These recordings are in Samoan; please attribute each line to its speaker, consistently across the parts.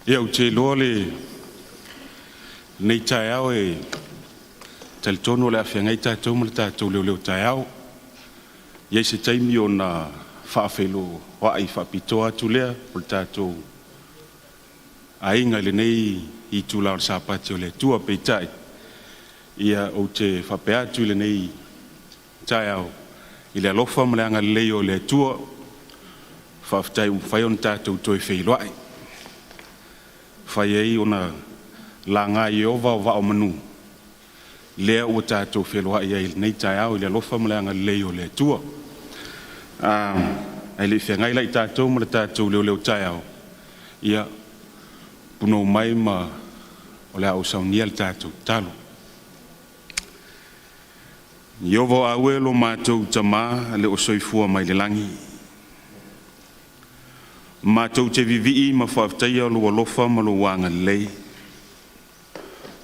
Speaker 1: Ia, ou te iloa lenei taeao e talitonu o le a feagai tatou ma le tatou leoleo taeao. E i ai se taimi ona faafeiloai faapitoa atu lea o le tatou aiga i lenei itula o le Sapati o le Atua. Peitai, ia ou te faapea atu i lenei taeao i le alofa ma le agalelei o le Atua, faafetai ua mafai ona tatou toe feiloai. Fai ai ona laga e Ieova o vaa o manu, lea ua tatou feiloai ai i lenei taeao i le alofa ma le agalelei o le Atua. Ae le i feagai la i tatou ma le tatou leoleo taeao, ia punou mai ma o le a ou saunia le tatou tatalo. Ieova o aue lo matou Tamā le o soifua mai le lagi, matou te vivii ma faafetaia lou alofa ma lou agalelei,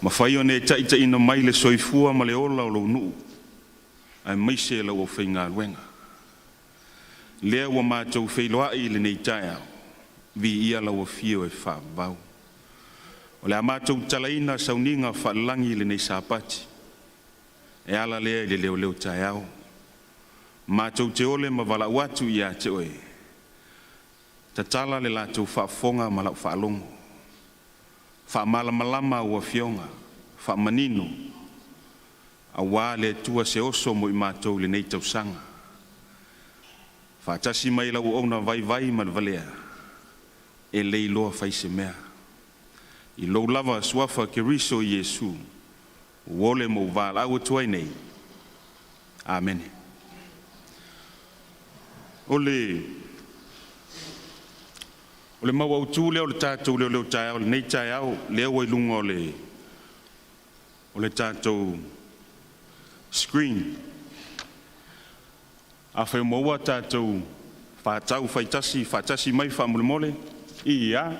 Speaker 1: mafai ona e taitaiina mai le soifua ma le ola o lou nuu aemaise lau aufaigaluega. Lea ua matou feiloai i lenei taeao, viia lau afio e faavavau. O le a matou tatalaina sauniga faalelagi i lenei Sapati e ala lea i le leoleo taeao. Matou te ole ma valaau atu ia te oe, tatala le latou faafofoga ma lau faalogo, faamalamalama au afioga, faamanino aua le Atua se oso mo i matou i lenei tausaga. Faatasi mai lau auauna vaivai ma le valea, e le iloa fai se mea. I lou lava suafa Keriso Iesu, ua ole ma ou valaau atu ai nei. Amene. O le mau autu lea o le tatou leoleo taeao i lenei taeao, lea ua i luga o le tatou screen. Afai o maua tatou faatau faitasi faatasi mai faamolemole. Ia.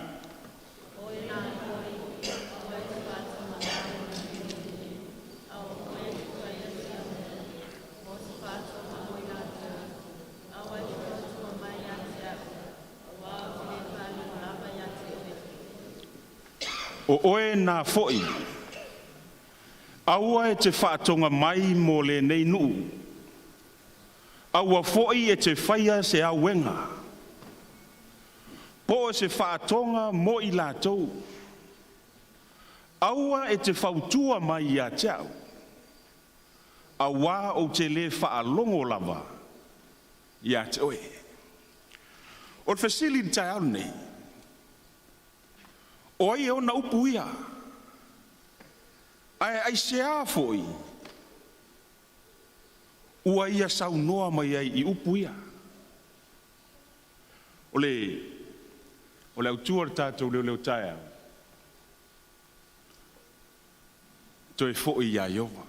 Speaker 1: O oe na foi, aua e te faatoga mai mo lenei nuu, aua foi e te faia se auega, po o se faatoga mo i latou. Aua e te fautua mai ia te au, auā ou te le faalogo lava ia te oe. O le fesili i le taeao lenei, o ai e ona upu ia? Ae aisea foi ua ia saunoa mai ai i upu ia? O le autu o le tatou leoleo taeao, toe foi ia Ieova.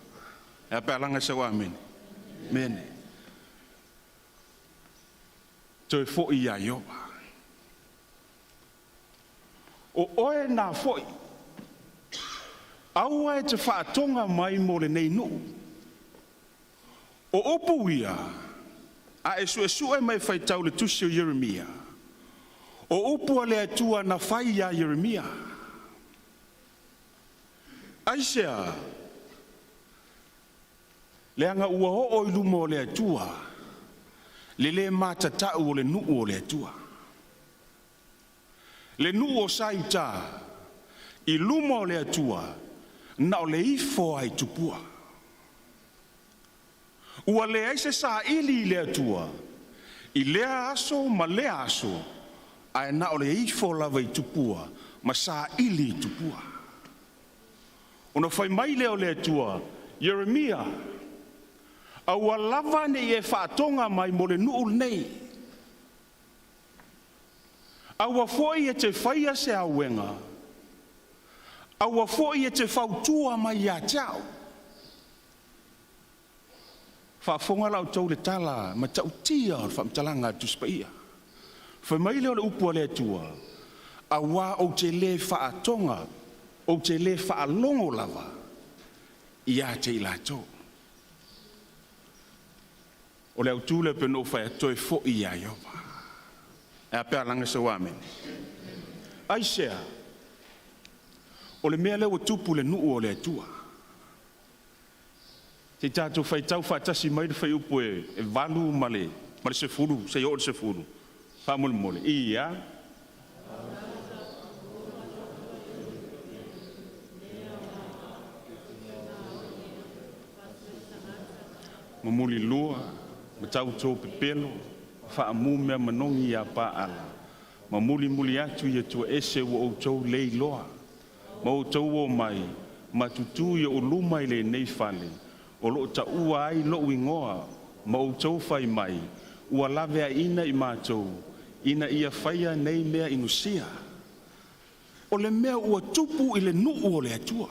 Speaker 1: E a pe a laga sau amene? Mene. Toe foi ia Ieova. O oe na foi, aua e te faatoga mai mo lenei nuu. O upu ia, a e suesue ma e faitau i le tusi o Ieremia, o upu a le Atua na fai ia Ieremia. Aisea? Leaga ua oo i luma o le Atua, le le matatau o le nuu o le Atua. Le nuu o sa i uta, i luma o le Atua, na o le ifo lava i tupua. Ua leai se saili i le Atua, i lea aso ma lea aso, ae na o le ifo lava i tupua ma saili i tupua. Ona fai mai lea o le Atua, Ieremia, aua lava ne i e faatoga mai mo le nuu lenei. Aua foi e te faia se auega, aua foi e te fautua mai ia te au. Faafofoga la outou i le tala matautia o le faamatalaga a le Tusi Paia. Fai mai lea o le upu a le Atua, auā ou te le faatoga, ou te le faalogo lava ia te i latou. O le autu lea pe na ou fai atu, toe foi ia Ieova. E a pe a laga sau amene? Aisea? O le mea lea ua tupu i le nuu o le Atua. Se i tatou faitau faatasi mai le fuaiupu e 8 ma le 10 seia oo i le 10, faamolemole. Ia. Mamuli lua ma tauto pepelo, faamu mea manogi ia Paala, ma mulimuli atu i Atua ese ua outou le iloa, ma outou omai ma tutū i oʻu luma i lenei fale o loo taua ai loʻu Igoa, ma outou fai mai, ‘Ua laveaina i matou ina ia faia nei mea inosia.’ O le mea ua tupu i le nuu o le Atua.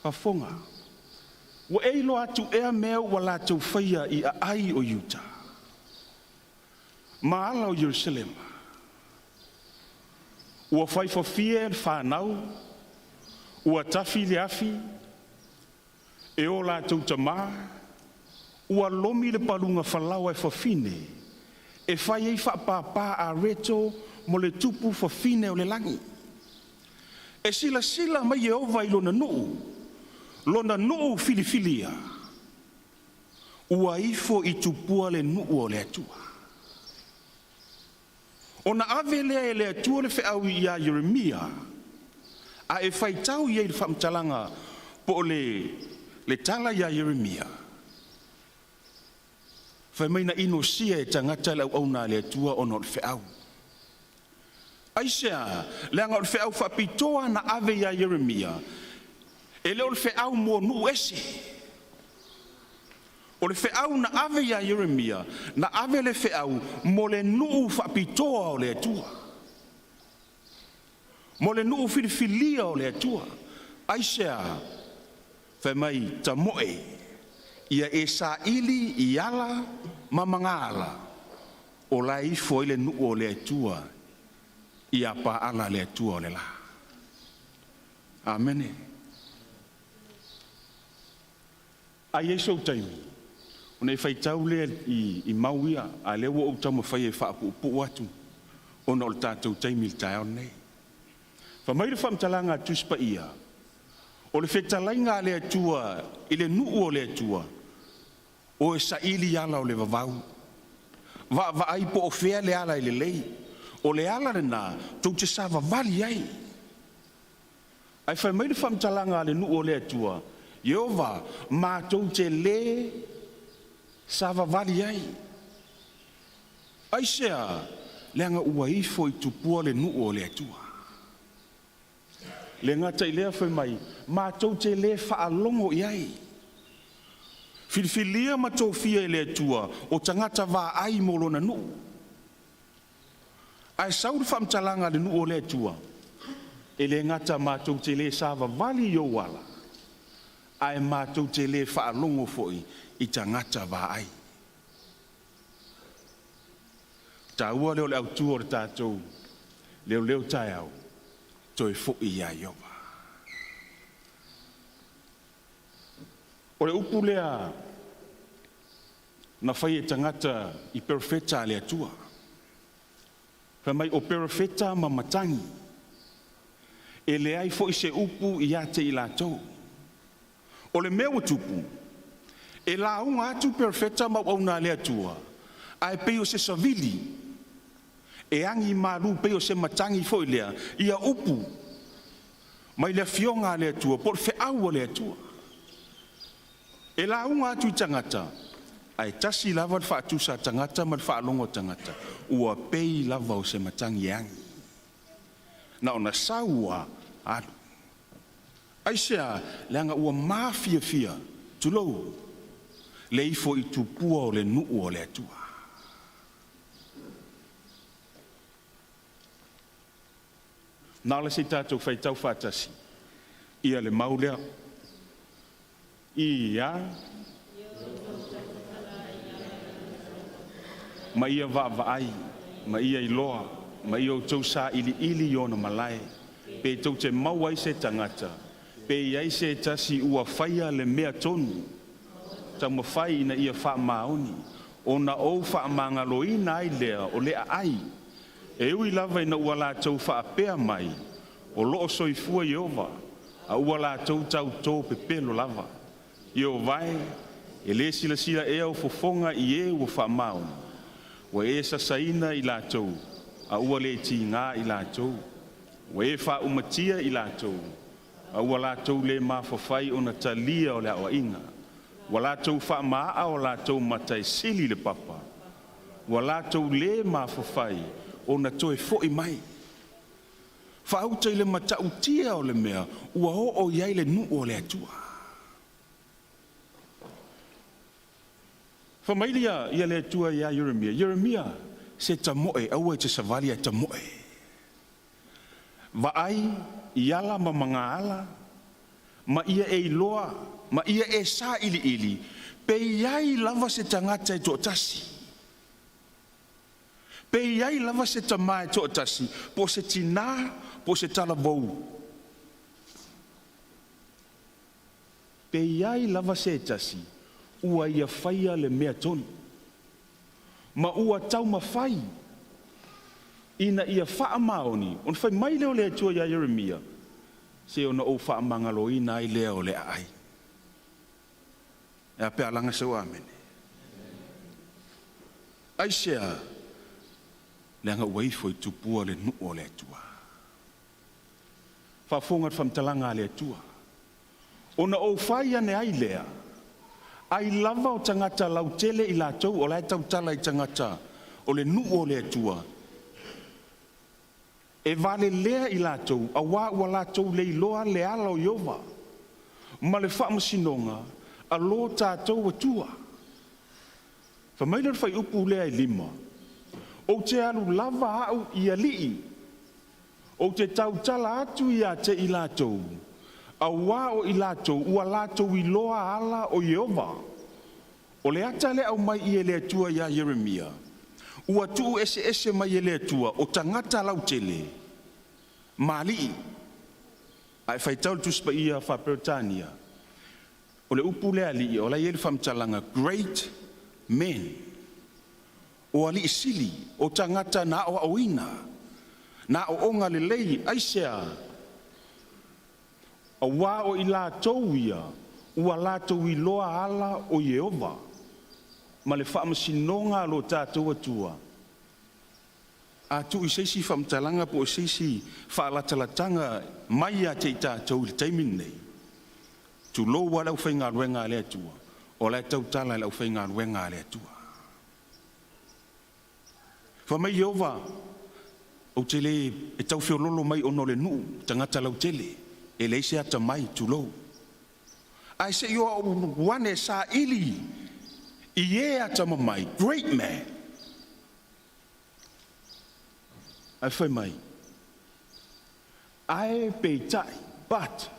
Speaker 1: Faafofoga, ua e iloa atu ea mea ua latou faia i aai o Iuta ma ala o Ierusalema? Ua fai fafie le fanau, ua tafi le afi e o latou tamā, ua lomi le paluga falaoa e fafine e fai ai faapāpā areto mo le tupu fafine o le lagi. E silasila mai Ieova i lona nuu, lona nuu filifilia, ua ifo i tupua le nuu o le Atua. Ona ave lea e le Atua le feau ia Ieremia, a e faitau i ai le faamatalaga po o le tala ia Ieremia, fai mai na inosia e tagata le auauna a le Atua ona o le feau. Aisea? Leaga o le feau faapitoa na ave ia Ieremia, e le o le feau mo nuu ese. O le feau na ave ia Ieremia, na ave le feau mo le nuu faapitoa o le Atua, mo le nuu filifilia o le Atua. Aisea? Fai mai, tamoe, ia e saili i ala ma magaala, o la e ifo ai le nuu o le Atua ia paala le Atua o le la. Amene. A i ai sou taimi, ona e faitau lea i mau ia, a lea ua ou taumafai e faapuupuu atu, ona o le tatou taimi i le taeao nei. Fai mai le faamatalaga a Tusi Paia, o le fetalaiga a le Atua i le nuu o le Atua, o e saili ala o le vavau, vaavaai po o fea le ala e lelei, o le ala lena tou te savavali ai. Ae fai mai le faamatalaga a le nuu o le Atua, Ieova, matou te lē savavali ai. Aisea? Leaga ua ifo i tupua le nuu o le Atua. Le gata i lea, fai mai, matou te lē faalogo i ai. Filifilia ma tofia e le Atua o tagata vaai mo lona nuu. Ae sau le faamatalaga a le nuu o le Atua, e le gata matou te lē savavali i ou ala, ae matou te lē faalogo foi i tagata vaai. Taua lea o le autu o le tatou leoleo taeao, toe foi iā Ieova. O le upu lea na fai e tagata i perofeta a le Atua. Fai mai o perofeta ma matagi, e leai foi se upu ia te i latou. O le mea ua tupu, e lauga atu perofeta ma auauna a le Atua, ae pei o se savili, e agi malu pei o se matagi foi lea, ia upu mai le afioga a le Atua, po o le feau a le Atua. E lauga atu i tagata, ae tasi lava le faatusa a tagata ma le faalogo a tagata, ua pei lava o se matagi e agi. Na ona sau ua alu. Aisea? Leaga ua mafiafia, tulou, le ifo i tupua o le nuu o le Atua. Na o se tatou faitau faatasi, ia le mau lea. Ia, ma ia vaavaai, ma ia iloa, ma ia outou sailiili i ona malae, pe tou te maua ai se tagata, pe i ai se tasi ua faia le mea tonu, taumafai ina ia faamaoni, ona ou faamagaloina ai lea o le aai, e ui lava ina ua latou faapea mai, O loo soifua Ieova, a ua latou tauto pepelo lava. Ieova e, e le silasila ea ou fofoga i e ua faamaoni? Ua e sasaina i latou, a ua le tiga i latou. Ua e faaumatia i latou, a ua latou le mafafai ona talia o le aoaiga. Ua latou faamaa o latou mata e sili i le papa, ua latou le mafafai ona toe foi mai. Faauta i le matautia o le mea ua oo i ai le nuu o le Atua. Fai mai ia le Atua ia Ieremia, Ieremia, se tamoe, aua e te savali ae tamoe. Vaai i ala ma magaala, ma ia e iloa, ma ia e sailiili, pe i ai lava se tagata e toatasi. Pe i ai lava se tama e toatasi, po o se tinā, po o se talavou. Pe i ai lava se tasi, ua ia faia le mea tonu, ma ua taumafai ina ia faamaoni, ona fai mai lea o le Atua ia Ieremia, se ona ou faamagaloina ai lea o le aai. E a pe a laga sau amene. Aisea? Leaga ua ifo i tupua le nuu o le Atua. Faafofoga le faamatalaga a le Atua. Ona ou fai ane ai lea, ai lava o tagata lautele i latou o la e tautala i tagata o le nuu o le Atua, e valelea i latou, auā ua latou le iloa le ala o Ieova, ma le faamasinoga a lo tatou Atua. Fai mai lea o le fuaiupu lea e 5, ou te alu lava au i alii, ou te tautala atu ia te i latou, auā o i latou ua latou iloa ala o Ieova. O le ata lea aumai i e le Atua ia Ieremia, ua tuu eseese mai e le Atua o tagata lautele ma alii. A e faitau le Tusi Paia faa-Peretania, o le upu lea alii, o la e i ai le faamatalaga great men. O alii sili, o tagata na aoaoina, na aooga lelei, aisea? Auā o i latou ia, ua latou iloa ala o Ieova, ma le faamasinoga a lo tatou Atua. A tuu i se isi faamatalaga po o se isi faalatalataga mai ia te i tatou i le taimi lenei, tulou lava le aufaigaluega a le Atua, o la e tautala i le aufaigaluega a le Atua. Fai mai Ieova, ou te le e tau feololo mai ona o le nuu, tagata lautele, e leai se atamai, tulou. Ae se i o au ane saili i e atamamai, great man. Ae fai mai, ae peitai, but,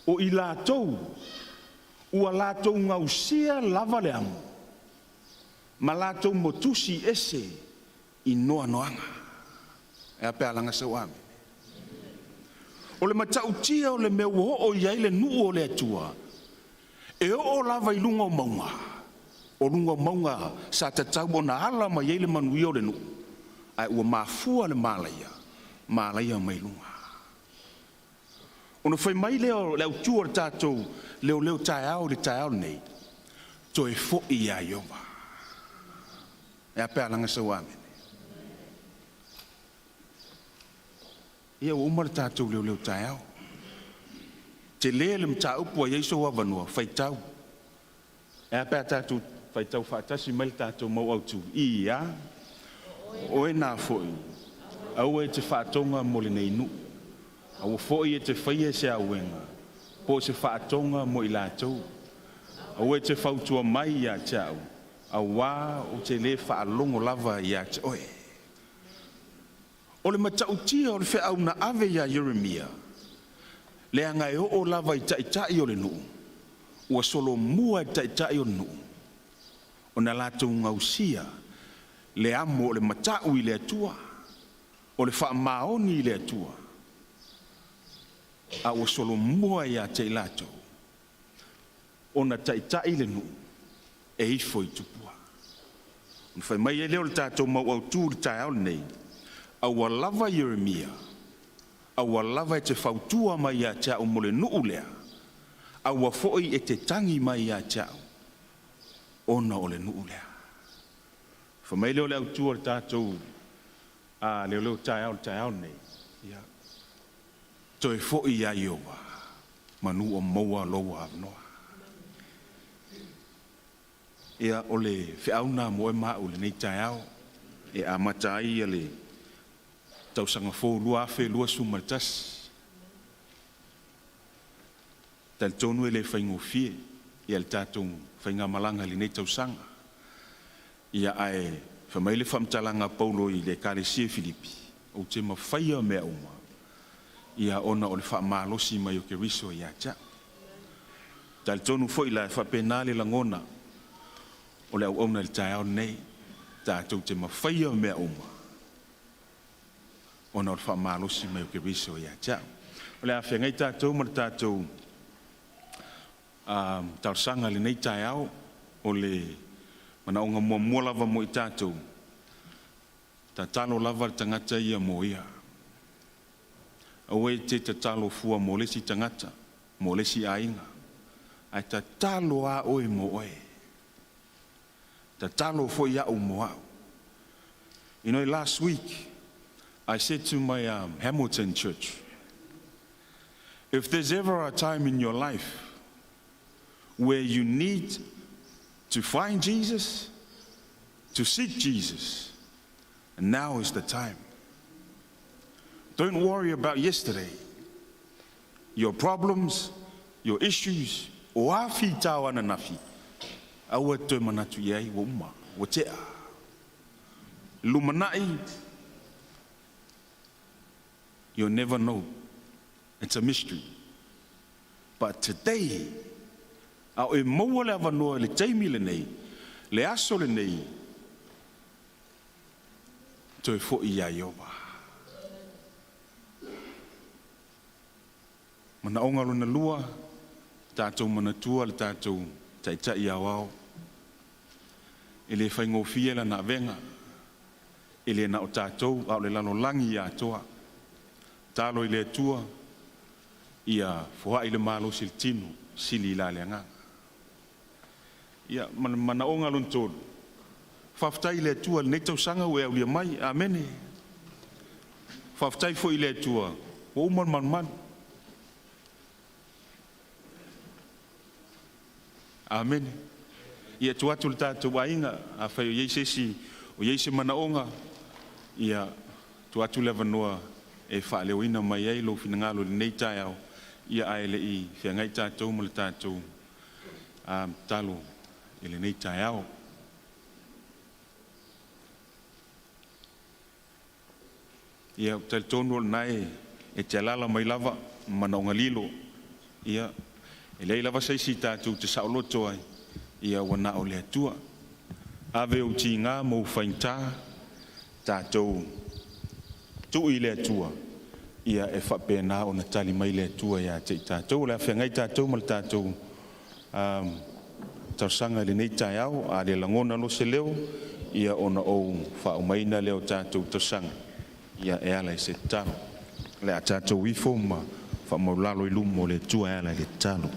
Speaker 1: o i latou, ua latou gausia lava le amo, ma latou motusi ese i noanoaga. E a pe a laga sau amene. O le matautia o le mea ua oo i ai le nuu o le Atua, e oo lava i luga o mauga, o luga o mauga sa tatau ona ala mai ai le manuia o le nuu, ae ua mafua le malaia, malaia mai luga. Ona fai mai lea o le autu o le tatou leoleo taeao i le taeao lenei, toe foi ia Ieova. E a pe a laga sau amene. Ia ua uma le tatou leoleo taeao. Tele le mataupu a i ai sou avanoa, faitau. E a pe a tatou faitau faatasi mai le tatou mau autu. Ia, oe na foi, aua e te faatoga mo lenei nuu. Aua foi e te faia se auega, po o se faatoga mo i latou. Aua e te fautua mai ia te au, auā ou te le faalogo lava ia te oe. O le matautia o le feau na ave ia Ieremia, leaga e oo lava i taitai o le nuu, ua solomua e le taitai o le nuu, ona latou gausia le amo o le matau i le Atua, o le faamaoni i le Atua, a ua solomua ia te i latou, ona taitai le nuu e ifo i tupua. Ona fai mai ai lea o le tatou mau autu i le taeao lenei, aua lava Ieremia, Aua lava e te fautua mai ia te au mo le nuu lea, aua foi e te tagi mai ia te au, ona o le nuu lea. Fai mai lea o le autu o le tatou leoleo taeao, le taeao nei, ia, toe foi ia Ieova, manu o maua lou avanoa. Ia, o le feau lena mo oe ma au i lenei taeao, e amata ai le tausaga fou 2021. Talitonu e le faigofie ia le tatou faigamalaga i lenei tausaga. Ia ae fai mai le faamatalaga a Paulo i le Ekalesia i Filipi, ou te mafaia mea uma, ia ona o le faamalosi mai o Keriso ia te au. Talitonu foi la e faapena le lagona o le auauna i le taeao lenei, tatou te mafaia mea uma ona o le faamalosi mai o Keriso ia te au. O le a feagai tatou ma le tatou talosaga i lenei taeao. O le manaoga muamua lava mo i tatou, tatalo lava le tagata ia mo ia. Aua e te tatalo fua mo le isi tagata, mo le isi aiga, ae tatalo lava oe mo oe. Tatalo foi au mo au. Last week, I said to my Hamilton church, if there's ever a time in your life where you need to find Jesus, to seek Jesus, and now is the time. Don't worry about yesterday, your problems, your issues, o a fitao ananafi, aua e toe manatu i ai, ua uma, ua tea. Lumanai, you'll never know. It's a mystery. But today, a o e maua le avanoa i le taimi lenei, le aso lenei, toe foi ia Ieova. Manaoga lona lua, tatou manatua le tatou taitai aoao. E le faigofie lana avega, e le na o tatou, a o le lalolagi atoa. Talo i le Atua, ia foai le malosi i le tino, sili la le agaga. Ia, ma le manaoga lona tolu, faafetai i le Atua i lenei tausaga ua e aulia mai, amene. Faafetai foi i le Atua, ua uma le malumalu. Amene. Ia tuu atu le tatou aiga, afai o i ai se isi o i ai se manaoga, ia tuu atu le avanoa e faaleoina mai ai lou finagalo i lenei taeao, ia ae le i feagai tatou ma le tatou tatalo i lenei taeao. Ia, ou te talitonu o lena e te alaala mai lava manaoga lilo. Ia, e leai lava se isi tatou te saoloto ai, ia ua na o le Atua. Ave ou tiga ma ou faigata, tatou tuu i le Atua, ia e faapena ona tali mai le Atua ia te i tatou. O le a feagai tatou ma le tatou talosaga i lenei taeao, a le lagona loa se leo, ia ona ou faaumaina lea o tatou talosaga, ia e ala i se tatalo. O le a tatou ifo ma faamaulalo i luma o le Atua e ala i le tatalo.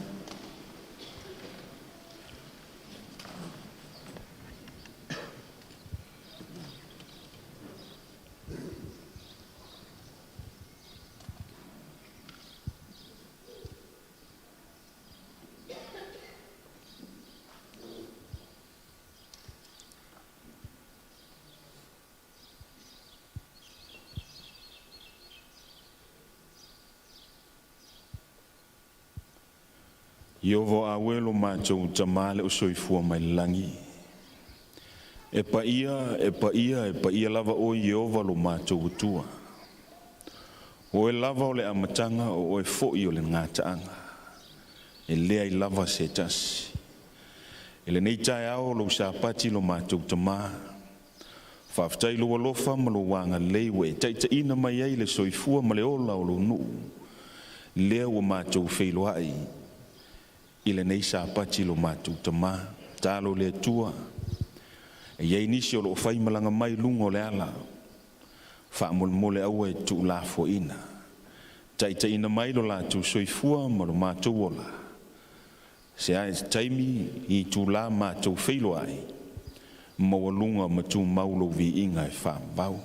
Speaker 1: Ieova aue lo matou Tamā le o soifua mai le lagi. E paia, e paia, e paia lava oe Ieova lo matou Atua. O oe lava o le amataga, o oe foi o le gataaga. E leai lava se tasi. I lenei taeao o lou Sapati lo matou Tamā, faafetai i lou alofa ma lou agalelei ua e taitaiina mai ai le soifua ma le ola o lou nuu, lea ua matou feiloai i lenei Sapati lo matou Tamā. Talo le Atua, e i ai nisi o loo faimalaga mai luga o le ala, faamolemole aua e tuulafoaina. Taitaiina mai lo latou soifua ma lo matou ola, se ae se taimi i itulā matou feiloai, maualuga ma tumau lou viiga e faavavau.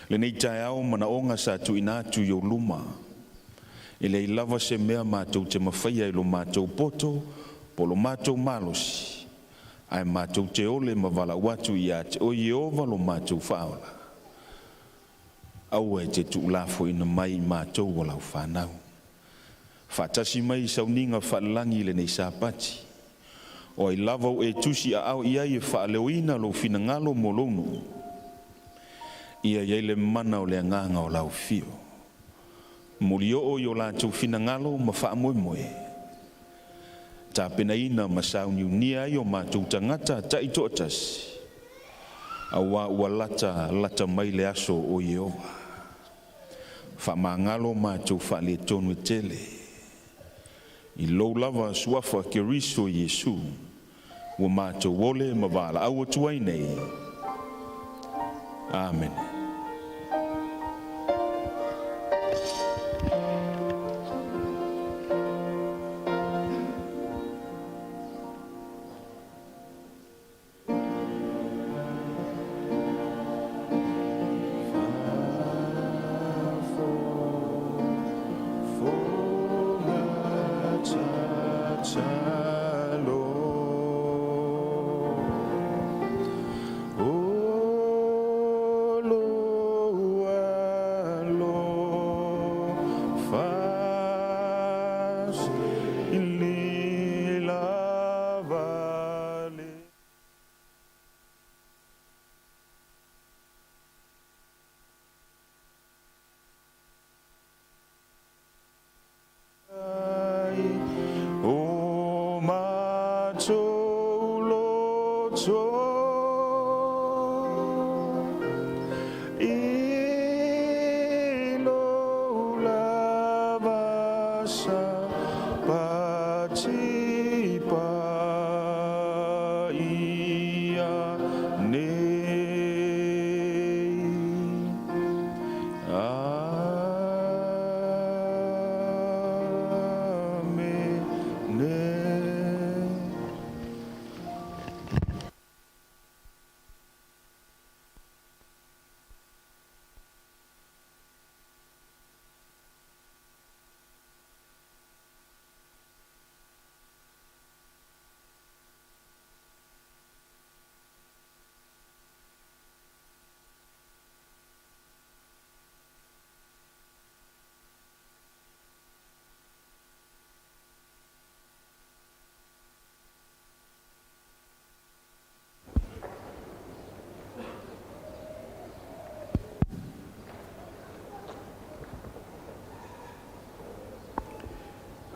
Speaker 1: Lenei taeao manaoga sa tuuina atu i ou luma, e leai lava se mea matou te mafaia i lo matou poto po o lo matou malosi, ae matou te ole ma valaau atu ia te Oe Ieova lo matou Faaola, aua e te tuulafoaina mai i matou o lau fanau. Faatasi mai i sauniga faalelagi i lenei Sapati, o ai lava ua e tusiaao i ai e faaleoina lou finagalo mo lou nuu, ia i ai le mana o le agaga o lau afio. Molioo i o latou finagalo ma faamoemoe, tapenaina ma sauniunia ai o matou tagata taitoatasi, auā ua lata lata mai le aso o Ieova. Faamagalo matou faaletonu e tele, i lou lava suafa Keriso Iesu, ua matou ole ma valaau atu ai nei. Amene. O matou loto i lou lava Sapati paia nei. Amene.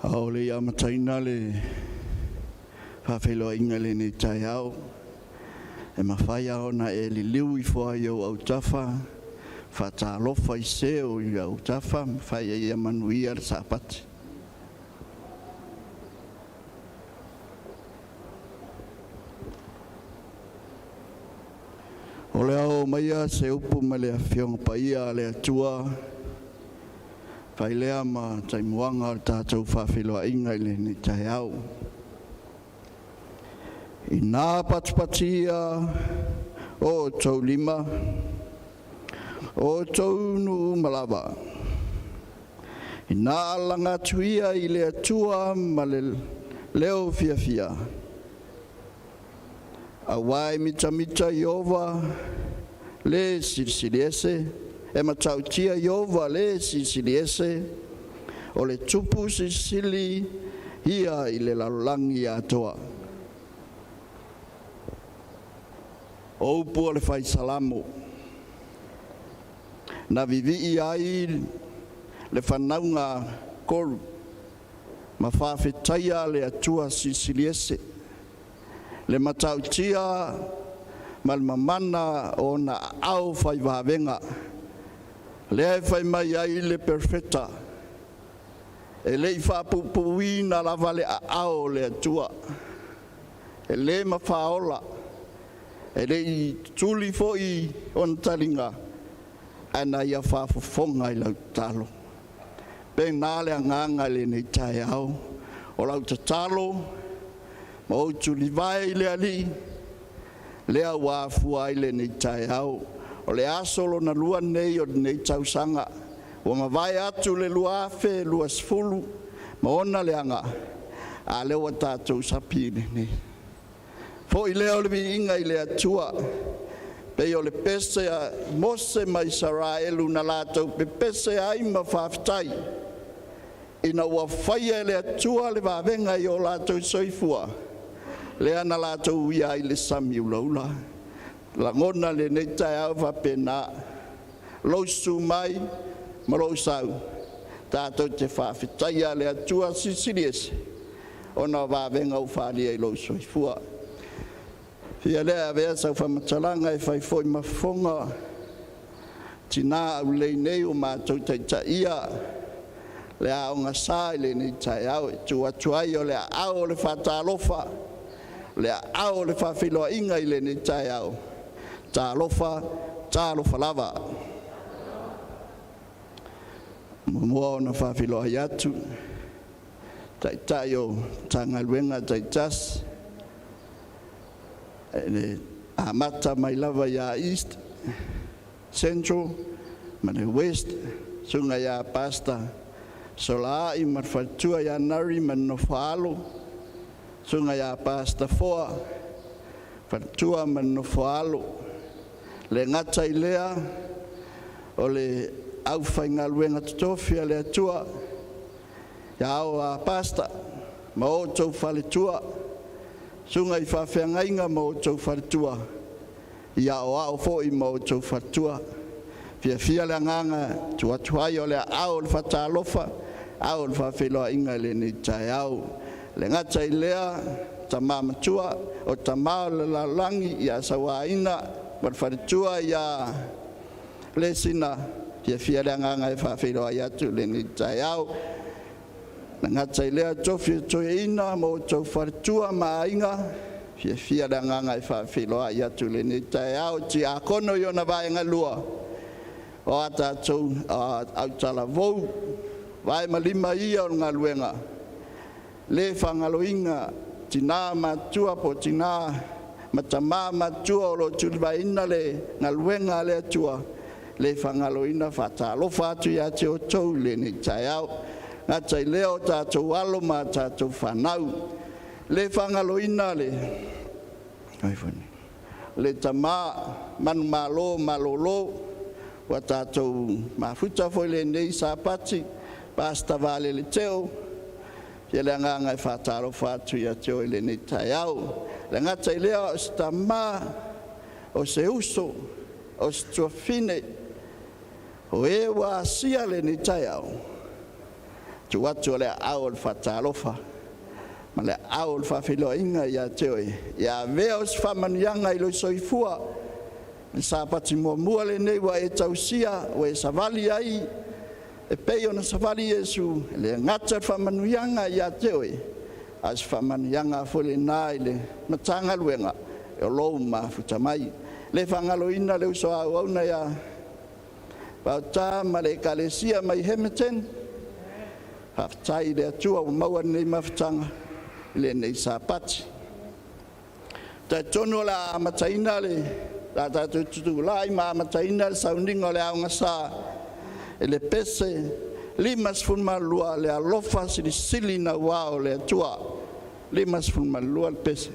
Speaker 2: A o le i amataina le faafeiloaiga i lenei taeao, e mafai lava ona e liliu ifo lava i ou autafa, faatalofa i se o i autafa ma fai ai ia manuia le Sapati. O le a oo maia se upu ma le Afioga Paia a le Atua, fai lea ma taimuaga o le tatou faafeiloaiga i lenei taeao. Ina patipati ia o outou lima, o outou nuu uma lava, ina alaga atu ia i le Atua ma le leo fiafia, auā e mitamita Ieova le Silisili Ese, e matautia Ieova le Silisili Ese, o le Tupu Silisili ia i le lalolagi atoa. O upu o le Fai Salamo, na vivii ai le fanauga Koru ma faafetaia le Atua Silisili Ese, le matautia ma le mamana o ona aao fai vavega, lea e fai mai ai le Perofeta, e le i faapuupuuina lava le aao o le Atua, e le mafaola, e le i tuli foi ona taliga, ae na ia faafofoga i lau tatalo. Pena le agaga i lenei taeao. O lau tatalo ma ou tulivae i le Alii, lea ua afua ai lenei taeao. O le aso lona lua lenei o lenei tausaga, ua mavae atu le 2020 ma ona leaga, a lea ua tatou sapi i lenei. Foi lea o le viiga i le Atua, pei o le pese a Mose ma Isaraelu na latou pepese ai ma faafetai, ina ua faia e le Atua le vavega i o latou soifua, lea na latou uia ai le sami ulaula. Lagona lenei taeao faapena, lou susu mai ma lou sau, tatou te faafetaia le Atua Silisili Ese ona o vavega ua faaalia i lou soifua. Fia lea avea sau faamatalaga e fai foi ma fofoga tina aulei nei ua matou taitaia le aoga sa i lenei taeao, e tu atu ai o le aao o le faatalofa, le aao o le faafeiloaiga i lenei taeao. Talofa, talofa lava. Muamua ona faafeiloai atu taitai o Matagaluega taitasi, e le amata mai lava ia East, Central ma le West, susuga ia Pastor Solaai ma le faletua ia Nari ma le nofo-a-alo, susuga ia Pastor Foa, faletua ma le nofo-a-alo. Le gata i lea o le aufaigaluega totofi a le Atua, ia ao a Pastor ma outou faletua, susuga i faafeagaiga ma outou faletua, ia aoao foi ma outou faletua. Fiafia le agaga e tuu atu ai o le aao o le faatalofa, ao o le faafeiloaiga i lenei taeao. Le gata i lea, tama matua o tama o le lalolagi ia Sauaina ma le faletua ia Lesina, fiafia le agaga e faafeiloai atu i lenei taeao. Le gata i lea, tofi o toeaina ma outou faletua ma aiga, fiafia le agaga e faafeiloai atu i lenei taeao. Tiakono i ona vaega e lua, o a tatou autalavou, vae ma lima ia o le galuega, le faagaloina tina matutua po o tina ma tama matutua o lo o tulivaeina le galuega a le Atua, le faagaloina. Faatalofa atu ia te outou i lenei taeao. Gata i lea o tatou alo ma tatou fanau, le faagaloina le le tama manumalo malolo ua tatou mafuta foi i lenei Sapati, Pastor Valele Teo. Ia le agaga e faatalofa atu ia te oe i lenei taeao. Le gata i lea o se tama, o se uso, o se tuafafine, o e ua asia lenei taeao, tuu atu o le aao o le faatalofa ma le aao o le faafeiloaiga ia te oe, ia avea o se faamanuiaga i lou soifua. Le Sapati muamua lenei ua e tausia, ua e savali ai e pei ona savali Iesu, e le gata le faamanuiaga ia te oe, a o se faamanuiaga foi lena i le Matagaluega o lou mafuta mai. Le faagaloina le uso a auauna ia Paota ma le Ekalesia mai Hemeten, faafetai i le Atua ua maua lenei mafutaga i lenei Sapati. Talitonu o le a amataina le a tatou tutulai ma amataina le sauniga o le aogasa i le pese 52, le alofa silisili naua o le Atua. 52 le pese.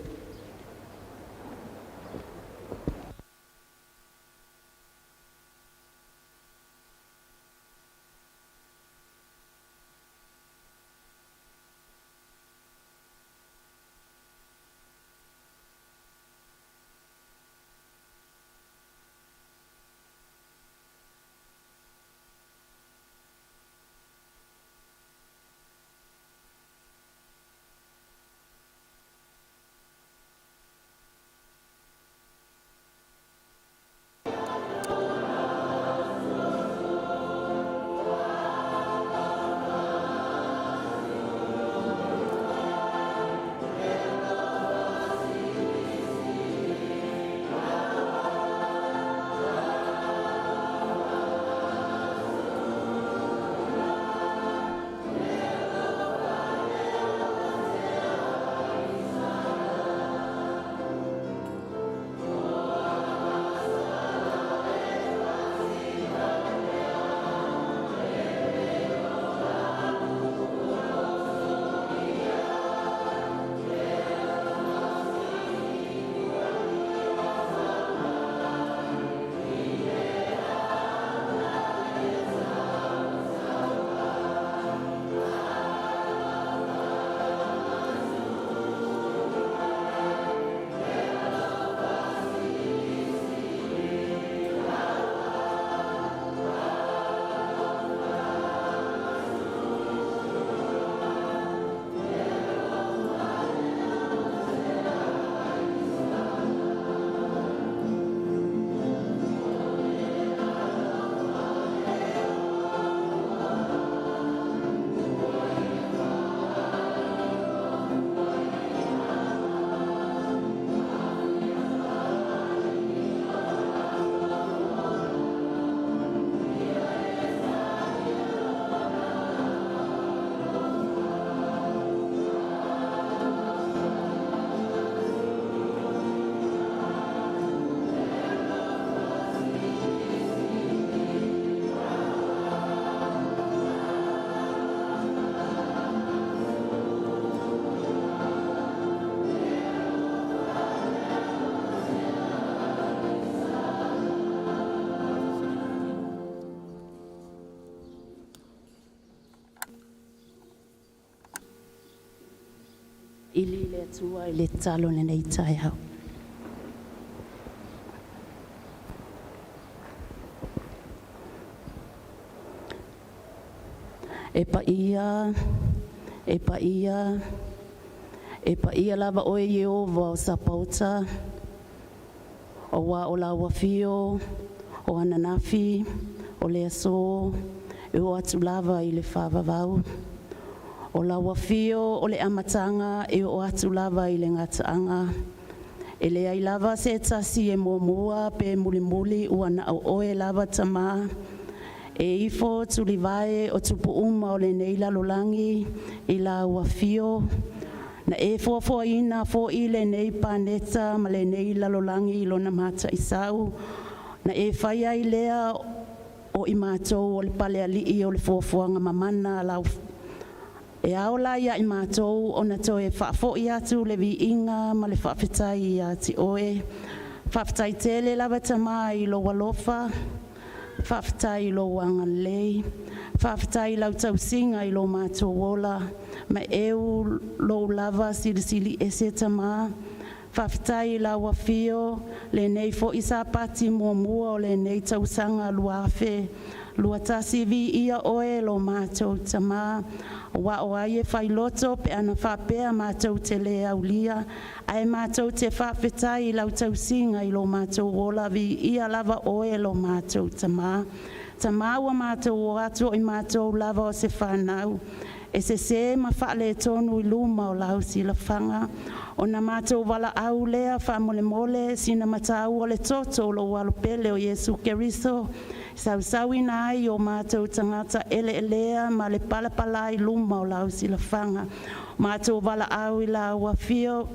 Speaker 3: Ili le Atua i le tatalo i lenei taeao. E paia, e paia, e paia lava oe Ieova o Sapaota, auā o lau afio o ananafi, o le aso, e oo atu lava i le faavavau. O lau afio o le amataga e oo atu lava i le gataaga. E leai lava se tasi e muamua pe mulimuli ua na o oe lava Tama, e ifo tulivae o tupu uma o lenei lalolagi i lau afio, na e foafoaina foi lenei paneta ma lenei lalolagi i lona mataisau, na e faia ai lea o i matou o le palealii o le foafoaga mamana a lau. E ao la ia i matou ona toe faafoi atu le viiga ma le faafetai ia te Oe. Faafetai tele lava Tama i lou alofa, faafetai i lou agalelei, faafetai i lau tausiga i lo matou ola, ma e lou lava Silisili Ese Tama. Faafetai i lau Afio, lenei foi Sapati muamua o lenei tausaga 2021, viia Oe lo matou Tama, aua o ai e failoto pe ana faapea matou te le aulia, ae matou te faafetai i lau tausiga i lo matou ola. Viia lava Oe lo matou Tama. Tama ua matou o atu o i matou lava o se fanau e sese ma faaletonu i luma o lau silafaga, ona matou valaau lea faamolemole sina mataua o le toto o lou Alo pele o Iesu Keriso, e sausauina ai o matou tagata eleelea ma le palapala i luma o lau silafaga. Matou valaau i lau Afio,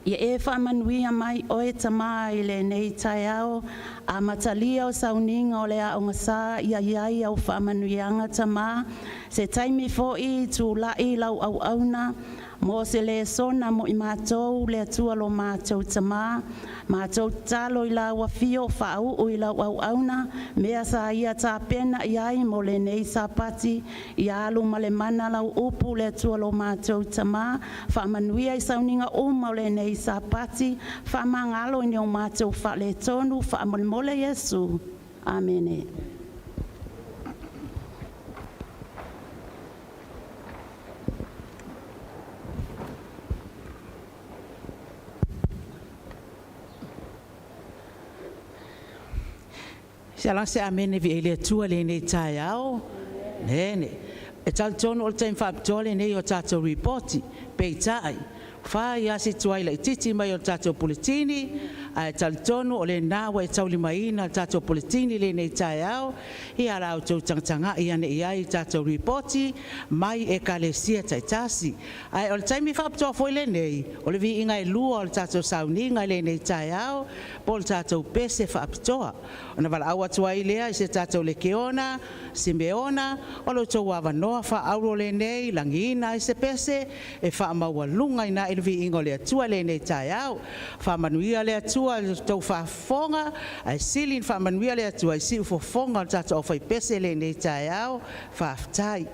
Speaker 3: ia e faamanuia mai Oe Tama i lenei taeao, amatalia o sauniga o le Aoga Sa, ia i ai au faamanuiaga Tama. Se taimi foi tulai lau auauna mo se lesona mo i matou le Atua lo matou Tama. Matou tatalo i lau Afio, faauu i lau auauna mea sa ia tapena i ai mo lenei Sapati. Ia alu ma le mana lau upu le Atua lo matou Tama, faamanuia i sauniga uma o lenei Sapati, faamagalo i ni o matou faaletonu, faamolemole Iesu. Amene.
Speaker 4: Se a la se amene viia ai le Atua i lenei taeao? Amene. E talitonu o le taimi faapitoa lenei o tatou ripoti. Peitai, fai lava si tuai laitiiti mai o le tatou Puletini, ae talitonu o lena ua e taulimaina le tatou Puletini i lenei taeao. Ia la outou tagatagai ane i ai i tatou ripoti mai Ekalesia taitasi. Ae o le taimi faapitoa foi lenei, o le viiga e lua o le tatou sauniga i lenei taeao, po o le tatou pese faapitoa. Ona valaau atu ai lea i se tatou Lekeona, Simeona, o lo outou avanoa faaauro lenei, lagiina ai se pese e faamaualugaina ai le viiga o le Atua i lenei taeao. Faamanuia le Atua i la outou faafofoga, ae sili ona faamanuia le Atua i siufofoga o le tatou aufaipese i lenei taeao. Faafetai.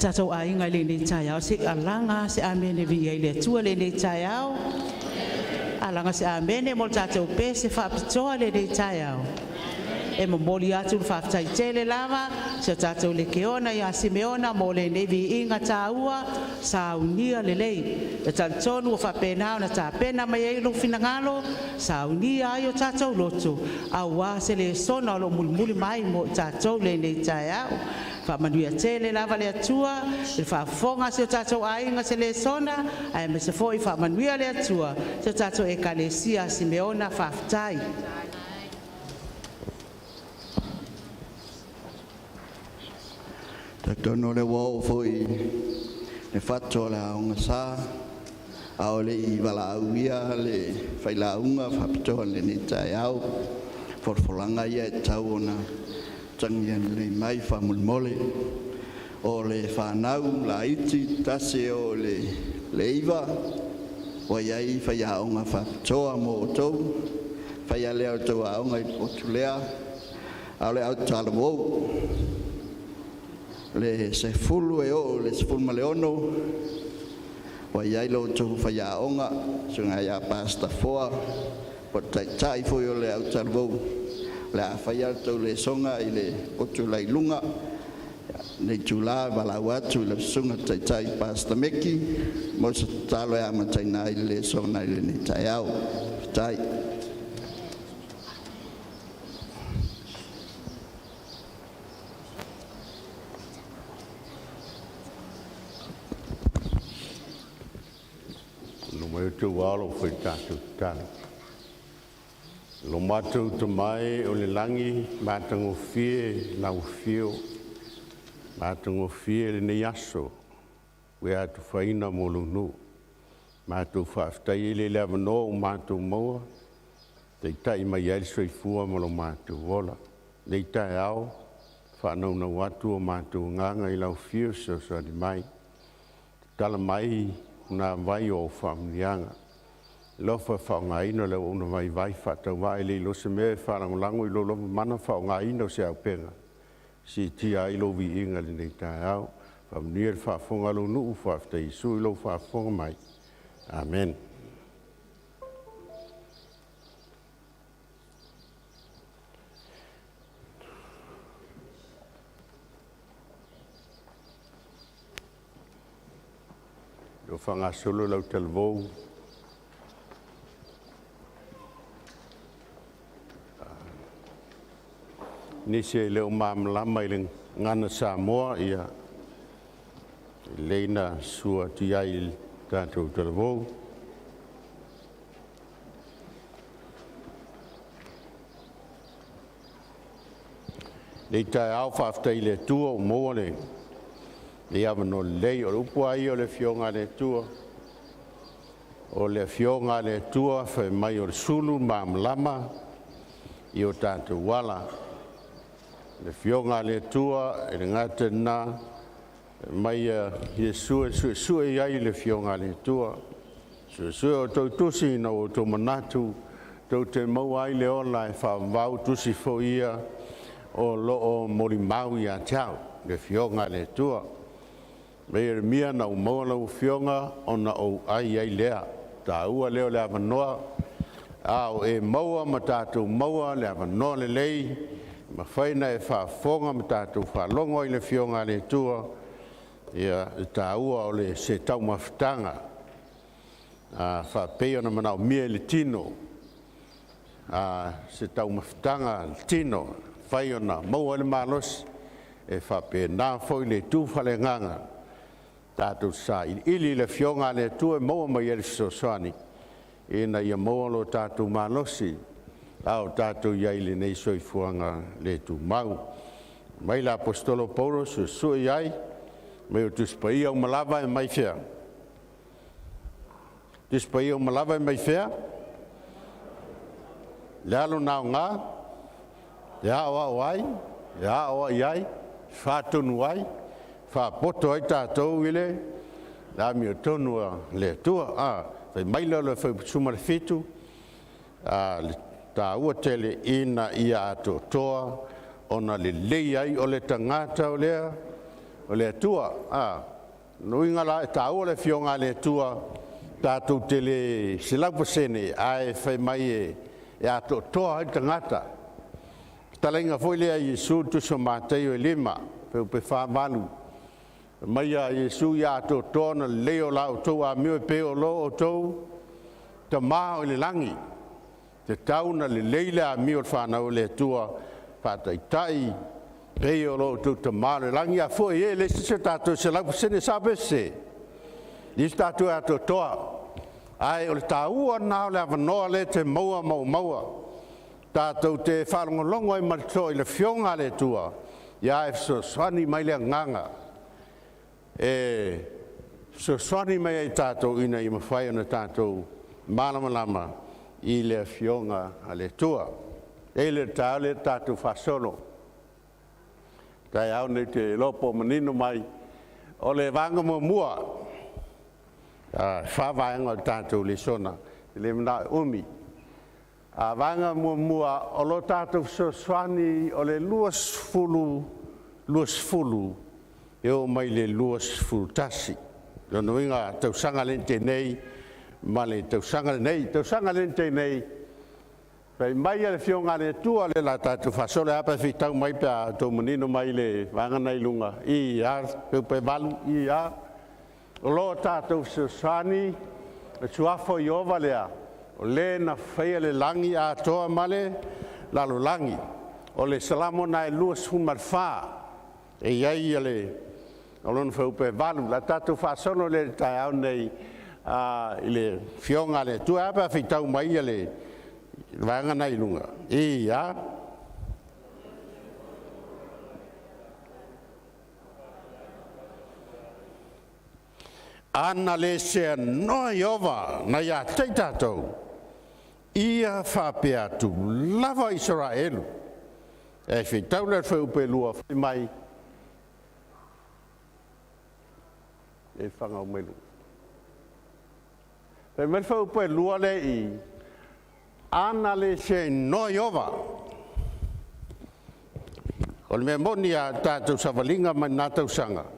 Speaker 4: Tatou aiga i lenei taeao, se i alaga se amene viia i le Atua lenei taeao. Alaga se amene mo le tatou pese faapitoa lenei taeao. E momoli atu le faafetai tele lava si o tatou lekeona ia Simeona mo lenei viiga taua saunia lelei. E talitonu ua faapena ona tapena mai ai lou finagalo, saunia ai o tatou loto, auā se lesona o lo o mulimuli mai mo i tatou lenei taeao. Faamanuia tele lava le Atua i le faafofoga a si o tatou aiga se lesona, aemaise foi faamanuia le Atua i si o tatou Ekalesia Simeona. Faafetai.
Speaker 2: Talitonu o lea ua oo foi le fatu o le aogasa, a o le i valaaulia le failauga faapitoa i lenei taeao. Folafolaga ia e tatau ona utagia lelei mai faamolemole. O le fanau laiti 1 e oo i le 9 ua iai faiaoga faapitoa mo outou, faia lea o le tou aoga i potu lea. A o le autalavou, le 10 e oo i le 16 ua iai lo outou faiaoga, susuga ia Pastor 4 po o le taitai foi o le autalavou, o le a faia le tou lesona i le potu la i luga. I lenei itula e valaau atu i lau susuga i le taitai Pastor Meki mo se tatalo e amataina ai le lesona i lenei taeao. Faafetai.
Speaker 5: No mai o te alo foi tatou tatalo. Lo matou tamae o le lagi, matagofie lau afio, matagofie lenei aso ua e atufaina mo lou nuu. Matou faafetai ai le avanoa ua matou maua, taitai mai ai le soifua ma lo matou ola. Nei taeao, faanaunau atu o matou agaga i lau afio fesoasoani mai, tatala mai punavai o au faamanuiaga. Alofa faaaogaina le auauna vaivai faatauvaa e le iloa se mea e faalagolago i lou lava mana faaaogaina o se aupega, siitia ai lou viiga i lenei taeao. Faamanuia le faafofoga a lou nuu, faafetai Iesu i lou faafofoga mai. Amen. O faagasolo lau talavou, nisi e le o malamalama i le gagana Samoa, ia, e lelei ona susua atu i ai i le tatou talavou. Lenei taeao, faafetai i le Atua ua maua lenei avanoa lelei. O le upu lava ia o le Afioga a le Atua, o le Afioga a le Atua fai mai o le sulu ma malamalama i o tatou ala. O le Afioga a le Atua e le gata i lena, fai mai Iesu e suesue i ai le Afioga a le Atua, suesue o outou tusi ina ua outou manatu tou te maua ai le ola e faavavau, tusi foi ia o lo o molimau ia te au, le Afioga a le Atua. Mai Ieremia, na ou maua lau afioga ona ou ai ai lea. Taua lea o le avanoa, a o e maua ma tatou maua le avanoa lelei, mafai ona e faafofoga ma tatou faalogo ai i le Afioga a le Atua, ia le taua o le se taumafataga, a faapei ona manaomia i le tino, a se taumafataga a le tino, fai ona maua ai le malosi, e faapena foi le tu faaleagaga, tatou sailiili i le Afioga a le Atua e maua mai ai le fesoasoani, ina ia maua lo tatou malosi, a o tatou i ai i lenei soifuaga le tumau. Mai le Aposetolo Paulo, suesue i ai, mai o Tusi Paia uma lava e mai fea? Tusi Paia uma lava e mai fea? Le alo na aoga, e aoao ai, e aoai ai, faatonu ai, faapoto ai tatou i le amiotonu a le Atua. Fai mai lea o le Fuaiupu 17, le taua tele ina ia atoatoa ona lelei ai o le tagata o lea o le Atua. A, nuiga la e tāua le afioga a le Atua, tatou te le 100% ae fai mai e atoatoa ai le tagata. Talaiga foi lea Iesu tusa Mataio e 5, pe 48. Mai a Iesu ia atoatoa na lelei o la outou amio e pe o lo outou tamā o le lagi. Te tau na lelei le amio o le whanau o le Atua, whātaitai, pei o lo outou tamā o le lagi, a fua i e le sise tātou 100% sa pese. Isi tātou e atoatoa. Ai o le tāua nā o le awanoa le te maua mau maua. Tātou te whaalongolongo ai marito i le fionga le Atua. Ia e fesoasoani mai le agaga. E fesoasoani mai ai tātou ina i mawhai ona tātou malamalama i le afioga a le Atua. E le tā le tātou whasolo. Tai au nei te lopo manino mai o le vanga mua wha vaenga o tātou le sona, le mana umi. A vanga mua o lo tātou fesoasoani o le 20, 20, e o mai le 21. Lona uiga tausaga le tenei ma le tausaga lenei. Tausaga le tenei, fai mai a le fionga le Atua le la tātou whasolo apa whitau mai pea tō manino mai le vanga nei lunga. I a, pe pe valu, i a. O lo tātou fesoasoani, le tuafo i ova lea, o le na whaia le langi a toa male, lalo langi. O le salamo na e 24, e iai le, o lona whaupe valu. La tātou whasolo le tai au nei, i le fionga le Atua, apa whitau mai le vanga nei lunga. I a. Ana le sea noa Iova na ia tei tātou. Ia whapea atu lava Israelu. E whitau le whaupe lua whai mai. E whangau mai lunga. Whai mai whaupe lua le i. Ana le sea noa Iova. O le mea moni a tātou savalinga mai nā tausanga.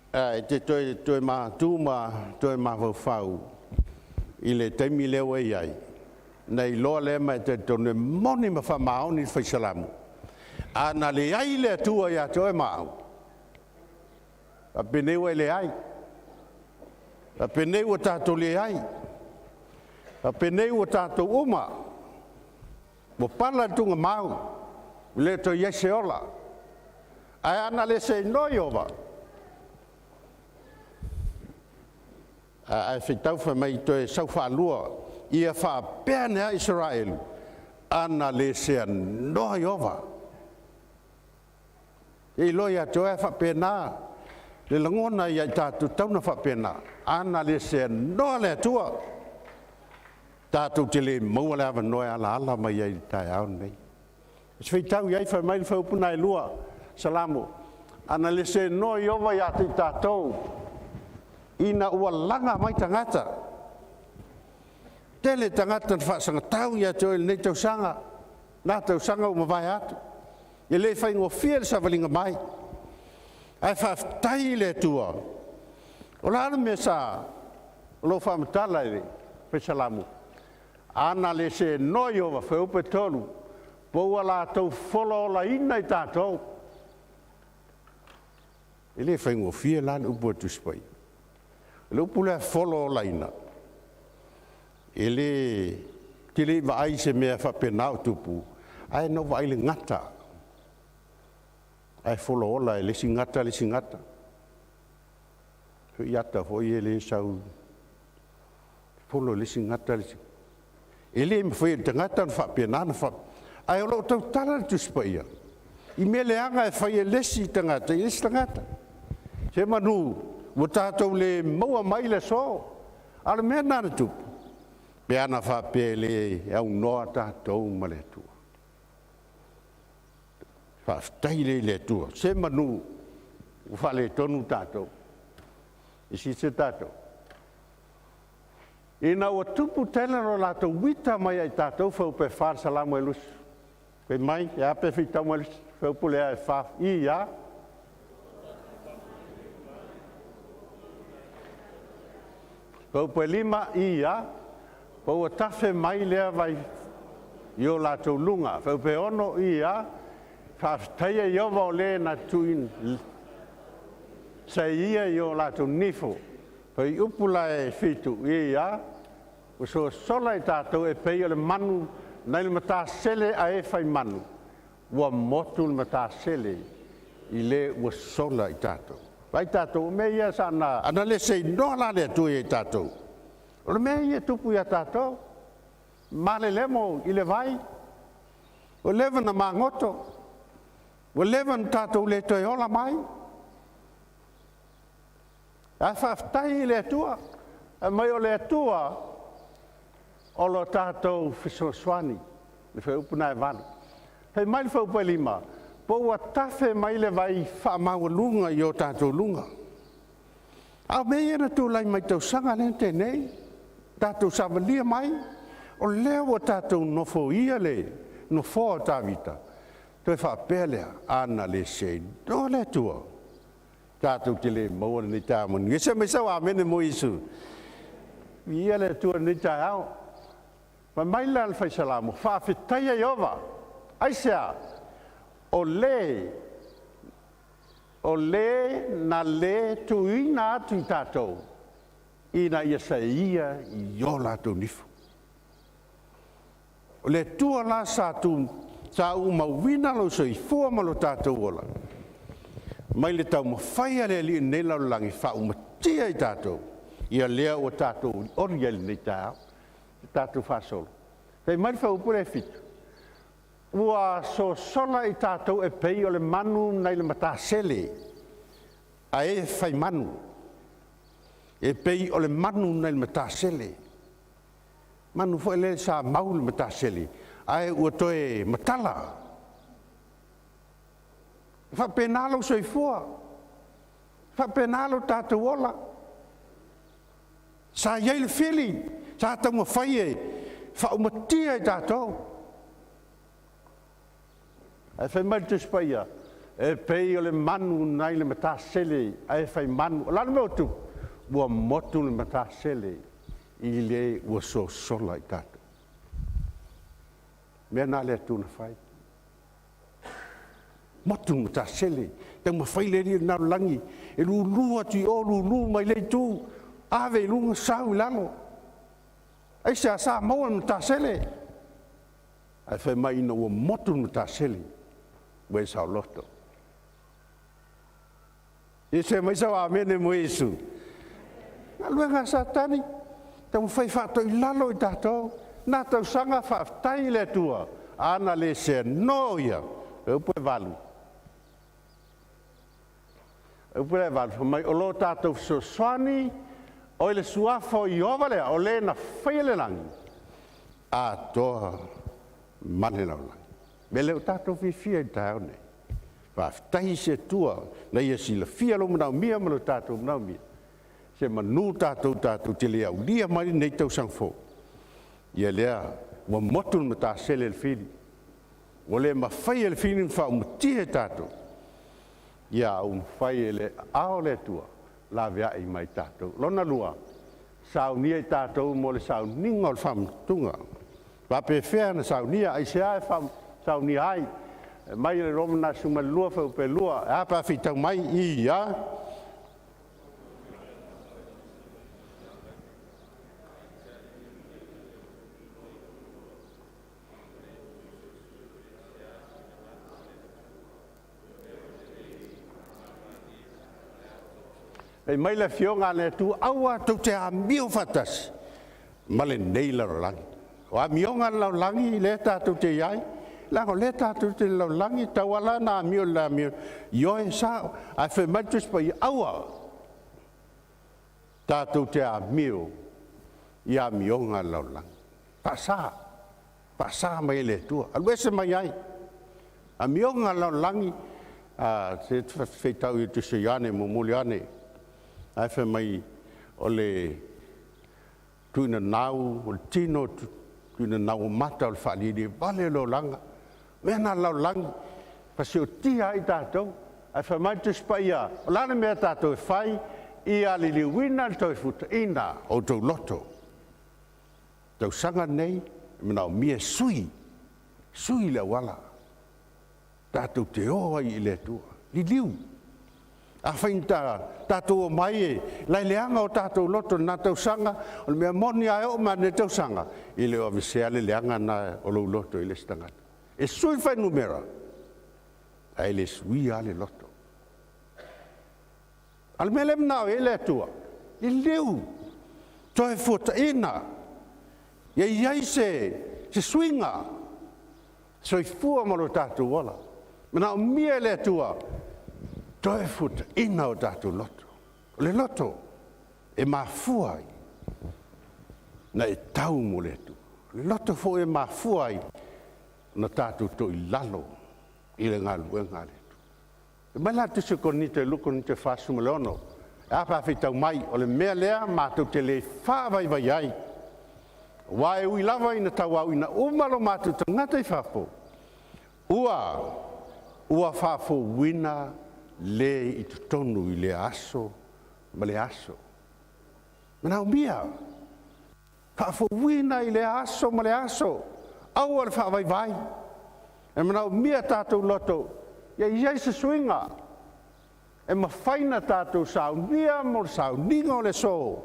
Speaker 5: E te toe, toe ma tūma, toe ma whau i le taimi leo e iai. Nei loa le mai te tone moni ma whamaoni i whaisalamu. A na le ai le atua ia toe maau. A peneu e le ai. A peneu o tātou le ai. A peneu o tātou uma. Mo pala tunga mau. Le to iese ola. Ai ana le se noi ova. Ai whitau wha mai toe sau whaalua. Ia wha pea nea Israel. Ana le sea noa Iova. E loa ia toe wha pēnā. Le langona ia i tātou tauna wha pēnā. Ana le sea noa le atua. Tātou te le maua le awa noa ala ala mai ai tai au nei. Se whitau iai wha mai le whaupuna e lua. Salamo. Ana le sea noa Iova ia te tātou. Ina ua langa mai tangata. Tele tangata na whaasanga tau ia te oe nei tausanga. Nā tausanga o mawai atu. E le whai ngō le savalinga mai. Ai whaaftai le atua. O la ana mea sa o lo whamatala i le whaisalamu. Ana le se noi o wa whaupe tonu. Poua la tau folo o la ina i tātou. E le whai ngō fia la le upu atu sipai. Le upu lea folo o la ina. E le te le vaai se mea whapena o tupu. Ai no vaai le ngata. Ai folo ola e le si ngata le si ngata. Hui ata foi e le sau folo le si ngata le si. E le mwhai te ngata na whapena na whap. Ai o lo tau tala le tusipa ia. I mea le anga e whai e lesi tangata, i lesi tangata. Se manu, ua tātou le maua mai le so. A le mea nā tupu. Pe ana whapea le au noa tātou ma le atua. Whaaftai le le atua. Se manu, ua whale tonu tātou. I si se tātou. Ina ua tupu tele ro lātou wita mai ai tātou whau pe whar salamu e lusu. Pe mai, e ape whitau mai lusu. Whau pule e wha i ia. Fuaiupu 5 ia, po ua tafe mai lea vai i o latou luga. Fuaiupu 6 ia, faafetaia Ieova o le na tuuina saia i o latou nifo. Fuaiupu la e 7 ia, ua sosola i tatou e pei o le manu nai le matasele ae fai manu, ua motu le matasele i le ua sola i tatou. Vai tatou, o mea ia sa na, ana le seinoa la le Atua ia i tatou. O le mea ia tupu ia tatou, malelemo i le vai, ua leva na magoto, ua leva na tatou le toe ola mai. Ae faafetai i le Atua, mai o le Atua o lo tatou fesoasoani, le fuaiupu na e 8. Fai mai le fuaiupu e 5, po ua tafe mai le vai faamaualuga i o tatou luga. A o mea ia na tulai mai tausaga lea na tea nei, tatou savalia mai, o lea ua tatou nofoia le nofoa o Tavita, toe faapea lea, ana le seinoa le Atua, tatou te le maua lenei taeao manuia. Se mai sau amene mo Iesu. Viia le Atua i lenei taeao. Fai mai la le Fai Salamo, faafetaia Ieova, aisea? O le na le tuuina atu i tatou, ina ia saia i o latou nifo. O le Atua la sa tu, sa umauina lou soifua ma lo tatou ola, mai le taumafai a le Alii nei lalolagi faaumatia i tatou, ia lea ua tatou olioli ai lenei taeao, tatou faasolo. Fai mai le fuaiupu lea e 7, ua sosola i tatou e pei o le manu nai le matasele, ae fai manu, e pei o le manu nai le matasele. Manu foi lea sa mau le matasele, ae ua toe matala. Faapena lou soifua, faapena lo tatou ola. Sa i ai le fili, sa taumafai e faaumatia i tatou. Ae fai mai le Tusi Paia, e pei o le manu nai le matasele, ae fai manu. O le a le mea ua tupu? Ua motu le matasele i le ua sosola i tatou. Mea na le Atua na fai. Motu le matasele, taumafai le Alii o le lalolagi, e lulu atu i o, lulu mai le itu, ave i luga, sau i lalo. Aisea sa maua le matasele? Ae fai mai ina ua motu le matasele, ua e saoloto. Ia se mai sau amene mo Iesu. Galuega a Satani, taumafai faatoilalo i tatou. Na tausaga faafetai i le Atua, ana le seanoa ia, e upu e 8. E upu e 8, fai mai o lo tatou fesoasoani, o le suafa o Ieova lea, o le na faia le lagi, atoa ma le lalolagi. Me le o tatou fiafia i le taeao nei. Faafetai se Atua, na ia silafia lou manaomia ma lo tatou manaomia. Se manu tatou tatou te le aulia mai nei tausaga fou. Ia lea, ua motu le matasele le fili. Ua le mafai e le fili na faaumatia e tatou. Ia au mafai e le ao le Atua, laveai mai tatou. Lona lua, saunia i tatou mo le sauniga o le faamatutuga. Faapefea na saunia, aisea e saunia ai. Mai le Roma na 12 fuaiupu 2, e a pe a faitau mai ia. Fai mai le afioga a le Atua, aua tou te amio faatasi ma lenei lalolagi. O amioga a le lalolagi lea tatou te iai, leaga o lea tatou te lalolagi, tauala na amio le amio, ioe sao, ae fai mai le Tusi Paia, aua tatou te amio i amioga a le lalolagi. Faasa, faasa mai e le Atua, alu ese mai ai. Amioga a le lalolagi, se feitau i Tusi Ioane, momoli ane, ae fai mai o le tuina nau, o le tino, tuina nau o mata o le faalili, vale o le olaga, mea na lalolagi, pasiotia ai tatou, ae fai mai le Tusi Paia, o la le mea tatou e fai, Ia liliuina le toefutaʻina o outou loto. Tausaga lenei e manaomia e sui, sui le auala tatou te o ai i le Atua. Liliu. Afai na ta, tatou omai e laeleaga o tatou loto i lena tausaga, o le mea moni a e oo mai lenei tausaga, e le o avesea le leaga na o lou loto i le isi tagata. E sui le fuainumera, ae le suia lava le loto. A o le mea lea e manao i ai le Atua, liliu, toe fuataina, ia i ai se suiga, soifua ma lo tatou ola. Manaomia e le Atua, toe fuataina o tatou loto. O le loto e mafua ai na e tau mo le Atua. O le loto foi e mafua ai na tatou toilalo i le galuega a le Atua. E mai la le Tusi o Korinito e 2 Korinito 46, e a pe a faitau mai, o le mea lea matou te le faavaivai ai. Aua e ui lava ina tauauina uma lo matou tagata i fafo, ua faafouina le i totonu i lea aso ma le aso. Manaomia, faafouina i lea aso ma le aso, aua le faavaivai. E manaomia tatou loto, ia i ai se suiga, e mafai ona tatou saunia mo le sauniga o le aso,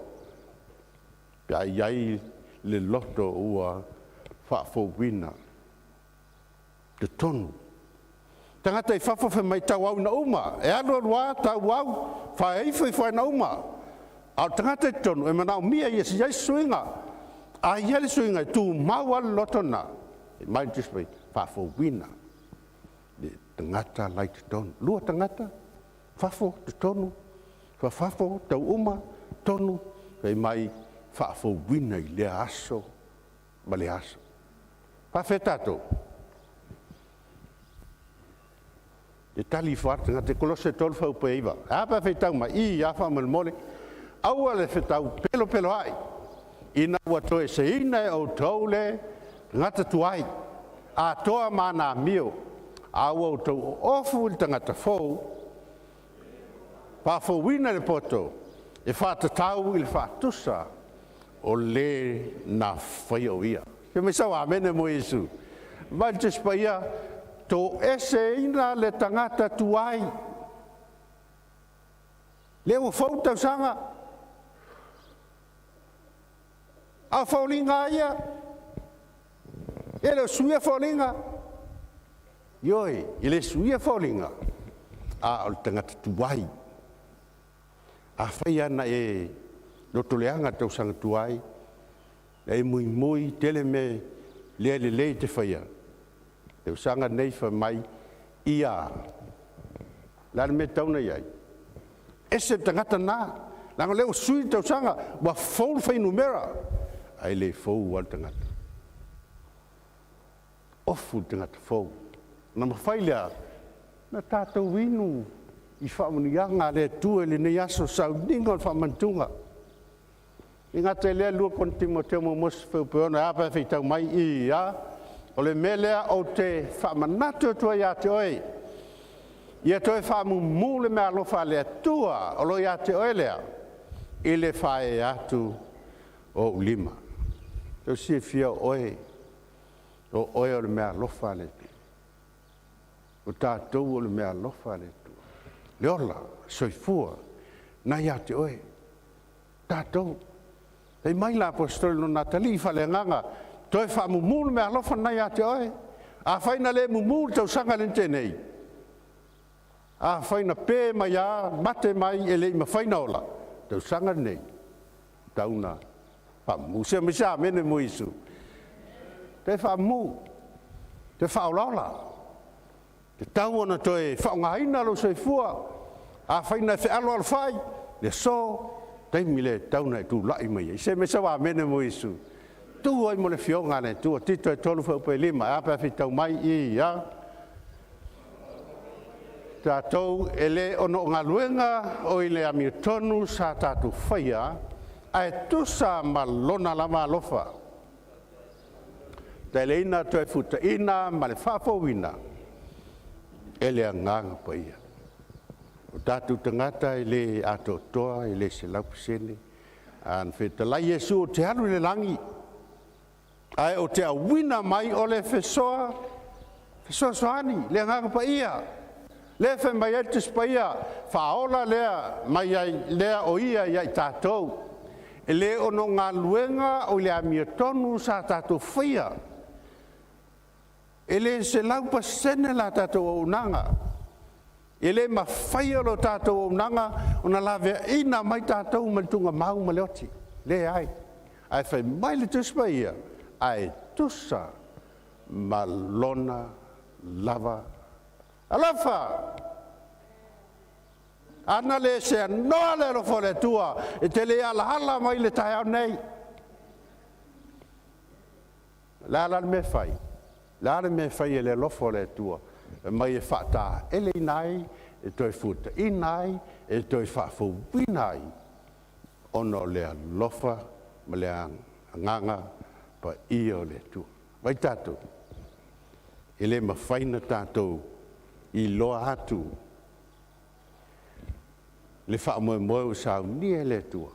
Speaker 5: pe a i ai le loto ua faafouina totonu. Tagata i fafo fai mai tauauina uma, e alu alu lava tauau, faaifo ifo na uma. A o le tagata i totonu, e manaomia ia i ai se suiga. A i ai le suiga, e tumau lava le loto lena. E mai le Tusi Paia, faafouina le tagata la i totonu. Lua tagata, fafo, totonu, fafo, tau uma, tonu, fai mai faafouina i lea aso ma le aso. Faafetai tatou. E tali ifo atu tagata Kolose 3 fuaiupu 9. A pe a faitau mai i a faamolemole. Aua le fetau pelopelo ai, ina ua toeseina e outou le tagata tuai, atoa ma ana amio, a ua outou oofu i le tagata fou, faafouina le poto, e faatatau i le faatusa o le na faia o ia. Fai mai sau amene mo Iesu. Mai le Tusi Paia, toeseina le tagata tuai. Lea ua fou le tausaga. A foliga ia, e le o suia foliga. Ioe, e le suia foliga, a o le tagata tuai. Afai lava na e lotoleaga i le tausaga tuai, na e muimui tele mea lea lelei te faia, tausaga nei fai mai ia, le a le mea e tatau ona i ai? Ese le tagata na, leaga o lea ua sui le tausaga, ua fou le fuainumera, ae le fou lava le tagata. Ofu le tagata fou. Na mafai lea na tatou inu i faamanuiaga a le Atua i lenei aso, sauniga o le faamanatuga. E gata i lea 2 Korinito 1 fuaiupu 6, a pe a faitau mai i a, o le mea lea ou te faamanatu atu ai ia te oe, ia toe faamumu le meaalofa a le Atua o lo o ia te oe lea, i le faaee atu o ou lima. Tau silafia o oe, o oe o le meaalofa a le Atua. O tatou o le meaalofa a le Atua. Le ola, soifua, na ia te oe. Tatou. Fai mai la aposetolo lona atalii faaleagaga, toe faamumu le meaalofa na ia te oe. Afai na le mumu le tausaga le na nei, afai na pe mai a, mate mai e le i mafai na ola, tausaga lenei, tauna faamumu. Se mai sa amene mo Iesu. Toe faamumu, toe faaolaola. Te tau ona toe faaaogaina lou soifua. Afai na fealoalofai, le aso, taimi le tau na e tulai mai ai. Se mai sa amene mo Iesu. Tu ai mo le fioga le Atua. Tito e 3 fuaiupu 5. A pe a faitau mai i a. Tatou e le ono o galuega o i le amiotonu sa tatou faia, ae tusa ma lona lava alofa. Taeleina toe futaina ma le faafouina e le agaga paia. O tatou tagata e le atoatoa, e le 100%. A na fetalai Iesu ou te alu i le lagi, ae ou te auina mai o le fesoa, fesoasoani, le Agaga Paia. Lea e fai mai ai le Tusi Paia, faaola lea mai ai lea o ia ia i tatou. E le ono galuega o i le amiotonu sa tatou faia. E le 100% la tatou auaunaga. E le mafaia lo tatou auaunaga ona laveaina mai tatou mai le tuugamau ma le oti. Leai. Ae fai mai le Tusi Paia, ae tusa ma lona lava alofa. Ana le seanoa le alofa o le Atua, e te le alaala mai le taeao nei. O le a la le mea e fai? O le a le mea e fai e le alofa o le Atua? E mai e faataeleina ai, e toe fuataina ai, e toe faafouina ai, ona o le alofa ma le agaga paia o le Atua. Vai tatou, e le mafai na tatou iloa atu le faamoemoe ua saunia e le Atua,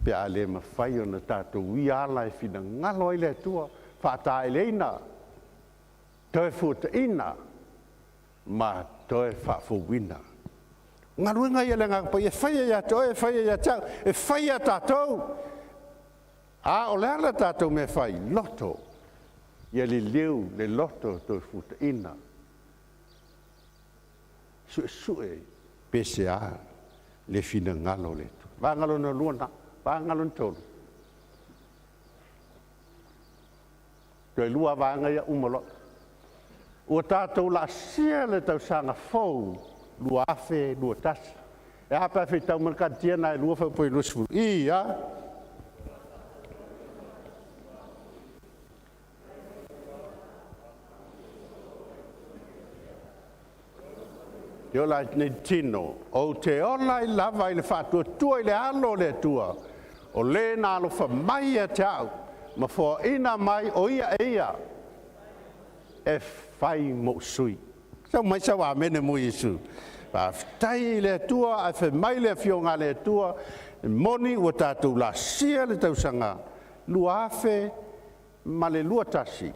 Speaker 5: pe a le mafai ona tatou ia ala e finagalo ai le Atua, faataeleina, toe fuataina, ma toe faafouina. O galuega ia a le Agaga Paia e faia ia te oe, e faia ia te au, e faia ia tatou. A o le a le tatou mea e fai? Loto. Ia liliu le loto toe fuataina. Suesue pe se a le finagalo o le Atua. Vaega lona lua lena, vaega lona tolu. Toe lua vaega ia uma loa. Ua tatou laasia le tausaga fou 2021. E a pe a faitau mai le Karatia na e 2 faaiupu e 20. Ia! Te ola ai nei tino, ou te ola ai lava i le faatuatua i le alo o le Atua, o le na alofa mai ia te au, ma foaina mai o ia e ia, e fai mou sui. Sau mai sau amene mo Iesu. Faafetai i le Atua, ae fai mai le afioga a le Atua, e moni ua tatou laasia le tausaga 2021,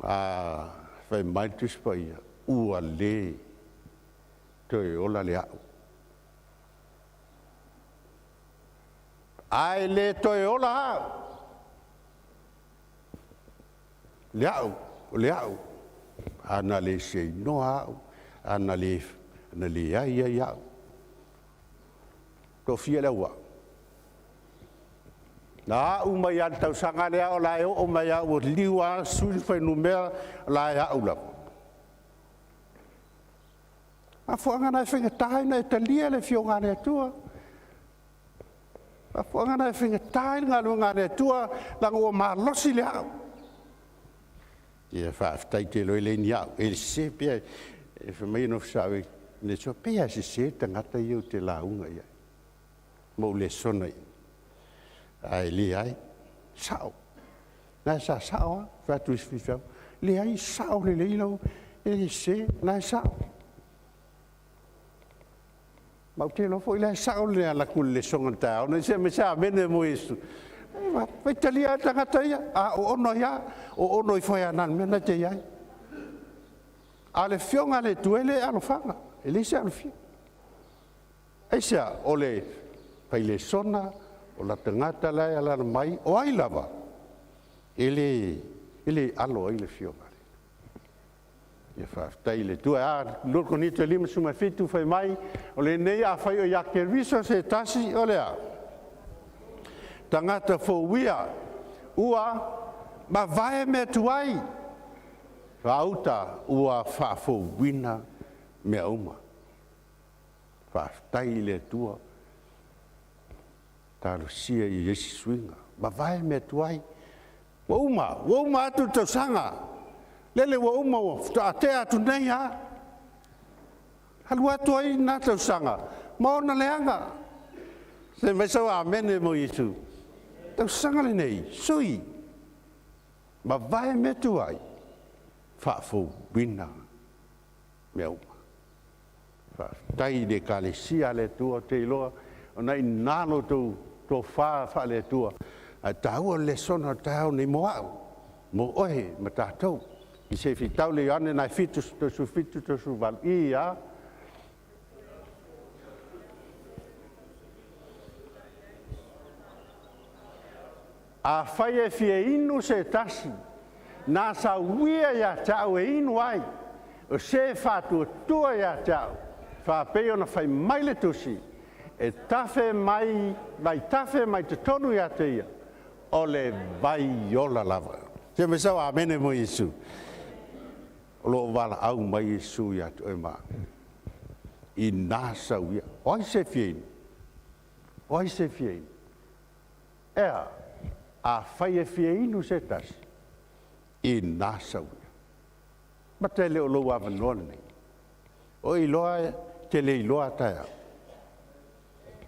Speaker 5: a fai mai le Tusi Paia, ua le toe ola le au. Ae le toe ola au. Le au, o le au, a na le seinoa au, a na le leai ai au. Toafia le au au. Na au mai lava i le tausaga lea o la e oo mai lava ua liliu lava sui le fuainumera, o la e au lava. Mafuaaga na e faigata ai ona e talia le Afioga a le Atua. Mafuaaga na e faigata ai le galuega a le Atua, leaga ua malosi le au. Ia faafetai te iloa e leai ni au. E sese pea, e fai mai nofo sao e le soa, pei lava e sese le tagata ia ou te lauga i ai, ma ou lesona i ai. Ae leai, sao. Na e sa sao lava, fai atu i isi faifeau, leai, sao lelei lau, e le sese, na e sao. Ma ou te iloa foi la e sao le alu atu o le lesona i le taeao nei, se aumai se amene mo Iesu. Faitalia lava le tagata ia, a o ono ai lava, o ono ifo ai lava na o le mea lena e te i ai. A o le Afioga a le Atua e le alofaga, e leai se alofia. Aisea? O le failesona, o la tagata la e alaala mai, o ai lava, e le alo ai le Afioga a le Atua. Ia faafetai i le Atua. A, 2 Korinito 5:17 fai mai, o lenei afai o ia Keriso se tasi, o le a? Tagata fou ia, ua mavae mea tuai, faauta ua faafouina mea uma. Faafetai i le Atua, talosia i isi suiga, mavae mea tuai. Ua uma, ua uma atu le tausaga, lele ua uma ua faatoa tea atu nei lava. Alu atu ai lena tausaga ma ona leaga. Se mai sau amene mo Iesu. Tausaga lenei, sui, mavae mea tuai, faafouina mea uma. Faafetai i le Ekalesia a le Atua, ou te iloa o na i ina lo outou tofa faale-Atua, ae taua le lesona o le taeao nei mo a'u, mo oe ma tatou. I se i fitau le Ioane na e 7, 37, 38, i a. Afai e fia inu se tasi, na sauia ia te au e inu ai, o se faatuatua ia te au, faapei ona fai mai le tusi, e tafe mai, vai tafe mai totonu ia te ia, o le vai ola lava. Se mai sau amene mo Iesu. O lo o valaau mai Iesu ia te oe ma au. Ina sauia. O ai se fia inu? O ai se fia inu? Ea, afai e fia inu se tasi, ina sauia. Mata e le o lou avanoa lenei. O e iloa e te le iloa a taeao.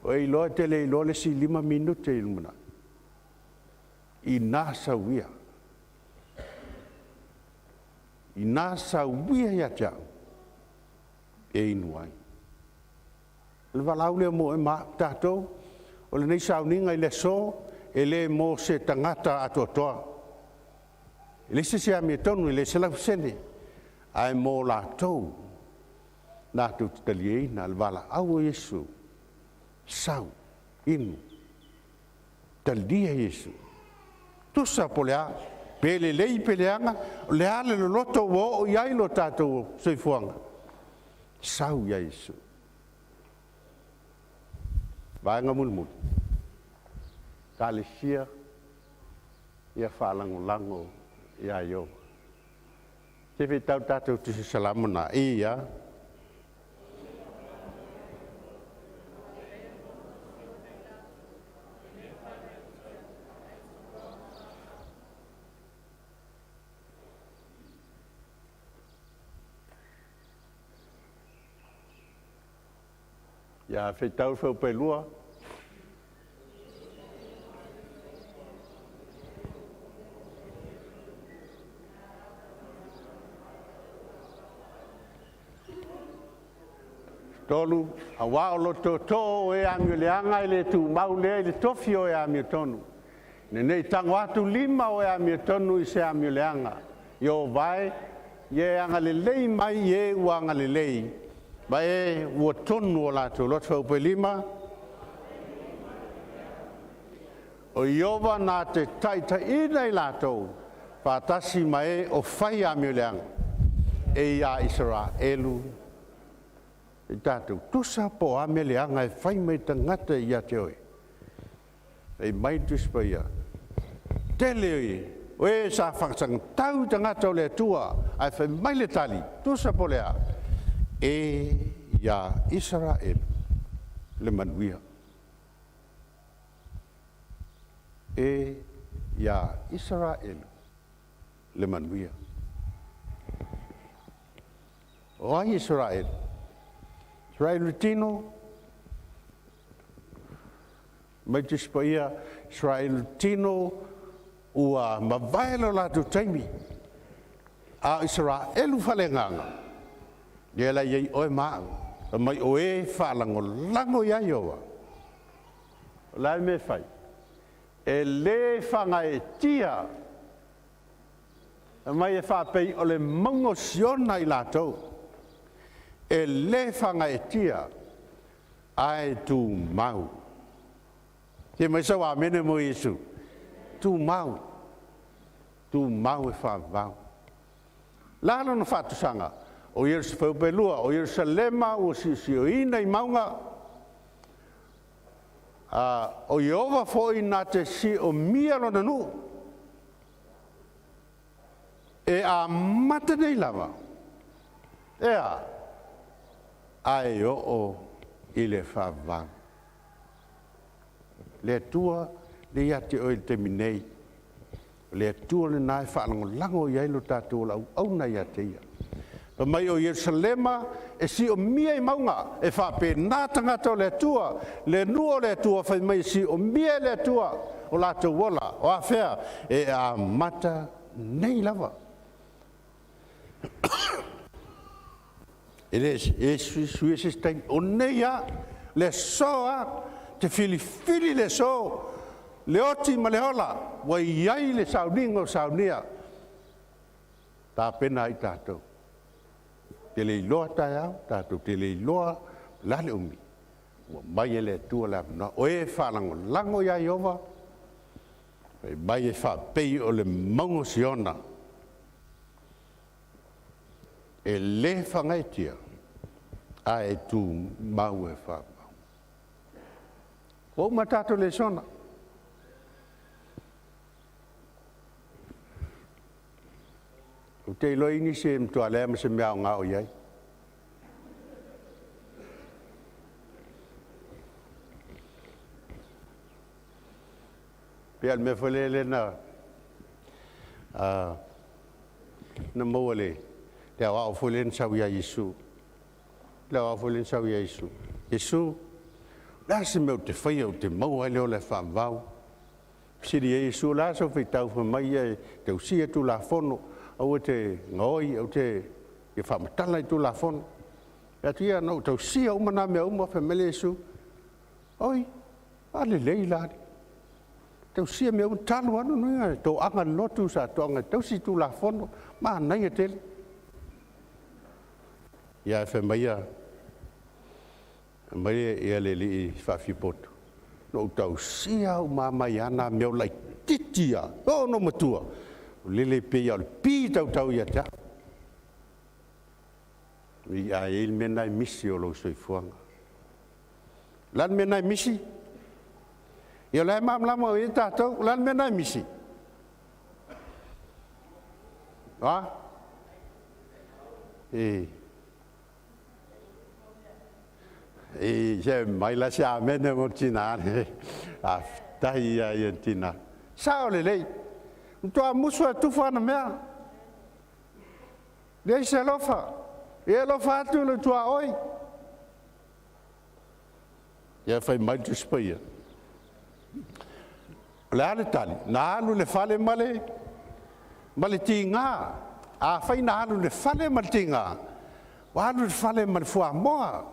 Speaker 5: O e iloa e te le iloa le isi 5 minute i lumanai. Ina sauia. Ina sauia ia te au e inu ai. O le valaau lea mo oe ma au, tatou, o lenei sauniga i le aso, e le mo se tagata atoatoa. E leai se isi e amiotonu, e le 100%, ae mo latou latou te taliaina le valaau o Iesu, sau, inu, talia Iesu. Tusa po o le a, pe lelei pe leaga, o le a le loloto ua oo i ai lo tatou soifuaga, sau ia Iesu. Vaega mulimuli, Ekalesia ia faalagolago ia Ieova. Se feitau tatou tusi salamo na, ia. Ia feitau feupailua. Tolu, auā o lo tootoo o e amioleaga e le tumau lea i le tofi o e amiotonu, ina ne i tago atu lima o e amiotonu i se amioleaga. Ieova e, ia e agalelei mai i e ua agalelei, ma e ua tonu o latou loto. Fuaiupu 5, o Ieova na te taitaiina i latou, faatasi ma e o fai amioleaga, e iā Isaraelu i tatou. Tusa po o a mea leaga e fai mai tagata ia te oe. Fai mai le Tusi Paia, tele o e sa faasagatau i tagata o le Atua, ae fai mai le tali, tusa po o le a, e iā Isaraelu le manuia. E iā Isaraelu le manuia. O ai Isaraelu? Isaraelu le tino, mai Tusi Paia, Isaraelu le tino, ua mavae lo latou taimi, a o Isaraelu faaleagaga, lea la i ai oe ma au, fai mai o e faalagolago ia Ieova. O le a le mea e fai? E le fagaetia. Fai mai e faapei o le mauga o Siona i latou, e le fagaetia, ae tumau. Fia mai sau amene mo Iesu. Tumau, tumau e faavavau. La lona faatusaga, o Ierusalema, o Ierusalema ua siosioina i mauga, a o Ieova foi na te siomia lona nuu, e amata nei lava, e a, ae oo i le faavavau. Le Atua le ia te oe i le taimi nei, o le Atua lena e faalagolago i ai lo tatou ola auauna ia te ia. Fai mai o Ierusalema e siomia i mauga, e faapena tagata o le Atua, le nuu o le Atua, fai mai e siomia e le Atua o latou ola, o afea e amata nei lava. E le e suisui se isi taimi. O nei lava, le aso lava, te filifili le aso, le oti ma le ola, ua i ai le sauniga o saunia. Tapena ai tatou. Te le iloa taeao, tatou te le iloa la le umi. Ua mai e le Atua le avanoa. O e faalagolago ia Ieova, fai mai e faapei o le mauga o Siona, e lē fagaetia, ae tumau e faamau. Ua uma tatou lesona. Ou te iloa nisi e matua leai ma se mea aoga o i ai. Pe o le mea foi lele na na maua le aoao foi lea na sau ia Iesu. Le aoao foi lea na sau ia Iesu. Iesu, le a se mea ou te faia ou te maua ai le ola e faavavau? Fesili ai Iesu, la sau faitau fai mai ia e tausia Tulafono, aua te gaoi, au te ia faamatala i Tulafono. E atu ia, na ou tausia uma nā mea uma, fai mai le Iesu. Oi, a lelei la. Tausia mea uma, talu anu nuiga, toaga le lotu, sa toaga e tausi Tulafono, manaia tele. Ia fai mai ia, mai ia le alii faafipoto, na ou tausia au mai ana mea o laitiiti ia, o no matua, o lele pe ia o le pi tautau ia te au. I a e le mea nai misi o lou soifuaga. La le mea nai misi? Ia la e malamalama o i tātou, la le mea nai misi? A? E E se mai la se amene mo tina ne. A tahi ia ia tina. Sao le lei. Toa musu e tufa ana mea. Leai se alofa. E alofa atu le tua oi. Ia fai mai le Tusi Paia. O le a le tali? Na alu le fale ma le tiga. A fai na alu le fale ma le tiga, ua alu le fale ma le fuamoa.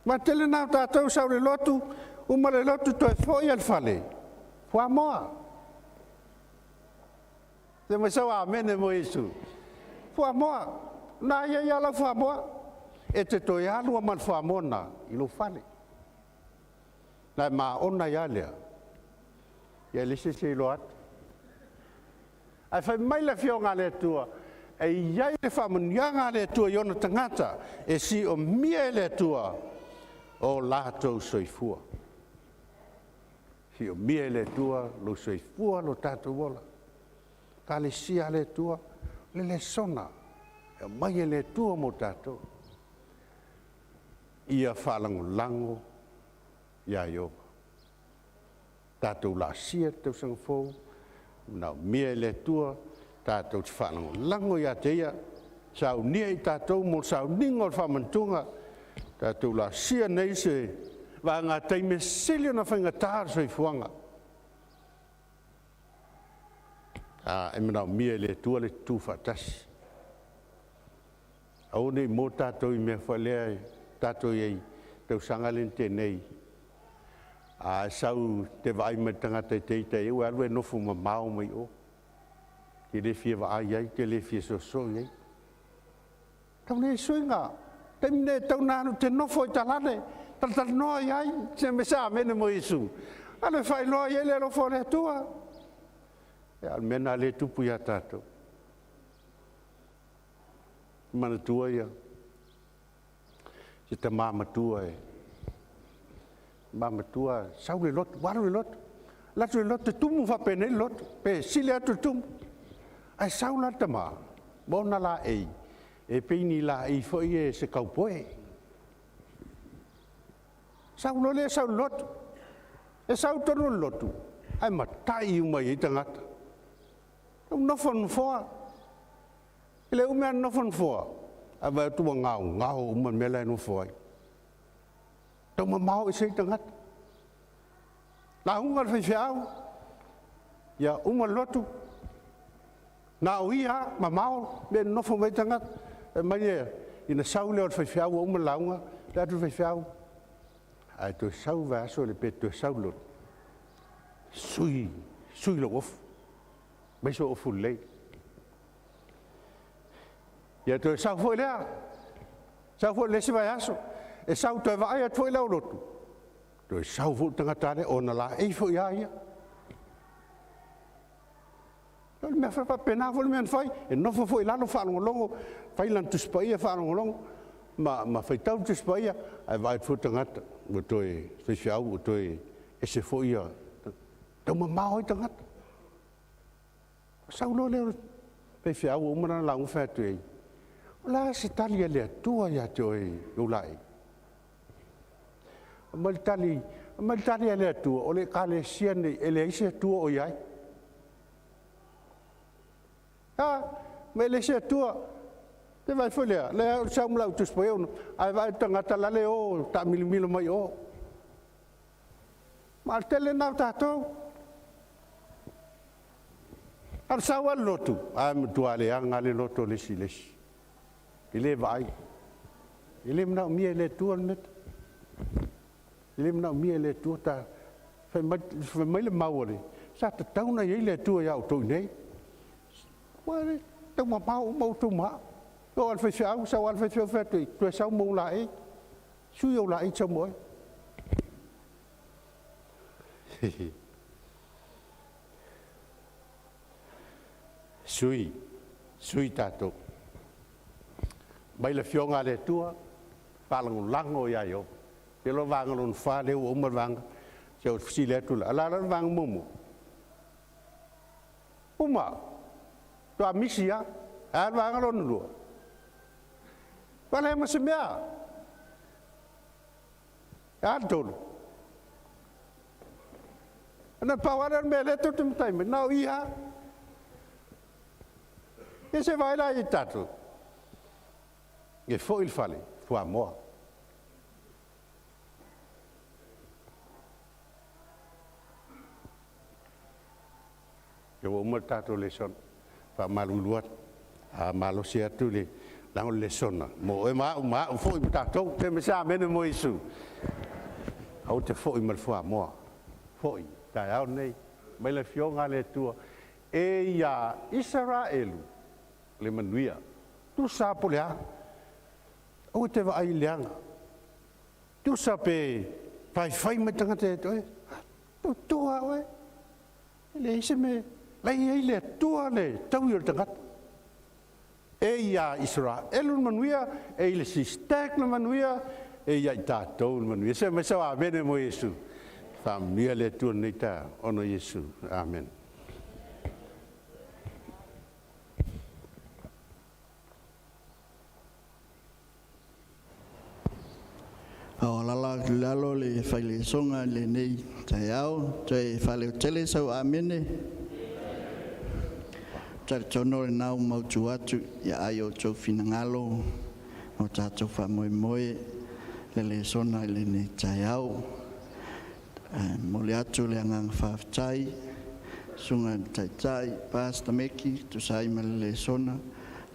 Speaker 5: Ma tele nā tātou sau le lotu, uma le lotu toe foi al fale. Fuamoa. Te mai sau amene mo Iesu. Fuamoa. Na ia ia lau fuamoa. E te toe alu a ma le fuamoa na i lou fale. Na ma ona ia lea. Ia le se se ilo atu. Ae fai mai le afioga a le Atua, e iai le faamanuiaga a le Atua i ona tagata, e si o mia e le Atua, o latou soifua. Si o mia e le Atua, lo soifua lo tātou ola. Ka le sia le Atua, le lesona, e mai e le Atua mo tātou. Ia faalagolago ia Ieova. Tātou la sia te tausaga fou, na mia e le Atua, tātou te faalagolago ia te ia, saunia i tātou mo sauniga o le faamanatuga, tātou la sia nei se vaega taimi e sili ona faigata le soifuaga. A e manaomia e le Atua le tutu faatasi. Aua nei mo tātou i mea foi lea, tātou i ai tausaga le tenei. A sau te vaai mai tagata i te ita i ua alu e nofo mamao mai o. Te le fia vaai ai, te le fia soso i ai. Tau nei suiga, taimi nei tau nā te nofo i talane, talatalanoa i ai, se me sa mene mo Iesu. Alu e faailoa i ai le alofa o le Atua. Ia, o le mea na le tupu ia tātou. Manatua ia, se tamā matua e. Ma matua, sau le lotu, walu le lotu. Latu le lotu, te tumu whapenei le lotu. Pe sile atu le tumu. Ai sau la tama, mona la ei, e peini la ei foi e se kaupoe. Sau lo le sau le lotu. E sau tonu le lotu. Ai matai uma i tangata. Au nofo nofoa. I le umea nofo nofoa. A vai atu ngao ngao uma mea e nofo ai. Tau mamao i se tangata. La unga le faifeau. Ia uma le lotu. Na o ia mamao me nofo mai tangata. E mai e, ina sau lea o le faifeau ua uma le lauga, le atu le faifeau. Ae toe sau vaiaso le pe toe sau lotu. Sui, sui lou ofu. Mai sou ofu lelei. Ia toe sau foi lea. Sau foi le isi vaiaso. E sau toe vaai atu foi lea o lotu. Toe sau foi le tagata lea ona laei foi a ia. O le mea faapena foi le mea na fai. E nofo foi i lalo faalogologo, fai lana Tusi Paia faalogologo, ma faitau le Tusi Paia, ae vaai atu foi le tagata, ua toe faifeau, ua toe ese foi ia, taumamao ai tagata. Sau loa lea o le faifeau ua uma lana lauga fai atu i ai, o le a se tali a le Atua ia te oe i ou laei? Aumai le tali, aumai le tali a le Atua, o le Ekalesia lenei e leai se Atua o i ai. A, ma e leai se Atua. Te vaai foi lea, lea o le sau ma lau Tusi Paia, ae vaai le tagata la le o taamilomilo mai o. Ma o le tele lena o tatou. A o le sau lava le lotu, ae matua leaga lava le loto o le isi i le isi. E le vaai. E le manaomia e le Atua le mea. E le manaomia e le Atua ta fai mai le mau a le sa tatau ona i ai le Atua ia outou i inei. Ua le taumamao uma outou ma au. O le faifeau, sau lava le faifeau fai atu, toe sau ma ou laei. Sui ou laei sau ma oe. Sui, sui tatou. Mai le afioga a le Atua, faalagolago ia Ieova. Te iloa vaega lona 4 lea ua uma le vaega. Se o fesili atu la, a la le vaega muamua? Uma, toa misi lava. A le vaega lona 2? Ua leai ma se mea. A le 3? Na pau lava lea o le mea lea tou te matai mai, na o ia. Ia se vaai la i tatou. E foi le fale, fuamoa. Ia ua uma le tatou lesona. Faamalulu atu. A malosi atu le lago le lesona. Mo oe ma au, ma au foi ma tatou. Te me sa amene mo Iesu. Au te foi ma le fuamoa. Foi, taeao nei, mai le afioga a le Atua. E ia Isaraelu le manuia. Tusa po le a. Aua te vaai i leaga. Tusa pe faifai mai tagata ia te oe. Tautua oe. E leai se mea. Lai ai le Atua le taui o le tagata. E ia Isaraelu le manuia, e i le SISTAC le manuia, e ia i tatou le manuia. Se mai sau amene mo Iesu. Faamanuia le Atua lenei taeao, ona o Iesu. Amen.
Speaker 2: Aoalala atu i lalo le failesoga i lenei taeao, toe faaleotele sau amene. Talitonu o lena ua mautu atu ia ai outou finagalo o tatou faamoemoe le lesona i lenei taeao. Ae momoli atu le agaga faafetai susuga i le Taitai Pastor Meki tusa ai ma le lesona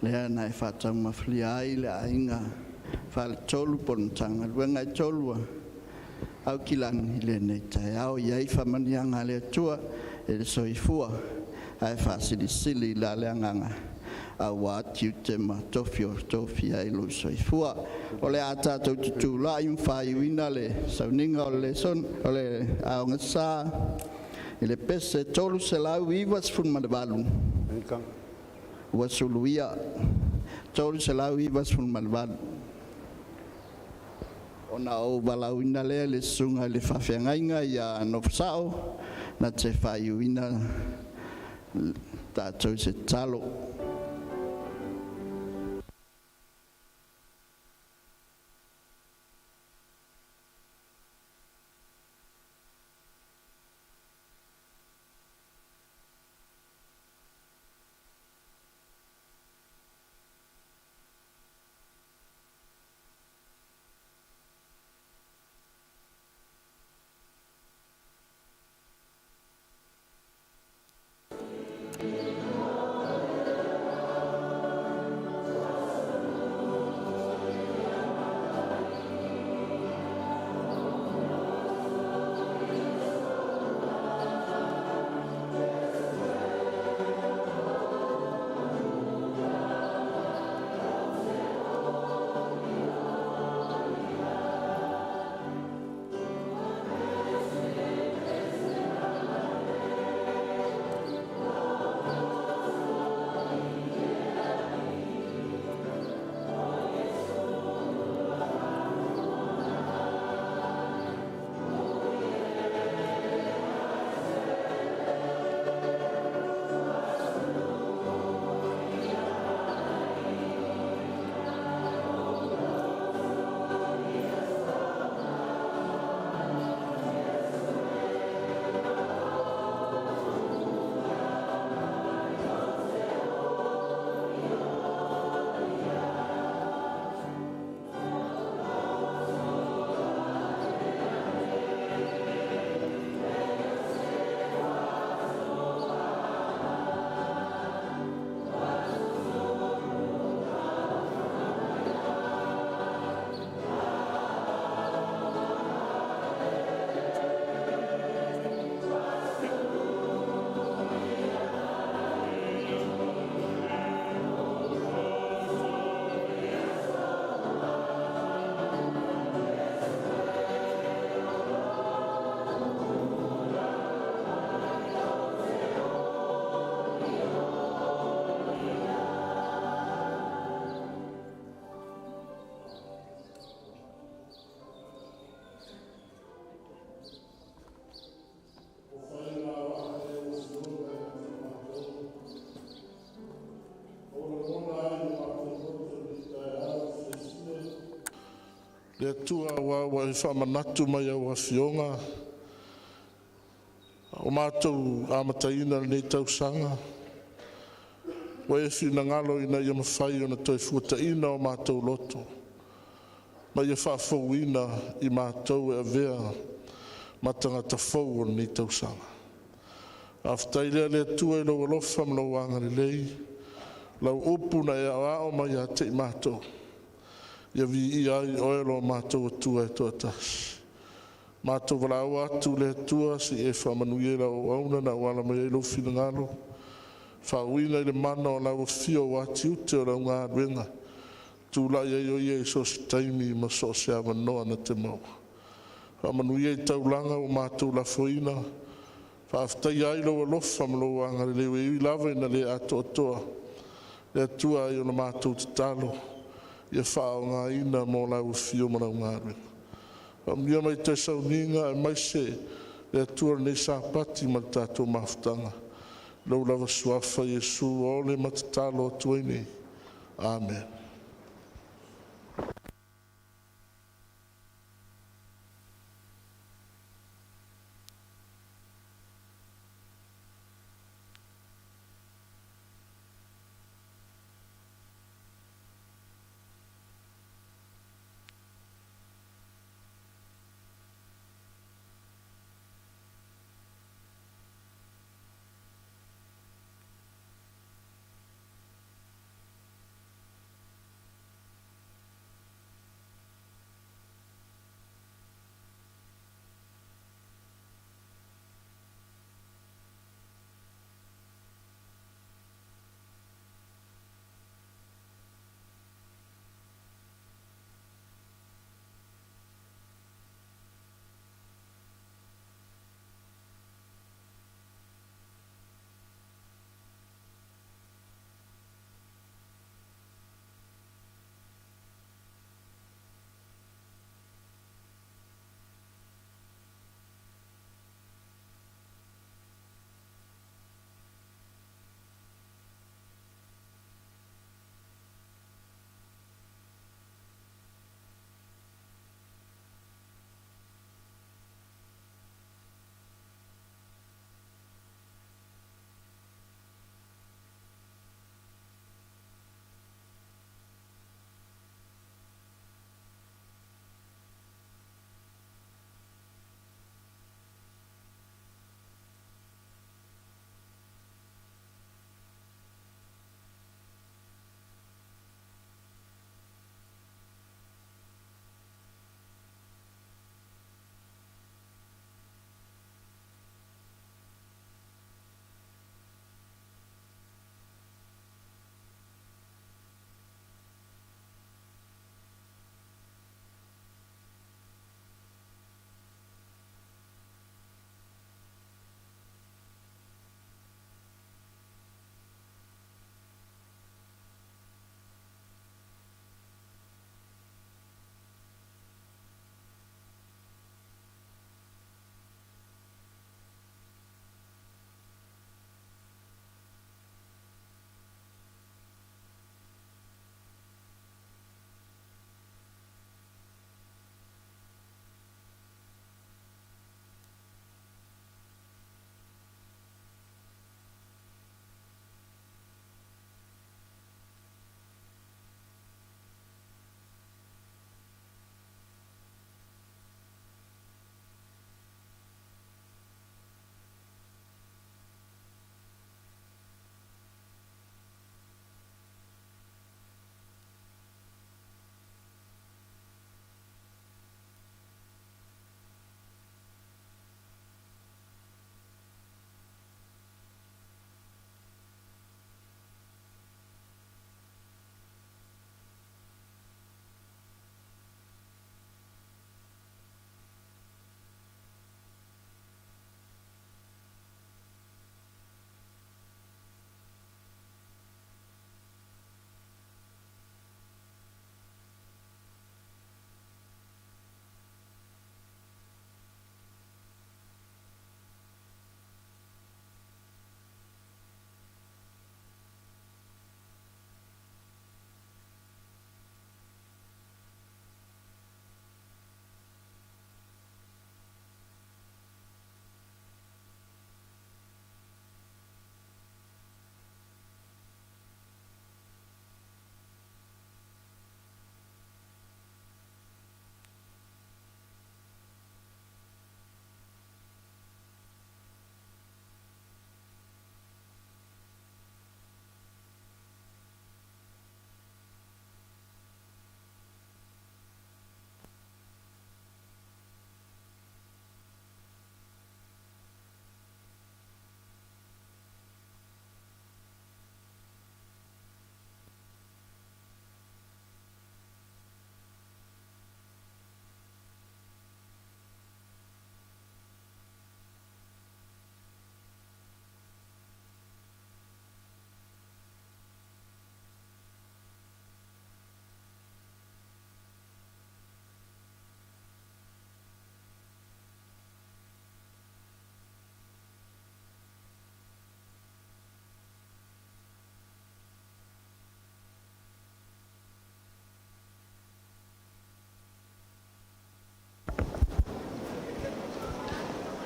Speaker 2: lea na e faataumafalia ai le aiga faletolu po o le Matagaluega e 3 a Aukilani i lenei taeao. E i ai faamanuiaga a le Atua i le soifua ae faasilisili la le agaga aua tiute ma tofi o tofia ai lou soifua. O le a tatou tutulai ma faaiuina le sauniga o le lesona o le aogasa i le pese 398 ua suluia 398. Ona ou valaauina lea i le susuga i le faafeagaiga ia Nofosao na te faaiuina tatou i se tatalo.
Speaker 6: Le Atua auā ua e faamanatu mai au Afioga o matou amataina lenei tausaga, ua e finagalo ina ia mafai ona toe fuata'ina o matou loto ma ia faafouina i matou e avea ma tagata fou o lenei tausaga. Faafetai lea le Atua i lou alofa ma lou agalelei, lau upu na e aoao mai ia te i matou, ia viia ai Oe lo matou Atua e toatasi. Matou valaauina atu le Atua se i e faamanuia i lau auauna na auala mai ai lou finagalo, faauuina i le mana o lau afio aua tiute o lau galuega, tulai ai o Ia i so o se taimi ma so o se avanoa na te maua. Faamanuia i taulaga ua matou lafoina, faafetaia ai lou alofa ma lou agalelei e ui lava ina le atoatoa. Le Atua ai o le matou tatalo, ia faaaogaina mo lau afio ma lau galuega. Faamanuia mai i toe sauniga aemaise le Atua lenei Sapati ma le tatou mafutaga, i lou lava Suafa Iesu ole ma tatalo atu ai nei. Amene.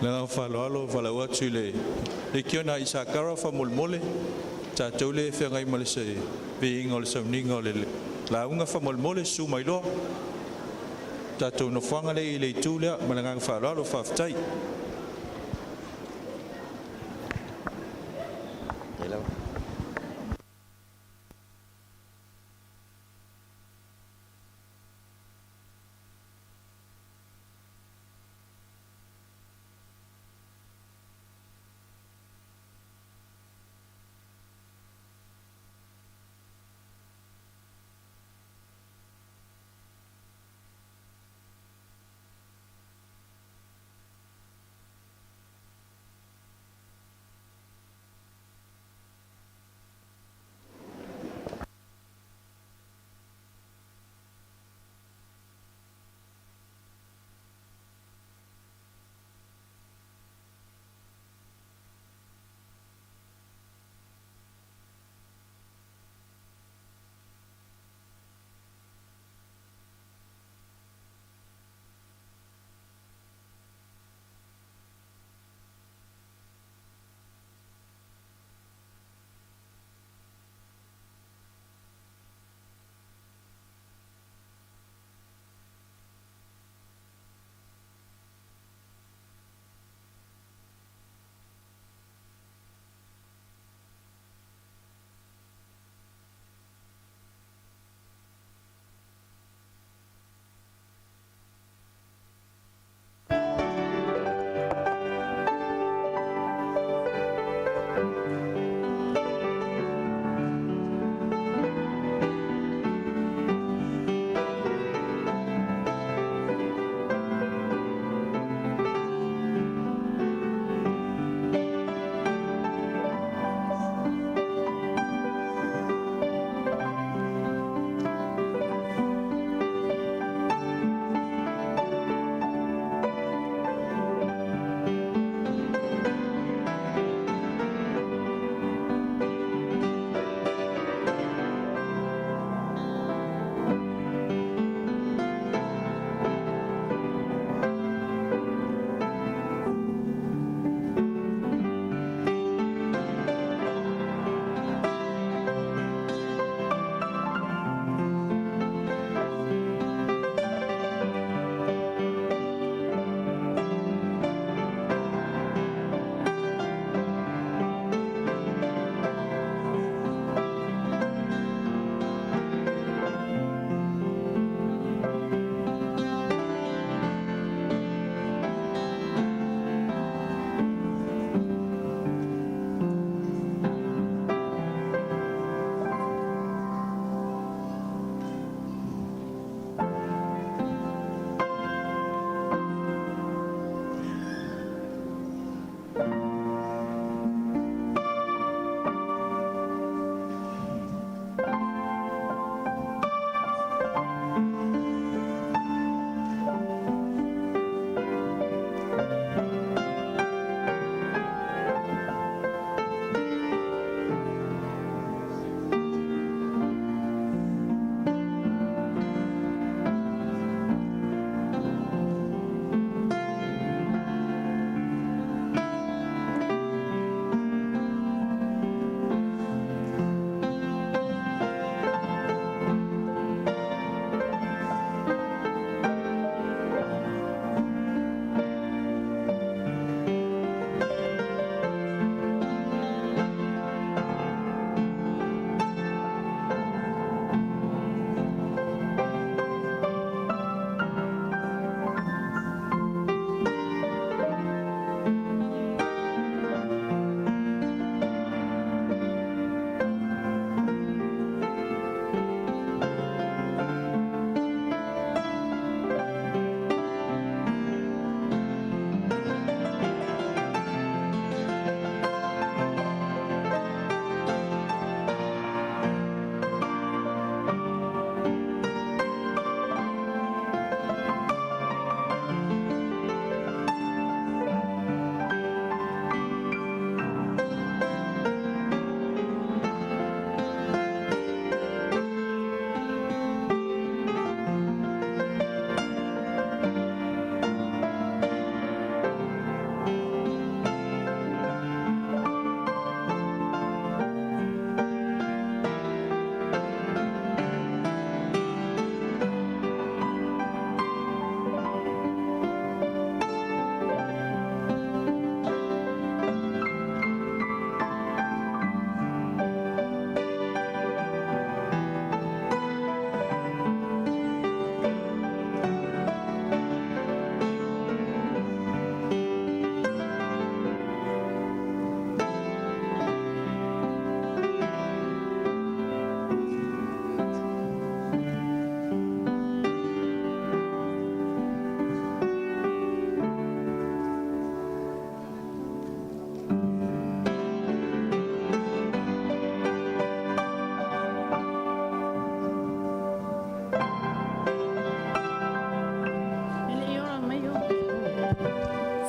Speaker 7: Le faaaloalo valaau atu i le Lekiona Isakara faamolemole, tatou le feagai ma le se viiga o le sauniga o le lauga faamolemole, susu mai loa. Tatou nofoaga lea i le itu lea ma le agaga faaaloalo, faafetai.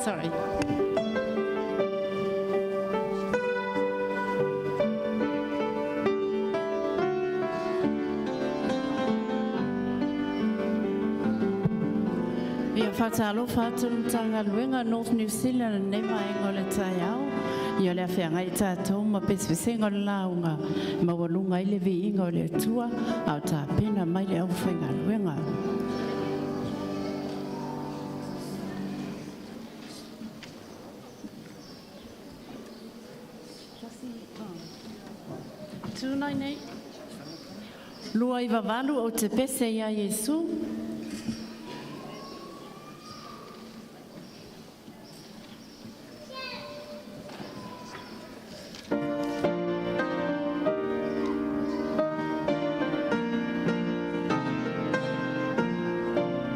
Speaker 8: Sorry. Ia whātalofa atu le Matagaluega North New Zealand i lenei vaega o le taeao. Ia o le a feagai tatou ma pesepesega o le lauga e maualuga ai le viiga o le Atua a o tapena mai le aufaigaluega. 298 ou te pese iā Iesu.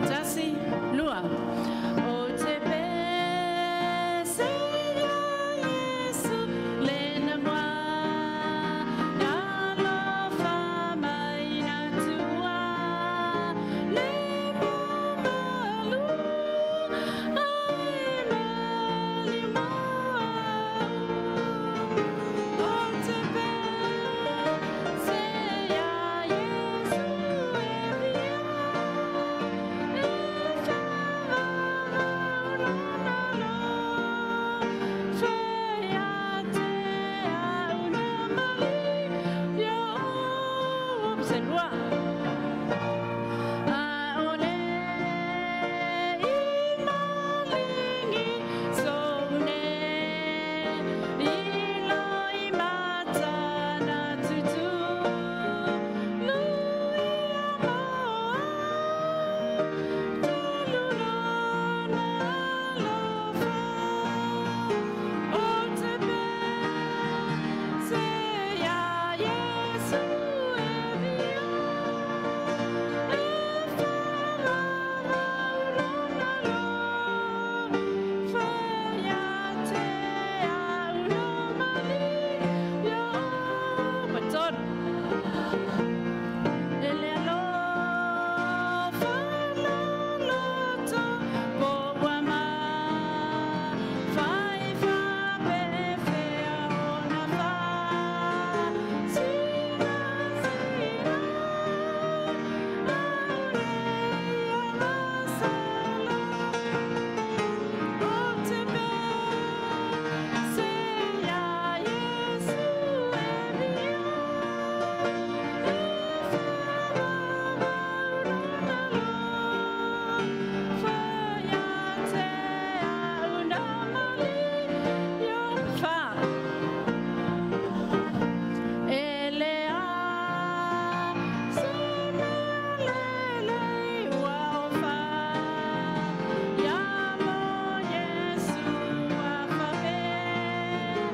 Speaker 8: Tasi, lua. Ou te pese iā Iesu lena alofa mai Atua le mamalu ai maliu mo au. Ou te pese iā Iesu e viia e faavavau lona alofa ia te au na maliu Selua. Aole i malingi soune i loi matana tutu luia moa talu lona alofa. Ou te pese iā Iesu e viia e faavavau lona alofa ia te au na maliu Patonu. E le alofa loloto po ua mafai faapefea ona faasinasina aole ia masalo. Ou te pese iā Iesu e viia e faavavau lona alofa ia te au na maliu Fa. E le a se mea lelei ua ofa ia mo Iesu a faapefea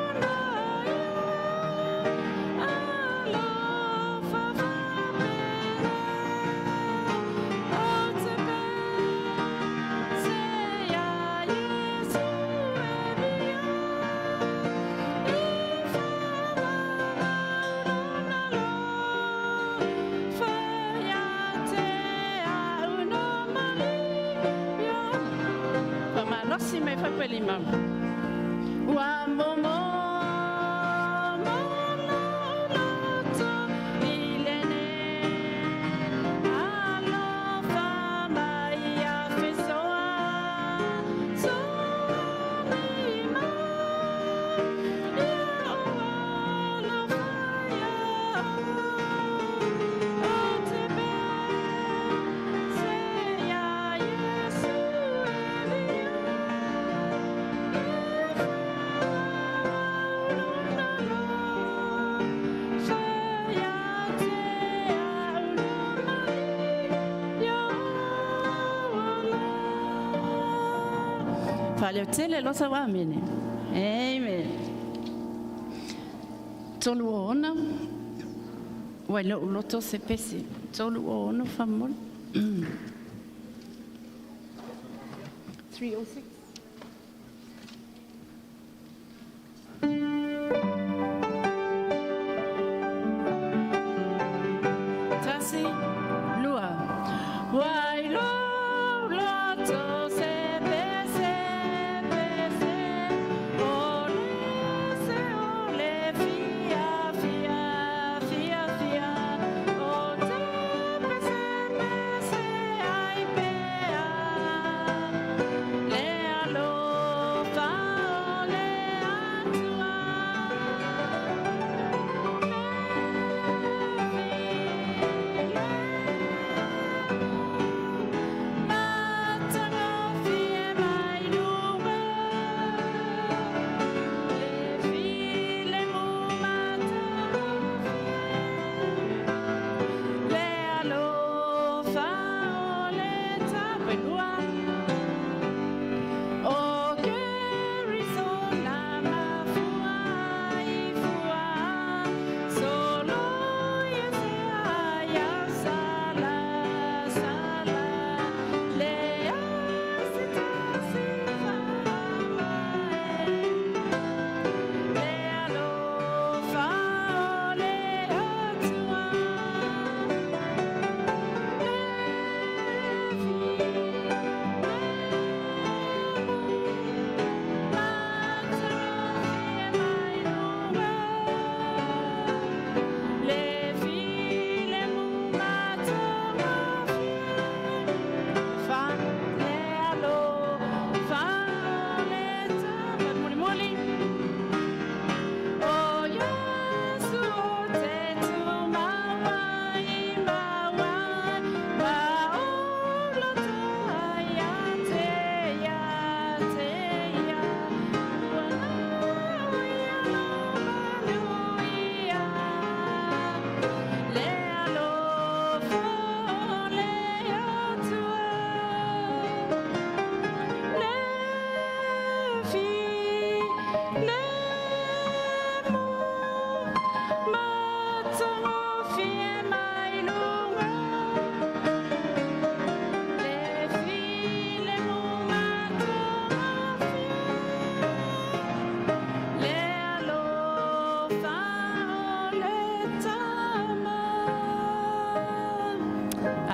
Speaker 8: ona ia alofa faapena. Ou te pese iā Iesu e viia e faavavau lona alofa ia te au na maliu Faamalosi mai faapelima. Ua momo loto i lenei alofa mai ia fesoa soa ia o alofa ia Ou te pese iā Iesu e viia e faavavau lona alofa ia te au na maliu Faaleotele losa ua amene. Amen. 306 ua i lou loto se pese. 306 faamomoli. 306. Tasi, lua. Ua i lou loto se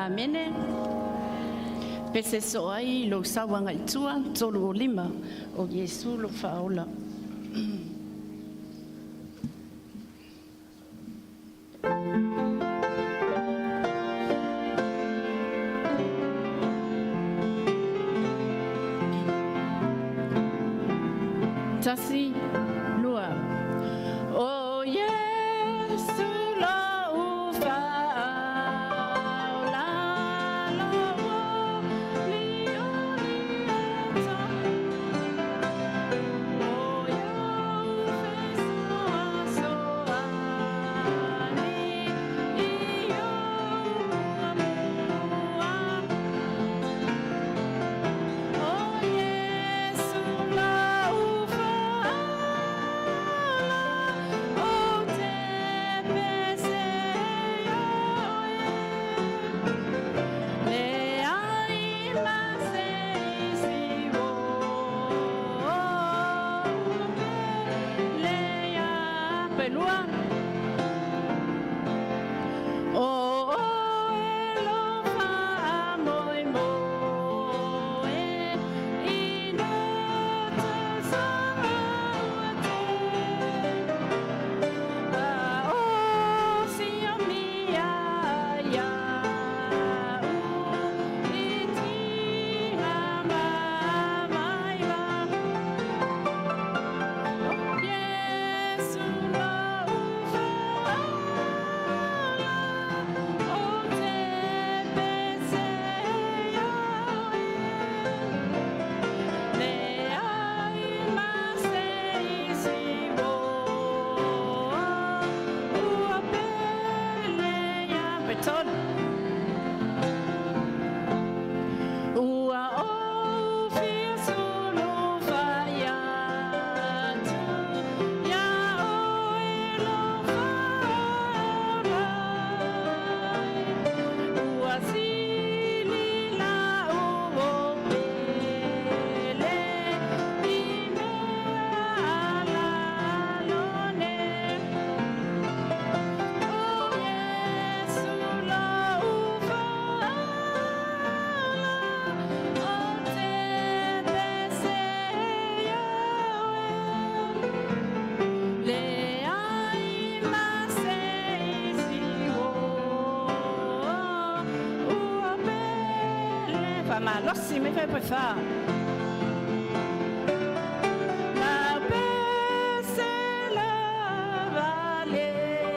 Speaker 8: Amene. Pese so ai lo sauanga i tua, tolu o lima, o Iesu lo whaola. Tasi, lua. O Iesu lo uwhaola, lo o li o li ata. O iau fesoa soa ni i o mua. O Iesu lo uwhaola, o te pese oe. Le ai ma se isi o, le ia pelua. O o e lo wha moe i no te sanga ua te. A o si o mia ia u i tinga ma mai va. O Iesu lo uwhaola, o te pese oe. Le ai ma se isi o, ua pele ia petolu. Ua o fia sulu whai atu, ia o e lo whaola. Ua sili la o pele i mea ala lone. O Iesu lo uwhaola, o te pese oe. Le ai ma se isi o, ua pele. Whamalosi me whai wha. La pese la valea,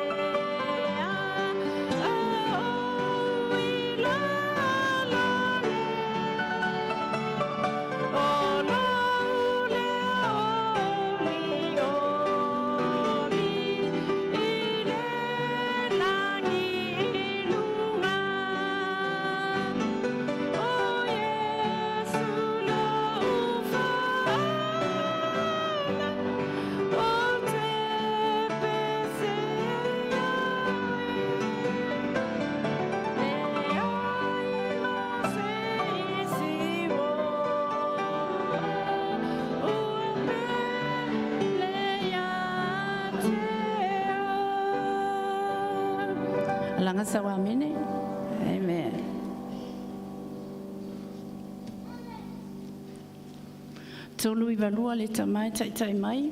Speaker 8: a o i la lone. O lo le oli oli i le langi i lunga. O Iesu lo uwhaola, o te pese oe. Le ai ma se isi o, ua pele ia te au. Langa sa amene. Amen. Tolu i valua le tamai tai tai mai.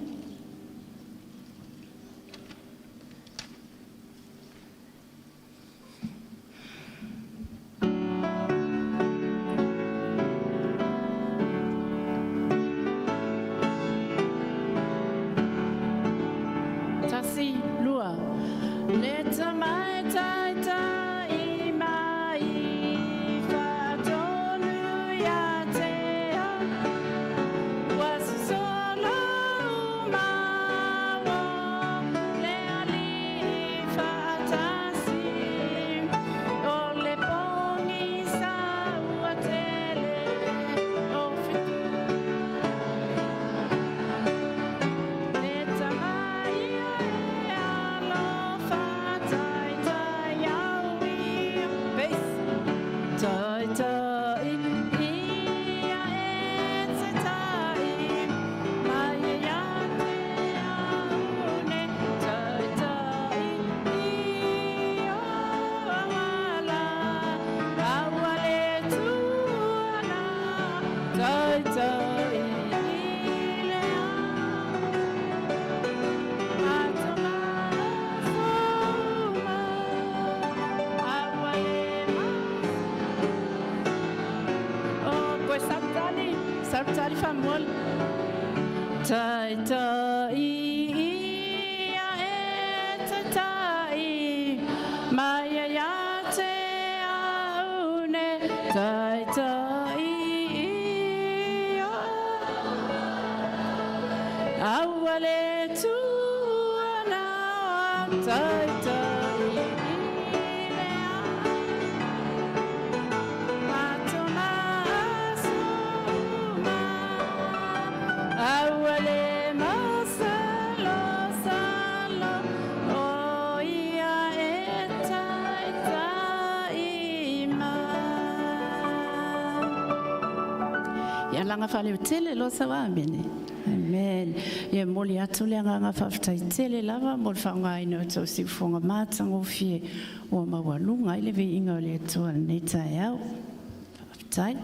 Speaker 8: Tasi lua. Le tamai tai tai mai whaatonu ia te au. Ua sosolo maua le ali whaatasi. O le pongi sa ua tele o fitu. Le tamai e alofa tai tai. Saali faamua. Taitai ia e taitai mai ia te au ne taitai ia aua le tuana taitai ia matona asuma aua le masalo salo o ia e taitai mai. Ia laga faaleutele loa sau amene. Amen. Ia momoli atu le agaga faafetai tele lava mo le faaaogaina o tou siufofoga matagofie ua maualuga ai le viiga o le Atua i lenei taeao. Faafetai.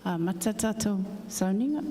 Speaker 8: Amata tatou sauniga.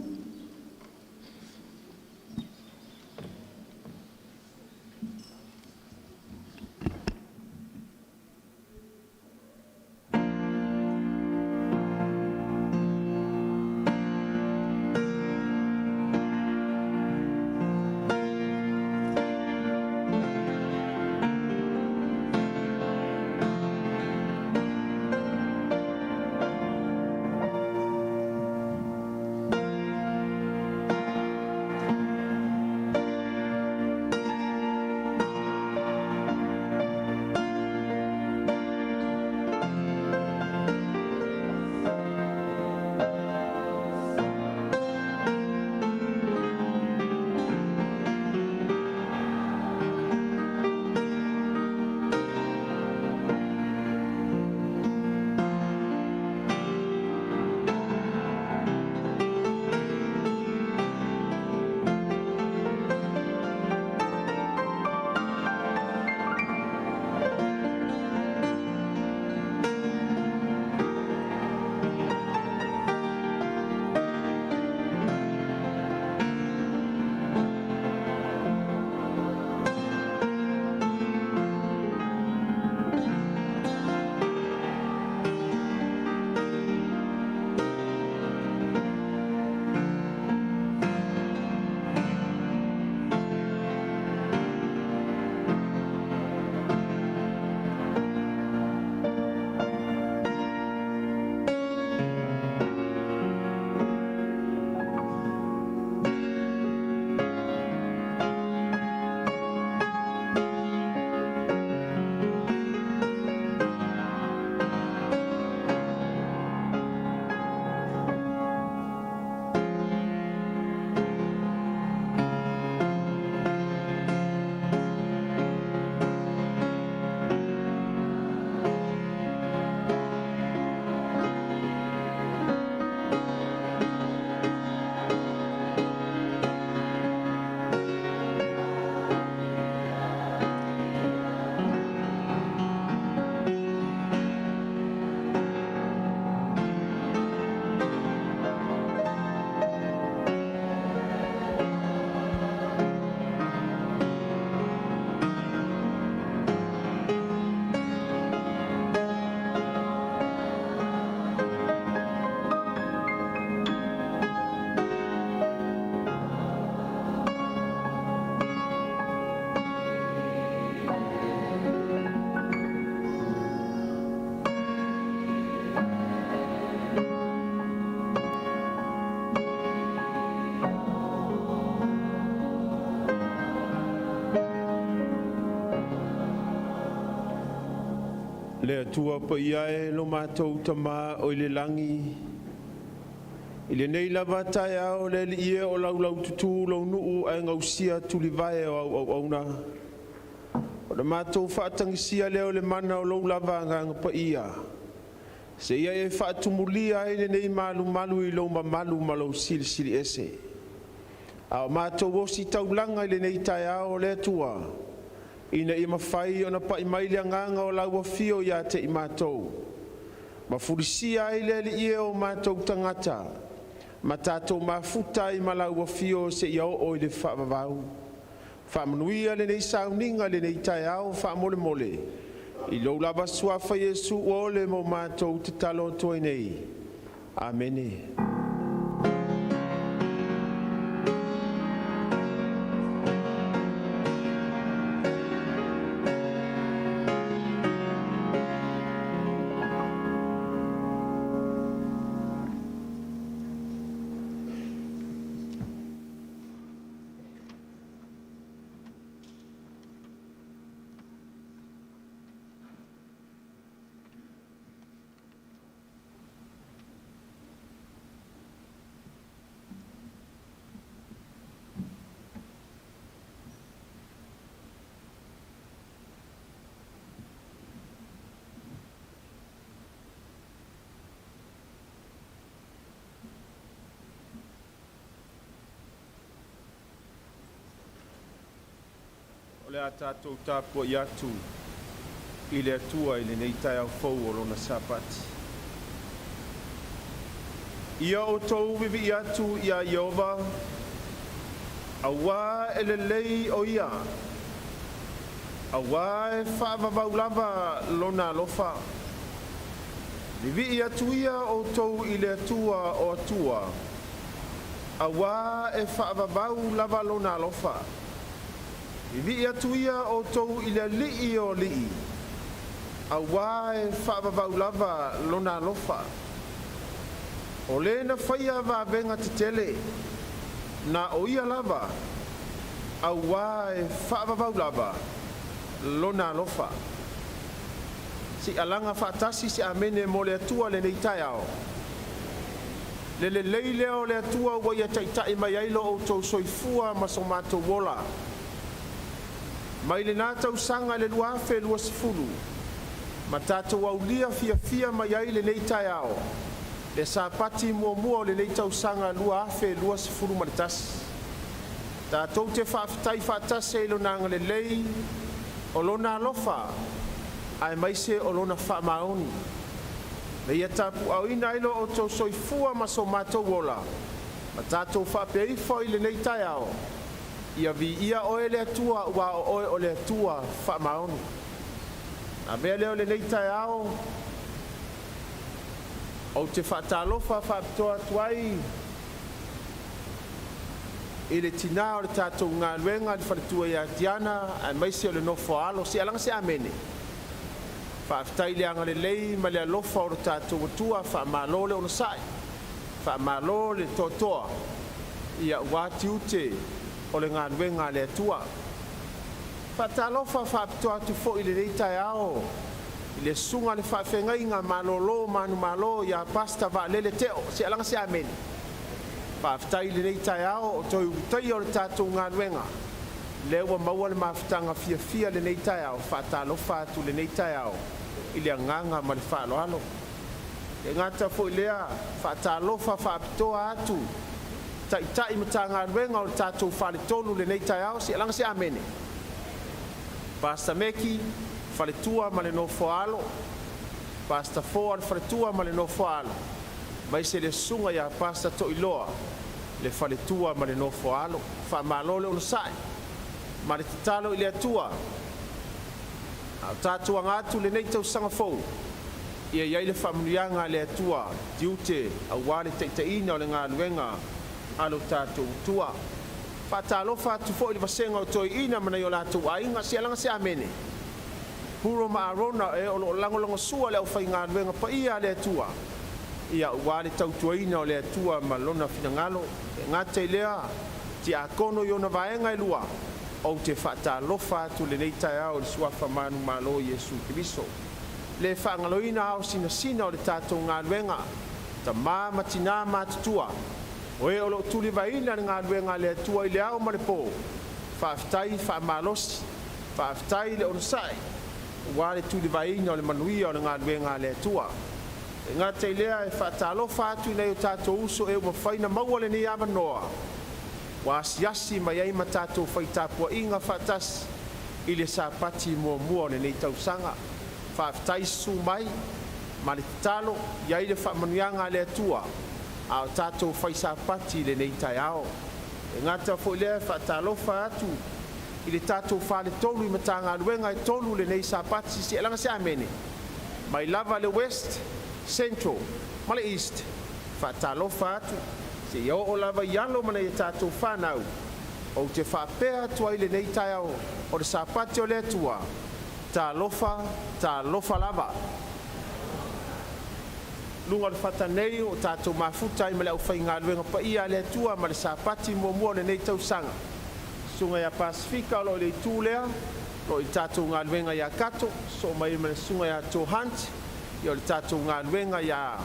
Speaker 9: Le Atua paia e lo matou Tama o i le lagi, i lenei lava taeao le Alii e o laulaututu lou nuu ae gausia tulivae o au auauna. O le matou faatagisia lea o le mana o lou lava Agaga Paia, seia e faatumulia ai lenei malumalu i lou mamalu ma lou Silisili Ese. A o matou ositaulaga i lenei taeao, le Atua, ina ia mafai ona pai mai le agaga o lau afio ia te i matou, ma fulisia ai le Alii e o matou tagata, ma tatou mafuta ai ma lau afio seia oo i le faavavau. Faamanuia lenei sauniga i lenei taeao faamolemole, i lou lava Suafa Iesu ua ole mo matou, tatalo atu ai nei. Amene. le a tatou tapuai atu i le Atua i lenei taeao fou o Lona Sapati. Ia outou vivii atu iā Ieova, auā e lelei o Ia, auā e faavavau lava Lona alofa. Vivii atu ia outou i le Atua o atua, auā e faavavau lava Lona alofa. Vivii atu ia outou i le Alii o alii, auā e faavavau lava Lona alofa. O le na faia vavega tetele, na o Ia lava, auā e faavavau lava Lona alofa. Se i alaga faatasi se amene mo le Atua lenei taeao. Le lelei lea o le Atua ua ia taitai mai ai lo outou soifua ma so matou ola. Mai lenā tausaga i le 2020, ma tatou aulia fiafia mai ai lenei taeao, le Sapati muamua o lenei tausaga 2021. Tatou te faafetai faatasi ai i Lona agalelei, o Lona alofa, aemaise o Lona faamaoni. Na ia tapuaaoina ai lo outou soifua ma so matou ola, ma tatou faapea ifo i lenei taeao, ia viia Oe le Atua ua o Oe o le Atua faamaoni. Na mea lea o lenei taeao, ou te faatalofa faapitoa atu ai i le tinā o le tatou galuega le faletua ia Tiana aemaise o le nofo a alo. Se i alaga se amene. Faafetai le agalelei ma le alofa o lo tatou Atua, faamalo le onosai, faamalo le toatoa ia aua tiute o le galuega a le Atua. Faatalofa faapitoa atu foi i lenei taeao i le susuga i le faafeagaiga malolo manumalo ia Pastor Vaalele Teo. Se i alaga se amene. Faafetai i lenei taeao o toe ulutaia o le tatou galuega, lea ua maua le mafutaga fiafia i lenei taeao. Faatalofa atu i lenei taeao i le agaga ma le faaaloalo. E gata foi i lea, faatalofa faapitoa atu Taitai Matagaluega o le tatou Faletolu i lenei taeao. Se i alaga se amene. Pastor Meki, faletua ma le nofo a alo, Pastor Foa le faletua ma le nofo a alo, aemaise le susuga ia Pastor Toiloa le faletua ma le nofo a alo. Faamalo le onosai ma le tatalo i le Atua a o tatou aga atu lenei tausaga fou, ia i ai le faamanuiaga a le Atua tiute aua le taitaiina o le galuega a lo tatou Atua. Faatalofa atu foi i le vasega o toeaiina ma nai o latou aiga. Se i alaga se amene. Puro ma Arona e o lo o lagolagosua le aufaigaluega paia a le Atua, ia aua le tautuaina o le Atua ma lona finagalo. E gata i lea, tiakono i ona vaega e lua, ou te faatalofa atu i lenei taeao i le suafa manumalo o Iesu Keriso. Le faagaloina ao sinasina o le tatou galuega, tamā ma tinā matutua, o e o lo o tulivaeina le galuega a le Atua i le ao ma le po, faafetai faamalosi, faafetai le onosai, aua le tulivaeina o le manuia o le galuega a le Atua. E gata i lea, e faatalofa atu i nai o tatou uso e ua mafai ona maua lenei avanoa, ua asiasi mai ai ma tatou fai tapuaiga faatasi i le Sapati muamua o lenei tausaga. Faafetai susu mai ma le tatalo, i ai le faamanuiaga a le Atua a o tatou fai Sapati i lenei taeao. E gata foi i lea, e faatalofa atu i le tatou faletolu i Matagaluega e tolu i lenei Sapati. Se i alaga se amene. Mai lava le West, Central ma le East, faatalofa atu seia oo lava i alo ma nai a tatou fanau. Ou te faapea atu ai lenei taeao o le Sapati o le Atua, talofa, talofa lava. Luga o le fata nei o tatou mafuta ai ma le aufaigaluega paia a le Atua ma le Sapati muamua o lenei tausaga. Susuga ia Pasefika o lo o i le itu lea, o lo o i le tatou galuega ia Kato, sosoo mai ai ma le susuga ia Joe Hunt, ia o le tatou galuega ia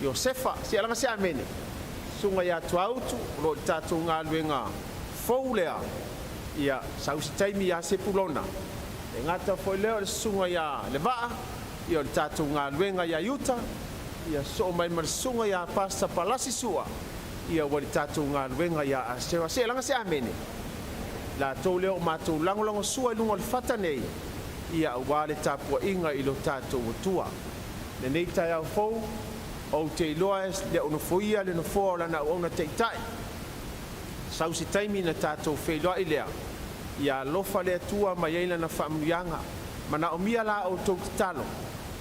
Speaker 9: Iosefa. Se i alaga se amene. Susuga ia Tuautu, o lo o i le tatou galuega fou lea, ia sau se taimi ia Sepulona. E gata foi lea o le susuga ia Levaa, ia o le tatou galuega ia Iuta, ia sosoo mai ma le susuga ia Pastor Palasi Sua, ia ua i le tatou galuega ia Asera. Se i alaga se amene. Latou lea o matou lagolagosua i luga o le fata nei, ia aua le tapuaiga i lo tatou Atua. Lenei taeao fou, ou te iloa e le o nofoia le nofoa o lana auauna taitai, sau se taimi ona tatou feiloai lea, ia alofa le Atua ma ia i ai lana faamanuiaga. E manaomia la outou tatalo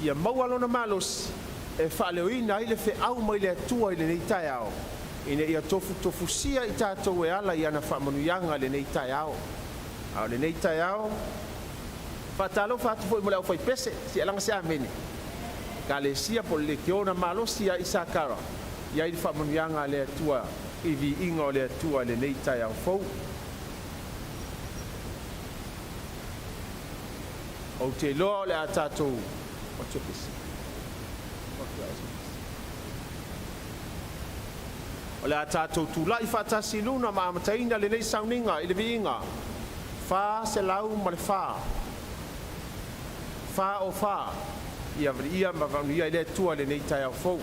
Speaker 9: ia maua lona malosi e faaleoina ai le feau mai le Atua i lenei taeao, ina ia tofutofusia i tatou e ala i ana faamanuiaga i lenei taeao. A o lenei taeao, e faatalofa atu foi mo le aufaipese, se i alaga se amene. Ekalesia po o le Lekiona malosi ia Isakara, i ai le faamanuiaga a le Atua i viiga o le Atua i lenei taeao fou. Ou te iloa o le a tatou O le a tatou tulai faatasi i luna ma amataina lenei sauniga i le viiga 404. 404. Ia viia ma faamanuia e le Atua lenei taeao fou.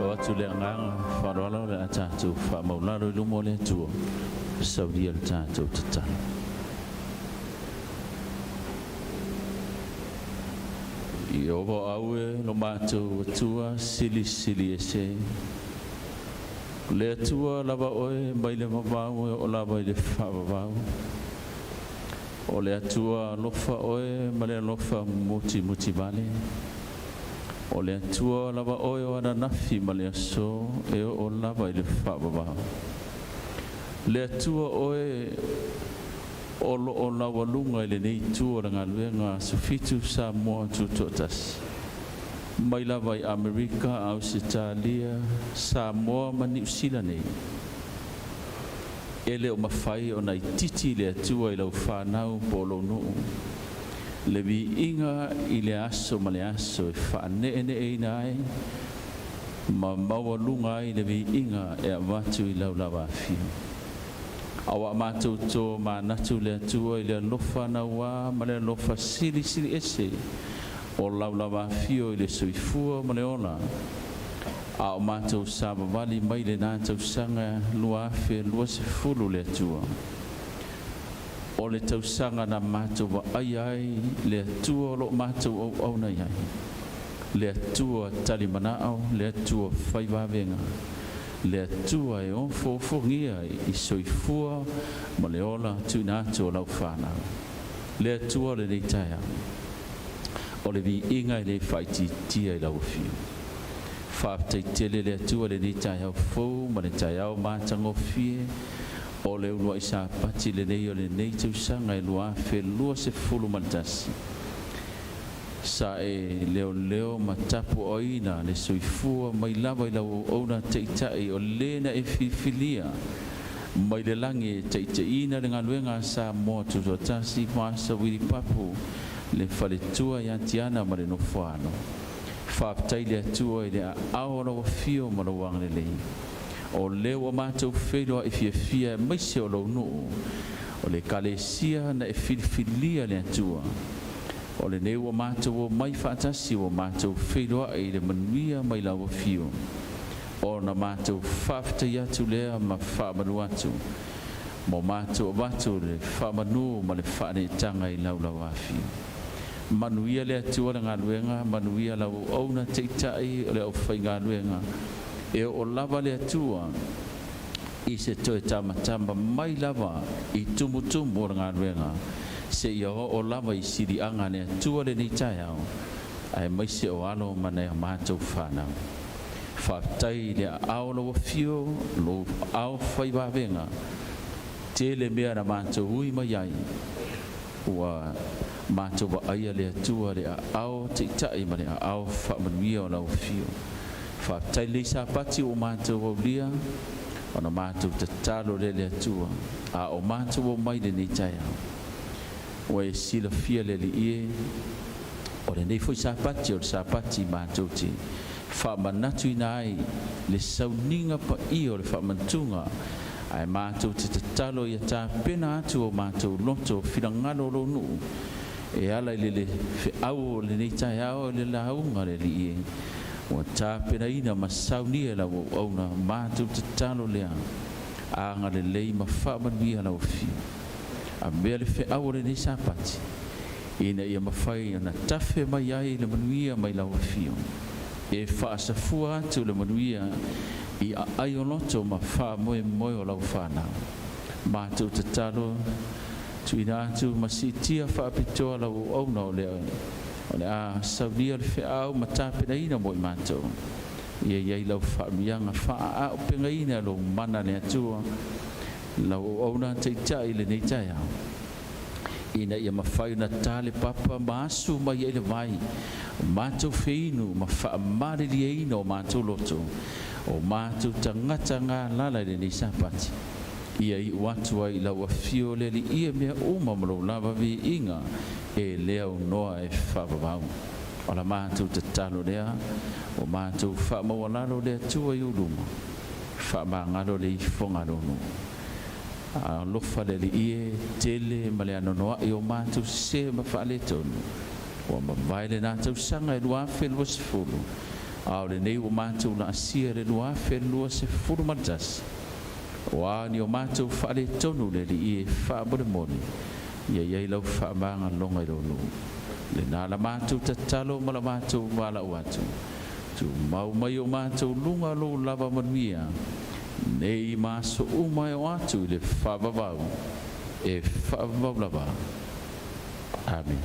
Speaker 10: O atu le agaga faaaloalo o le a tatou faamaualalo i luma o le Atua, saulia le tatou tatalo. Ieova o au e lo matou Atua silisili ese. Le Atua lava oe mai le vavau e oo lava i le faavavau. O le Atua alofa oe ma le alofa mutimutivale. O le Atua lava oe o ananafi ma le aso e oo lava i le faavavau. Le Atua oe o loo laualuga i lenei itu o le galuega Aso Fitu Samoa Tutoatasi, mai lava i Amerika, Ausetalia, Samoa ma Niu Sila nei. E le o mafai ona itiiti le Atua i lau fanau po o lou nuu. Le viiga i le aso ma le aso e faaneeneeina ai ma maualuga ai le viiga e avatu i lau lava afio. Aua matou to manatu le Atua i le alofa naua ma le alofa silisili ese o lau lava afio i le soifua ma le ola, a o matou savavali mai lena tausaga 2020 le Atua. O le tausaga na matou vaaia ai le Atua o loo matou auauna i ai. Le Atua talimana'o, le Atua faivavega, le Atua e ofoofogia i soifua ma le ola tuuina atu o lau fanau. Le Atua o lenei taeao, o le viiga e lē faaitiitia i lau afio. Faafetai tele le Atua lenei taeao fou ma le taeao matagofie o le uluai Sapati lenei o lenei tausaga e 2021. Sa e leoleo ma tapuaoina le soifua mai lava i lau auauna taʻitaʻi o lē na e filifilia mai le lagi e taʻitaʻina le galuega a Samoa Tutoatasi, Pasa Wili Papu, le faletua ia Tiana ma le nofoalo. Faafetai le Atua i le aao o lau afio ma lou agalelei. O lea ua matou feiloai fiafia aemaise o lou nuu, o le Ekalesia na e filifilia le Atua. O lenei ua matou omai faatasi ua matou feiloai i le manuia mai lau afio. Ona matou faafetai atu lea ma faamanu atu. Ma matou avatu le faamanu ma le faaneetaga i lau afio. Manuia le Atua le galuega, manuia lau auauna taʻitaʻi o le aufaigaluega. E oo lava le Atua i se toe tamatama mai lava i tumutumu o le galuega, seia oo lava i siliaga a le Atua lenei taeao, aemaise o alo ma nai a matou fanau. Faafetai i le aao o lau afio, lou aao faivavega, tele mea na matou ui mai ai, ua matou vaaia le Atua le aao taʻitaʻi ma le aao faamanuia o lau afio. Faafetai lenei Sapati ua matou aulia, ona matou tatalo lea le Atua, a o matou omai lenei taeao. Ua e silafia le Alii e, o lenei foi Sapati o le Sapati matou te faamanatuina ai le sauniga paia o le faamanatuga, ae matou te tatalo ia tapena atu o matou loto finagalo o lou nuu, e ala i le feau o lenei taeao i le lauga le Alii e, ua tapenaina ma saunia e lau auauna. Matou tatalo lea, agalelei ma faamanuia lau afio. Avea le feau o lenei Sapati, ina ia mafai ona tafe mai ai le manuia mai lau afio. E faasafua atu le manuia i aai o loto ma faamoemoe o lau fanau. Matou tatalo tuuina atu ma siitia faapitoa lau auauna o le o le a saunia le feau ma tapenaina mo i matou. Ia iai lau faamanuiaga faaauupegaina lou mana le Atua, lau auauna taʻitaʻi lenei taeao, ina ia mafai ona ta le papa ma asu mai ai le vai o matou feinu ma faamalilieina o matou loto o matou tagata galala i lenei Sapati. Ia iu atu ai i lau afio le Alii e mea uma ma lou lava viiga e le aunoa e faavavau. O la matou tatalo lea, ua matou faamaualalo le Atua i ou luma, faamagalo le ifoga a lou nuu. Alofa le Alii e, tele ma le anoanoai o matou sesē ma faaletonu. Ua mavae lenā tausaga e 2020, a o lenei ua matou laasia le 2021. O a ni o matou faaletonu le Alii e faamolemole, ia iai lau faamagaloga i lou nuu. Lenā la matou tatalo ma la matou valaau atu. Tumau mai o matou luga lou lava manuia, nei ma aso uma e oo atu i le faavavau, e faavavau lava. Amene.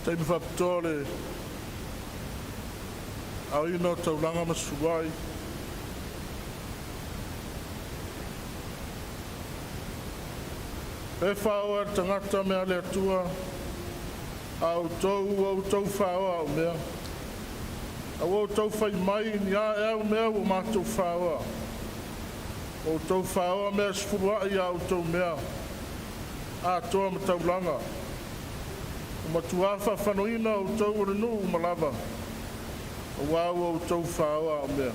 Speaker 6: Taimi faapitoa o le aoina o taulaga ma sefuluai. E faoa e le tagata mea a le Atua, a outou ua outou faoa au mea. A ua outou fai mai, ni a ea au mea ua matou faoa? Ua outou faoa mea e sefuluai ia outou mea, atoa ma taulaga. Ua matua faafanoina outou e le nuu uma lava, auā ua outou faoa au mea.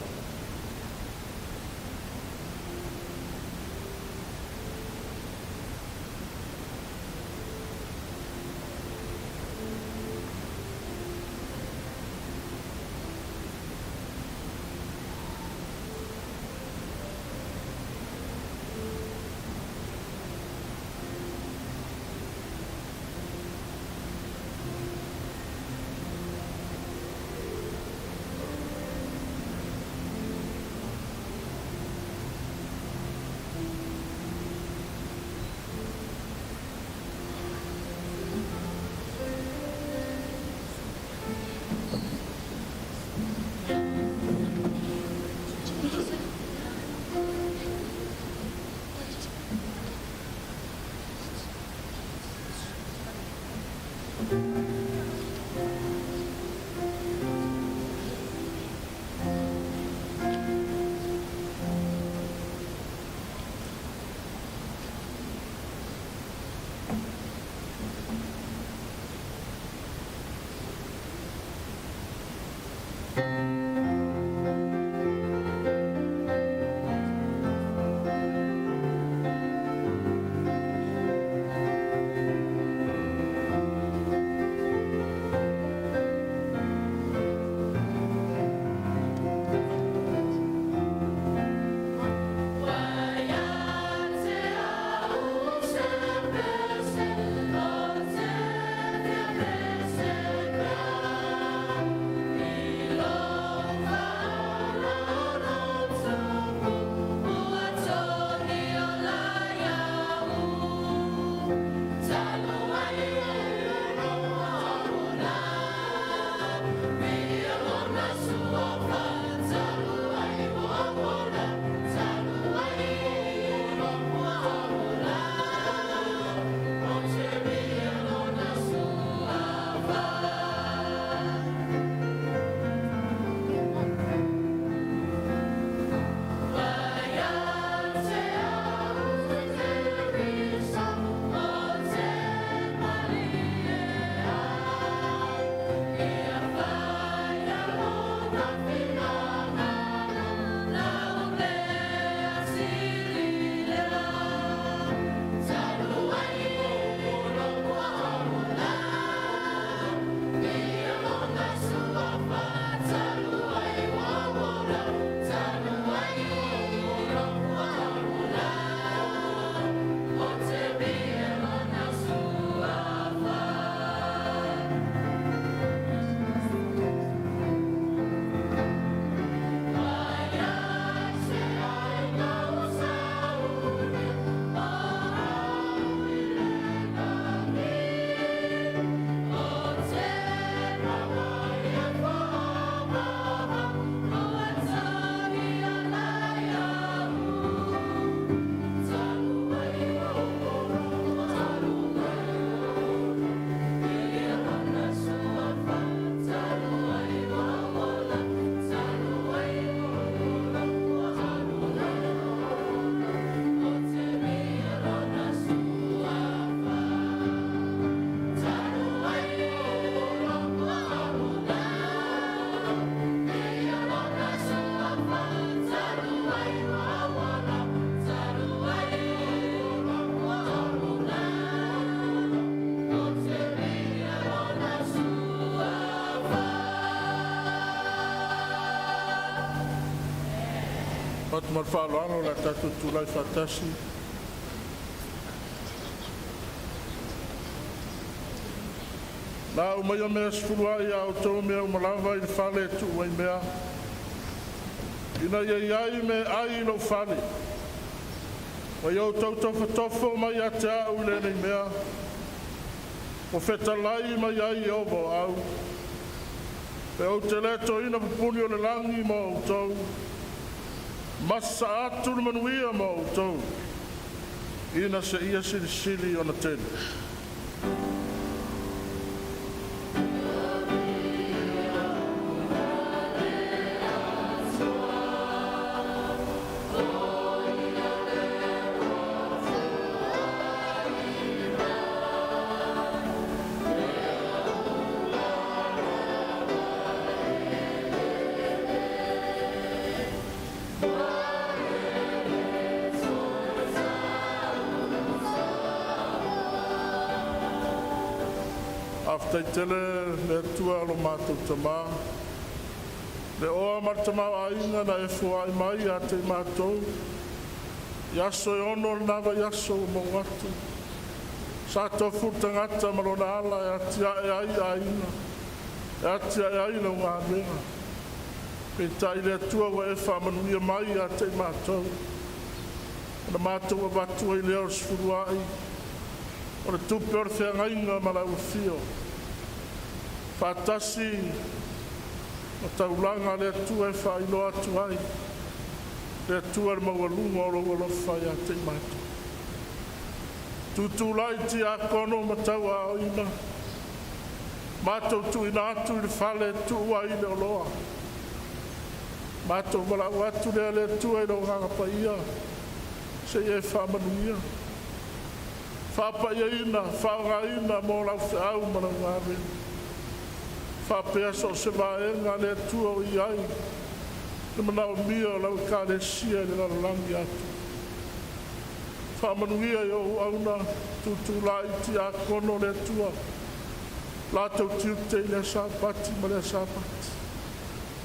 Speaker 6: Atu ma le faaaloalo le a tatou tulai faatasi Na aumaia mea sefuluai a outou mea uma lava i le fale e tuu ai mea, ina ia i ai meaai i lou fale. Ua ia outou tofotofo mai ia te a'u i lenei mea. Ua fetalai mai ai Ieova o Au, E ou te le toina pupuni o le lagi mo outou, ma sasaa atu le manuia mo outou, ina seia silisili ona tele. Faafetai tele le Atua lo matou Tamā, le oa ma le tamaoaiga na e foai mai ia te i matou i aso e ono o lena vaiaso ua maua atu. Sa tofu le tagata ma lona ala e atiae ai aiga, e atiae ai lau galuega. Peitai le Atua ua e faamanuia mai ia te i matou, ona matou avatu ai lea o le sefuluai o le tupe o le feagaiga ma lau Afio, faatasi ma taulaga a le Atua e faailoa atu ai le Atua le maualuga o lou alofa ia te i matou. Tutulai tiakono ma tauaoina, matou tuuina atu i le fale e tuu ai le oloa. Matou valaau atu lea le Atua i lou Agaga Paia se i e faamanuia, faapaiaina, faaaogaina mo lau feau ma lau galuega. Faapea so o se vaega a le Atua o i ai le manaomia o lau Ekalesia i le lalolagi atoa. Faamanuia i ou auauna tutulai tiakono le Atua latou tiute i lea Sapati ma lea Sapati.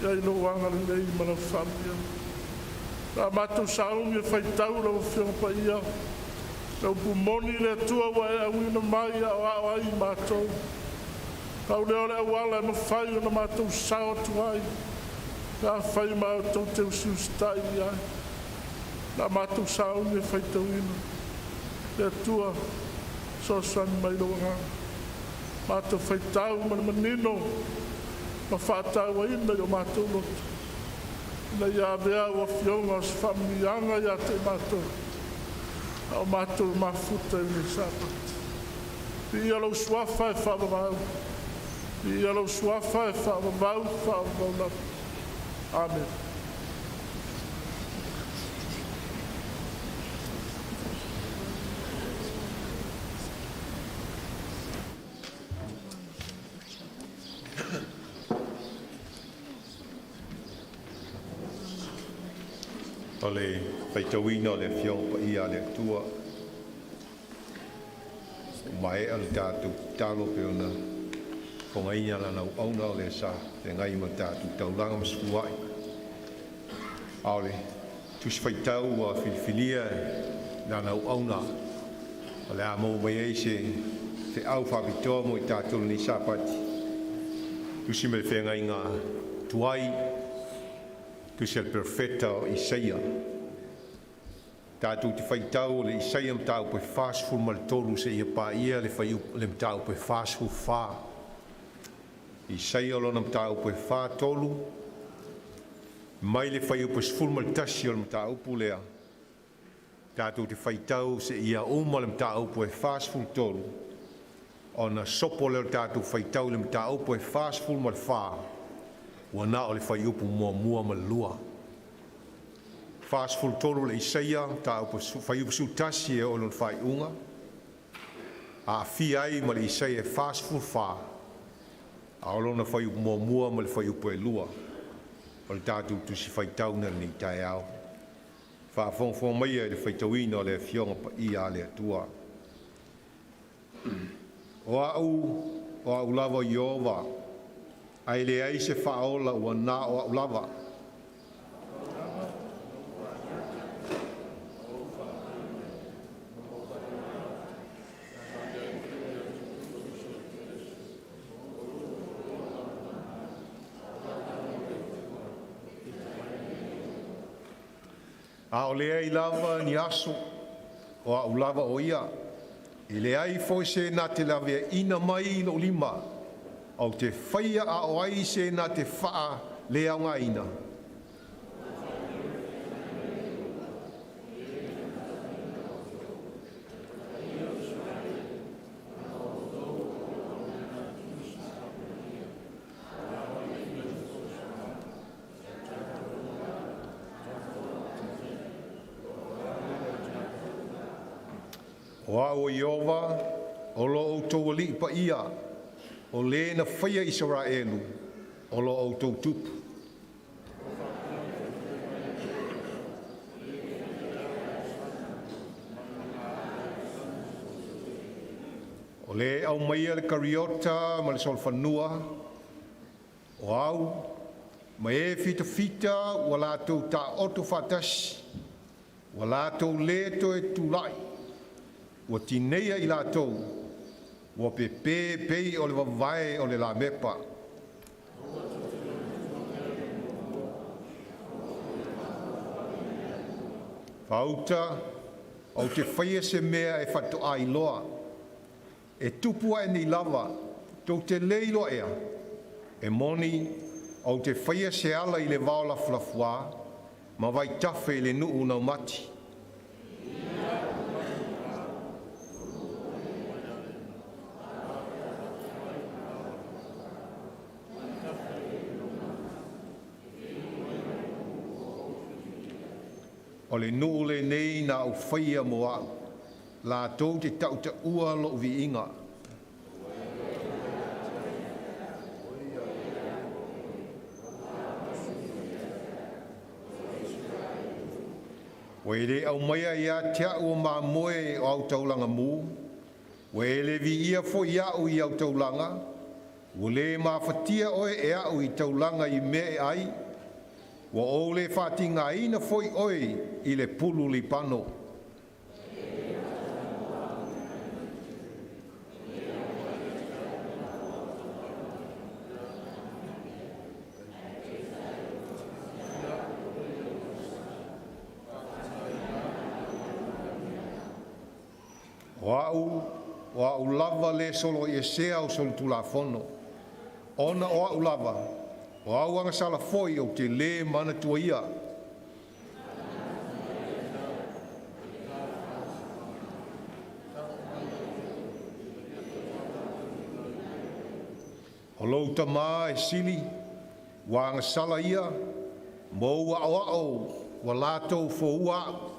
Speaker 6: I ai lou agalelei ma lau faamanuiaga. Pe a matou sauni e faitau lau Afioga Paia, le upu moni le Atua ua e auina mai e aoao ai i matou, pau lea o le auala e mafai ona matou sao atu ai, pe afai matou te usiusitai i ai. O le a matou sauni e faitauina, le Atua fesoasoani mai i lou Agaga, matou faitau ma le manino ma faatauaina i o matou loto, ina ia avea au Afioga o se faamanuiaga ia te i matou, a o matou mafuta i lenei Sapati. Viia lou Suafa e faavavau, viia lou Suafa e faavavau, faavavau lava. Amene.
Speaker 7: O le faitauina o le Afioga Paia a le Atua, ua maea le tatou tatalo pei ona fofogaina Lana auauna, o le sa feagai ma le tatou taulaga ma sefuluai. A o le tusi faitau ua filifilia e Lana auauna o le a maua mai ai se feau faapitoa mo i tatou i lenei Sapati, tusi mai le feagaiga tuai, tusi a le Perofeta o Isaia. Tatou te faitau o le Isaia mataupu e 43 seia paia le fuaiupu le mataupu e 44. Isaia lona mataupu e 43 mai le fuaiupu 11 o le mataupu lea. Tatou te faitau seia uma le mataupu e 43 ona sopo lea o le tatou faitau i le mataupu e 44 ua na o le fuaiupu muamua ma le lua. 43 le Isaia, mataupu fuaiupu 11 e oo i lona faaiuga, aafia ai ma le Isaia e 44, a o lona fuaiupu muamua ma le fuaiupu e lua o le tatou tusi faitau nei i lenei taeao. Faafogafoga maia i le faitauina o le Afioga Paia a le Atua. O au, o au lava Ieova, ae leai se faaola ua na o au lava. A o leai lava ni aso, o au lava o ia,
Speaker 11: E leai foi se na te laveaina mai i lou lima, ou te faia a o ai se na te faa le aogaina. O a'u o Ieova, o lo outou Alii paia, o le na faia Isaraelu, o lo outou Tupu. O le aumaia le kariota ma le solofanua, o au, ma e fitafita ua latou taoto faatasi, ua latou le toe tulai, ua tineia i latou, ua pepe e pei o le vavae o le lamepa. Faauta, ou te faia se mea e faatoa iloa, e tupu ae nei lava, tou te le iloa ea? E moni, ou te faia se ala i le vao lafulafuā, ma vaitafe i le nuu naumati. O le nuu lenei na ou faia mo a'u, latou te tautaua lo'u viiga. Ua e le aumaia ia te a'u o mamoe o au taulaga mū, ua e le viia foi a'u i au taulaga, ua le mafatia oe e a'u i taulaga i mea e ai, ua ou le faatigaina foi oe i le pulu lipano. O a'u, o a'u lava le soloiesea o solitulafono, ona o a'u lava, o au agasala foi ou te lē manatua ia. O lou tamā e sili, ua agasala ia, ma ou aʻoaʻo ua latou foua aʻu.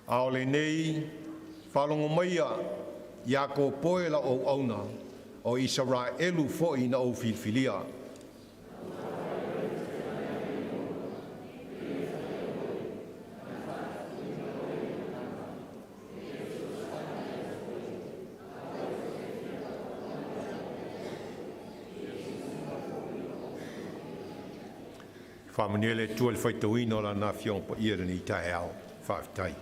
Speaker 11: A o lenei, faalogo maia, Iakopo e lau auauna, o Isaraelu foi na ou filifilia. Faamanuia le Atua i le faitauina o Lana Afioga Paia i lenei taeao. Faafetai.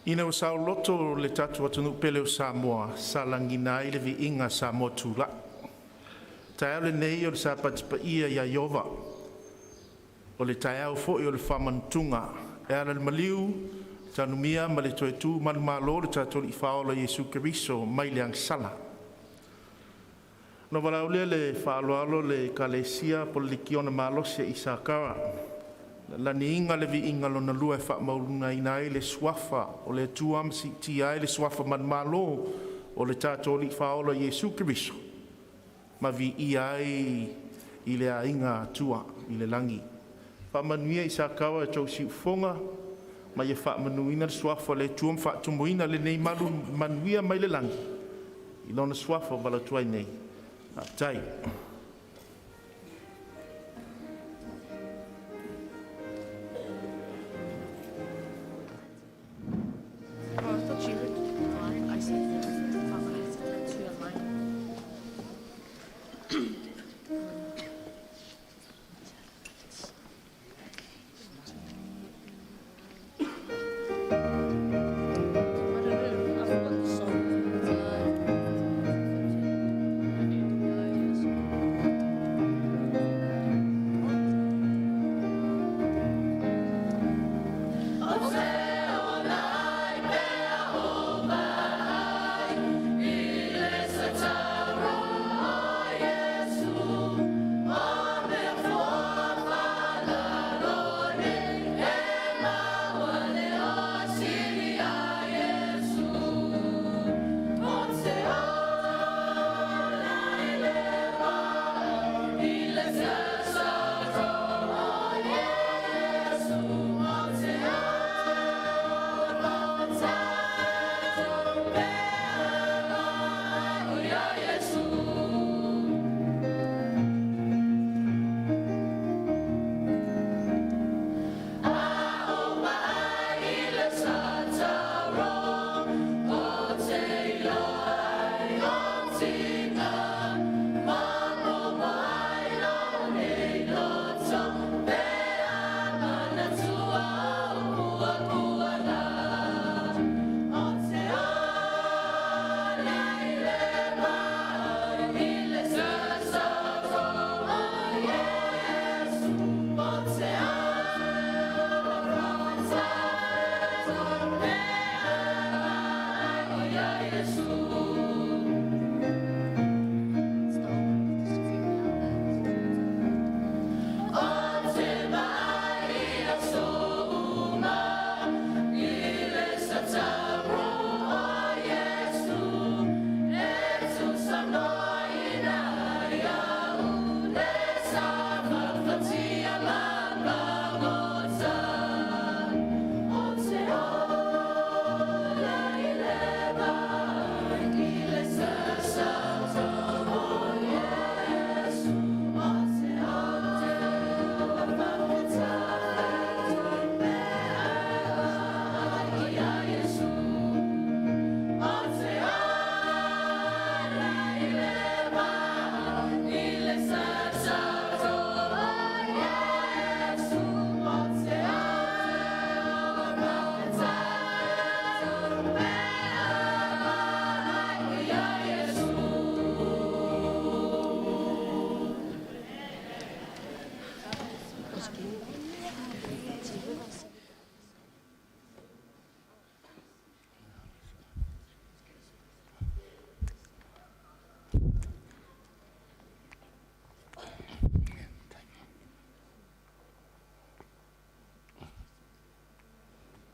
Speaker 6: Ina ua saoloto le tatou atunuu pele o Samoa, sa lagiina ai le viiga Samoa tulai. Taeao lenei o le Sapati paia ia Ieova, o le taeao foi o le faamanutuga, e ala i le maliu, tanumia ma le toe tu manumalo o le tatou Alii Faaola Iesu Keriso mai le agasala. Na valaaulia i le faaaloalo le Ekalesia po le Likiona Malosi a Isakara, laniina le viiga lona lua e faamaualugaina ai le suafa o le Atua ma siitia ai le suafa manumalo o le tatou Alii Faaola Iesu Keriso ma viia ai i le aiga Atua i le lagi. Faamanuia Isakawa i tou siufofoga ma ia faamanuina le suafa o le Atua ma faatumuina lenei malu manuia mai le lagi i lona suafa o valaautua ai nei. Faafetai.
Speaker 12: Oh, I thought you would. I said to align.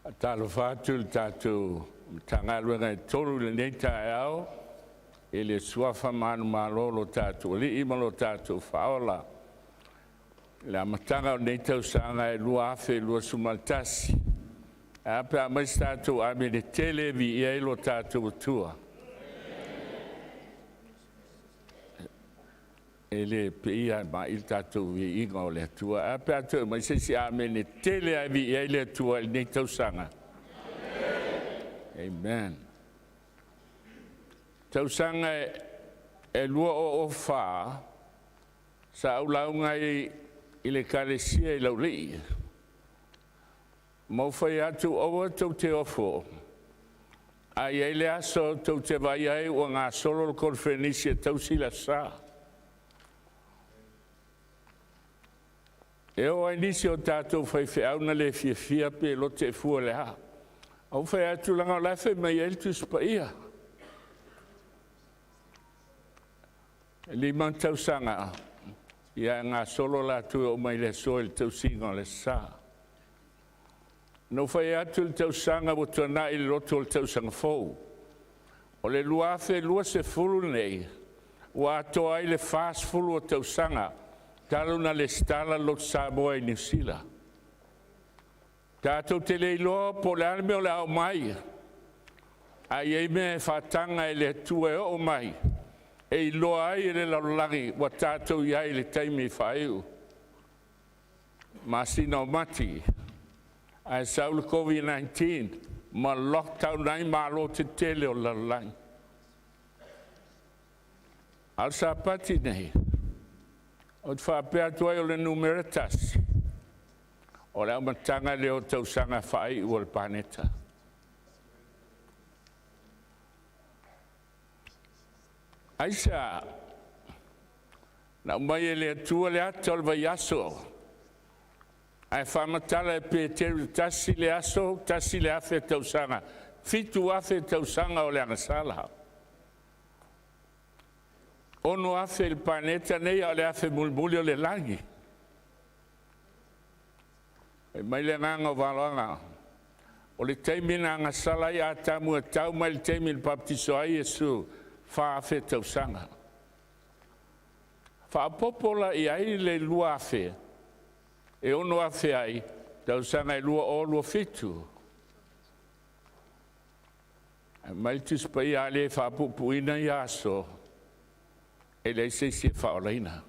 Speaker 5: Faatalofa atu i le tatou Matagaluega e 3 i lenei taeao i le suafa manumalo o lo tatou Alii ma lo tatou Faaola. I le amataga o lenei tausaga e 2021, ae a pe a aumai se tatou amene tele e viia ai lo tatou Atua. E le pei lava e ma'i le tatou viiga o le Atua. Ae a pe a toe aumai se isi amene tele lava e viia ai le Atua i lenei tausaga. Amen. Tausaga e 2004, sa ou lauga ai i le Ekalesia i Laulii, ma ou fai atu, aua tou te ofo, a i ai le aso tou te vaai ai ua gasolo le koneferenisi e tausi le Aso Sa. E oo lava i nisi o tatou faifeau na le fiafia pe lote fua i le a. Ae ou fai atu leaga o la e fai mai ai le Tusi Paia. E 5 tausaga ia ae gasolo latou e oo mai i le aso i le tausiga o le Aso Sa. Na ou fai atu i le tausaga ua tuanai i le lotu o le tausaga fou, o le 2020 lenei, ua atoa ai le 40 o tausaga talu ona resitala le Lotu Samoa i Niu Sila. Tatou te le iloa po o le a le mea o le a oo mai, ae i ai mea e faataga e le Atua e oo mai e iloa ai e le lalolagi ua tatou i ai i le taimi faaiu, masina o Mati, ae sau le Koviti-19 ma lockdown ai malo tetele o le lalolagi. A o le Sapati nei, ou te faapea atu ai o le numera 1, o le amataga lea o tausaga faaiu a le paneta. Aisea? Na aumai e le Atua le ata o le vaiaso, ae faamatala e Peteru e 1 le aso, 1,000 tausaga, 7,000 tausaga o le agasala. 6,000 i le paneta lenei, a o le afe mulimuli o le lagi. Fai mai le agaga o valoaga, o le taimi na agasala ai Atamu e tau mai i le taimi na papatiso ai Iesu, 4,000 tausaga. Faaopoopo la i ai le 2,000 e 6,000 ai tausaga e 2027. Ae fai mai le Tusi Paia, a le faapuupuuina ia aso, e leai se isi e faaolaina.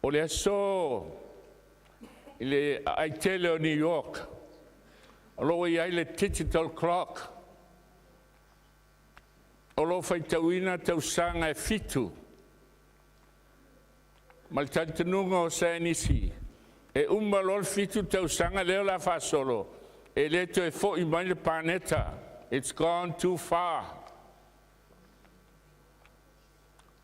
Speaker 5: O le aso i le aai tele o New York, o lo o i ai le digital clock, o lo o faitauina tausaga e 7, ma le talitonuga o saienisi, e uma loa le 7 tausaga lea o le a faasolo, e le toe foi mai le paneta, it's gone too far.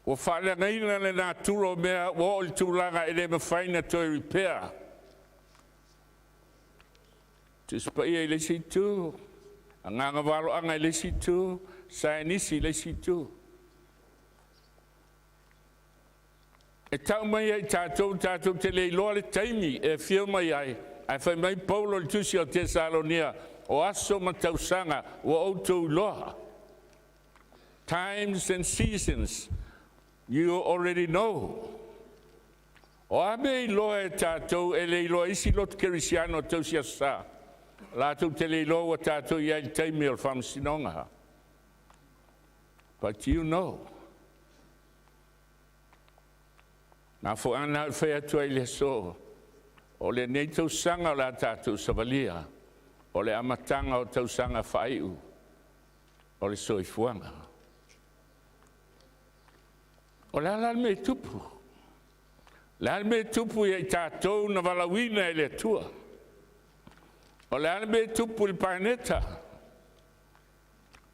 Speaker 5: Ua faaleagaina le natura o mea ua oo i le tulaga e le mafai ona toe repair. Tusi Paia i le isi itu, agaga valoaga i le isi itu, saienisi i le isi itu. E tau mai ai tatou, tatou te le iloa le taimi e afio mai ai, ae fai mai Paulo i le tusi o Tesalonia, o aso ma tausaga ua outou iloa. Times and seasons, you already know. O a mea iloa e tatou e le iloa isi lotu kerisiano o tausi aso sa, latou te le iloa ua tatou i ai i le taimi o le faamasinoga. But you know. Na foana au fai atu ai le aso, o lenei tausaga o le a tatou savalia, o le amataga o tausaga faaiu o le soifuaga. O le a la le mea e tupu? Le a le mea e tupu ia i tatou na valaauina e le Atua? O le a le mea e tupu i le paneta?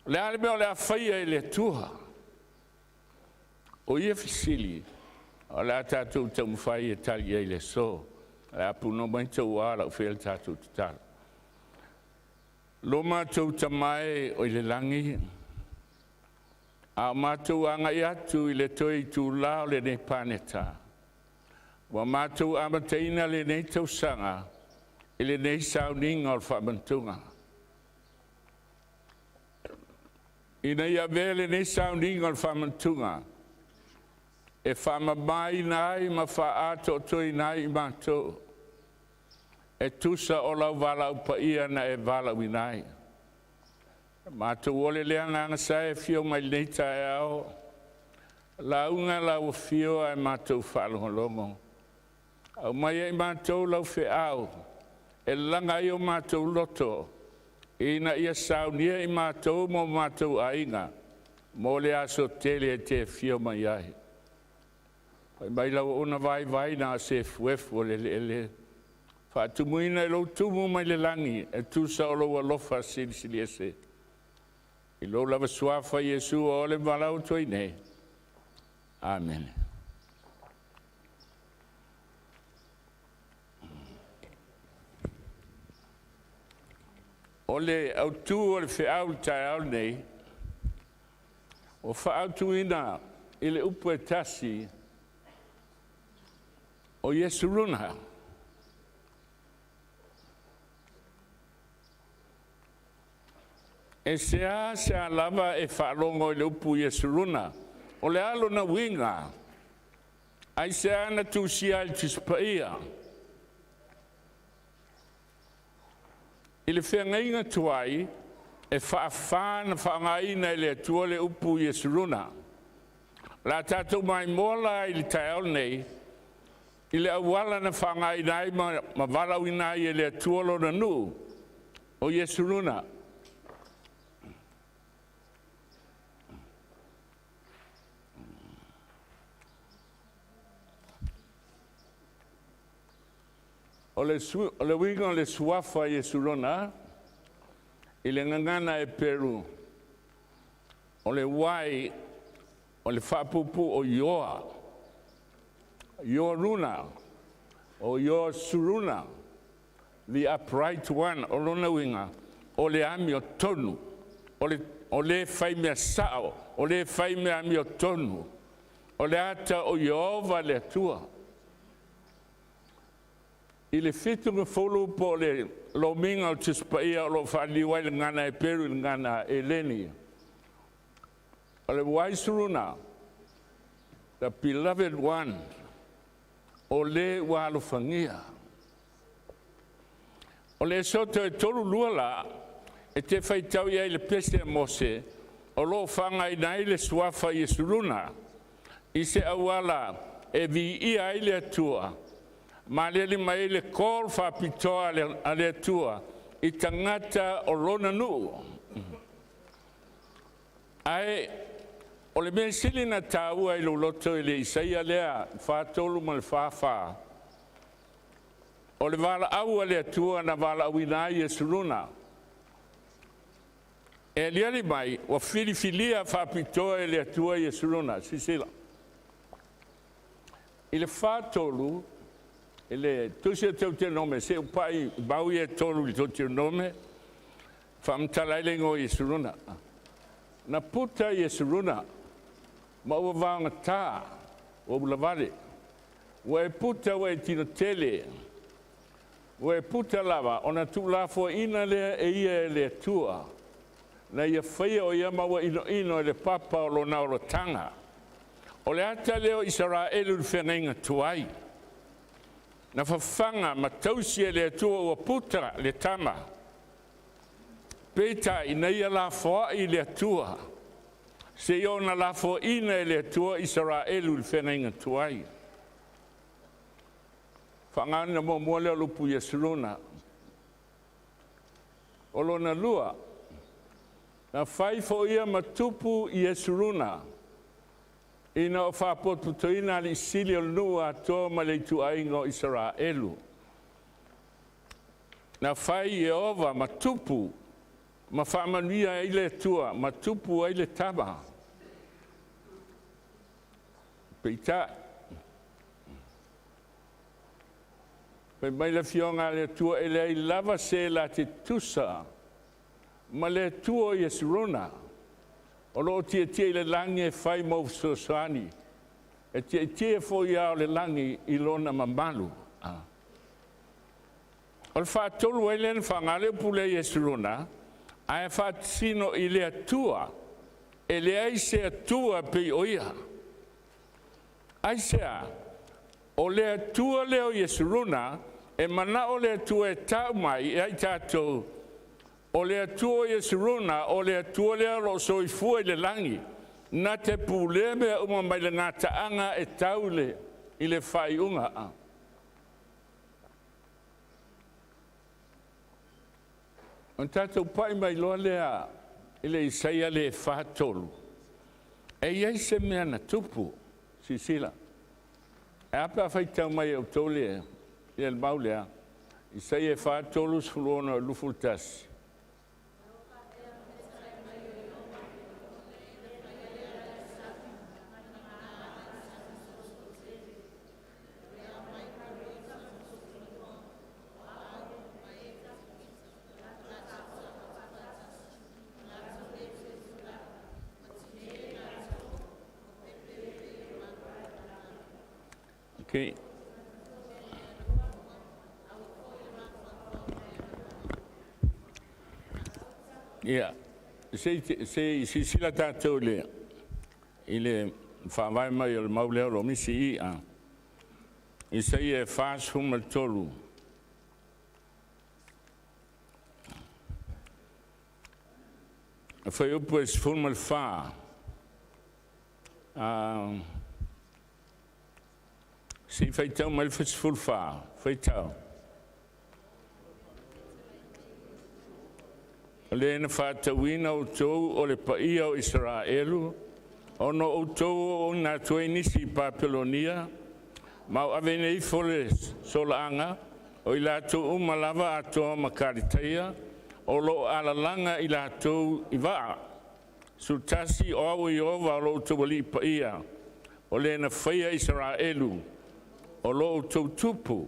Speaker 5: O le a le mea o le a faia e le Atua? O ia fesili, o le a tatou taumafai e tali ai i le aso. O le a punoa mai tauā lau fia le tatou tatalo. Lo matou Tama e oi le lagi, a o matou agai atu i le toe itula o lenei paneta, ua matou amataina lenei tausaga
Speaker 13: I lenei sauniga o le faamanatuga. Ina ia avea lenei sauniga o le faamanatuga e faamamaina ai ma faaatoatoaina ai i matou e tusa o lau valaau paia na e valaauina ai. Matou ole le agaga sa e afio mai i lenei taeao, lauga lau afio ae matou faalogologo. Aumai e i matou lau feau e laga ai o matou loto ina ia saunia i matou ma o matou aiga mo le aso tele e te afio mai ai. Fai mai lau auauna vaivai na o se efuefu o le eleele, faatumuina i lou tumu mai le lagi e tusa o lou alofa silisili ese. I lou lava Suafa Iesu ua oe le valaau atu ai nei. Amene. O le autu o le feau i le taeao lenei, ua faaautuina i le upu e tasi, o Iesuruna. E sea lava e faalogo i le upu Iesuruna, o le a lona uiga? Aisea na tusia ai i le Tusi Paia? I le feagaiga tuai, e faafa ona faaaogaina e le Atua le upu Iesuruna. O le a tatou maimoa la i le taeao lenei i le auala na faaaogaina ai ma valaauina ai e le Atua Lona nuu o Iesuruna. O le uiga o le suafa Iesuruna i le gagana Eperu, o le Y o le faapuupuu o Ioa, Ioaruna o Iosuruna, the upright one. O lona uiga o le amiotonu, o le faimea sao, o le faimea amiotonu, o le ata o Ieova le Atua. I le 70 po o le lomiga o le Tusi Paia o lo o faaliliu ai le gagana Heperu i le gagana Eleni, o le Uaisuruna, the beloved one, o le ua alofagia. O le Esoto e 32 la, e te faitau i ai i le pese a Mose, o lo o faaaogaina ai le suafa Iesuruna i se auala e viia ai le Atua ma aliali mai ai le call faapitoa a le Atua i tagata o lona nuu. Ae o le mea sili na taua i lou loto i le Isaia lea 43 ma le 44, o le valaau a le Atua na valaauina ai Iesuruna, e aliali mai ua filifilia faapitoa e le Atua Iesuruna. Silasila, i le 43 i le tusi o Teutenome, se i ou pai i mau ia e tolu i le Teutenome, faamatala ai le igoa o Iesuruna. Na puta Iesuruna ma ua vaogata, ua ulavale, ua e puta ua e tino tele, ua e puta lava ona tuulafoaina lea e ia e le Atua, na ia faia o ia ma ua inoino i le papa o lona olataga. O le ata lea o Isaraelu i le feagaiga tuai, na fafaga ma tausi e le Atua ua puta le tama, peitai na ia lafoai le Atua seia ona lafoaina e le Atua Isaraelu i le feagaiga tuai. Faaaogaina muamua lea o le upu Iesuruna. O lona lua, na fai foi ia ma tupu Iesuruna ina o faapotopotoina alii sili o le nuu atoa ma le ituaiga o Isaraelu. Na fai Ieova ma tupu ma faamanuia ai le Atua ma tupu ai le tama. Peitai, fai mai le afioga a le Atua, e leai lava se la te tusa ma le Atua o Iesuruna, o lo o tietie i le lagi e fai mau fesoasoani, e tietie foi ao le lagi i lona mamalu. O le faatolu ai lea na faaaoga le upu lea Iesuruna, ae faasino i le Atua, e leai se Atua e pei o ia. Aisea? O le Atua lea o Iesuruna, e manao le Atua e tau mai ia i tatou, o le Atua o Iesuruna, o le Atua lea o lo o soifua i le lagi, na te pulea mea uma mai le gataaga e tau i le faaiuga. Ona tatou pai mai loa lea i le Isaia le 43, e i ai se mea na tupu, silasila. E a pe a faitau mai e outou le mau lea, Isaia 43, 16 21. Okay. Ia, se i silasila tatou i le faavae mai o le mau lea o lo o misi i i. Isaia 43. Fuaiupu e 14. Se i faitau mai le 14, faitau. O le na faatauina outou o le paia o Isaraelu, ona o outou oona atu ai nisi i Papelonia, ma o aveina ifo le solaaga o i latou uma lava atoa ma Kaliteia, o lo o alalaga i latou i vaa. 11, o au o Ieova o lo outou Alii Paia, o le na faia Isaraelu, o lo outou tupu.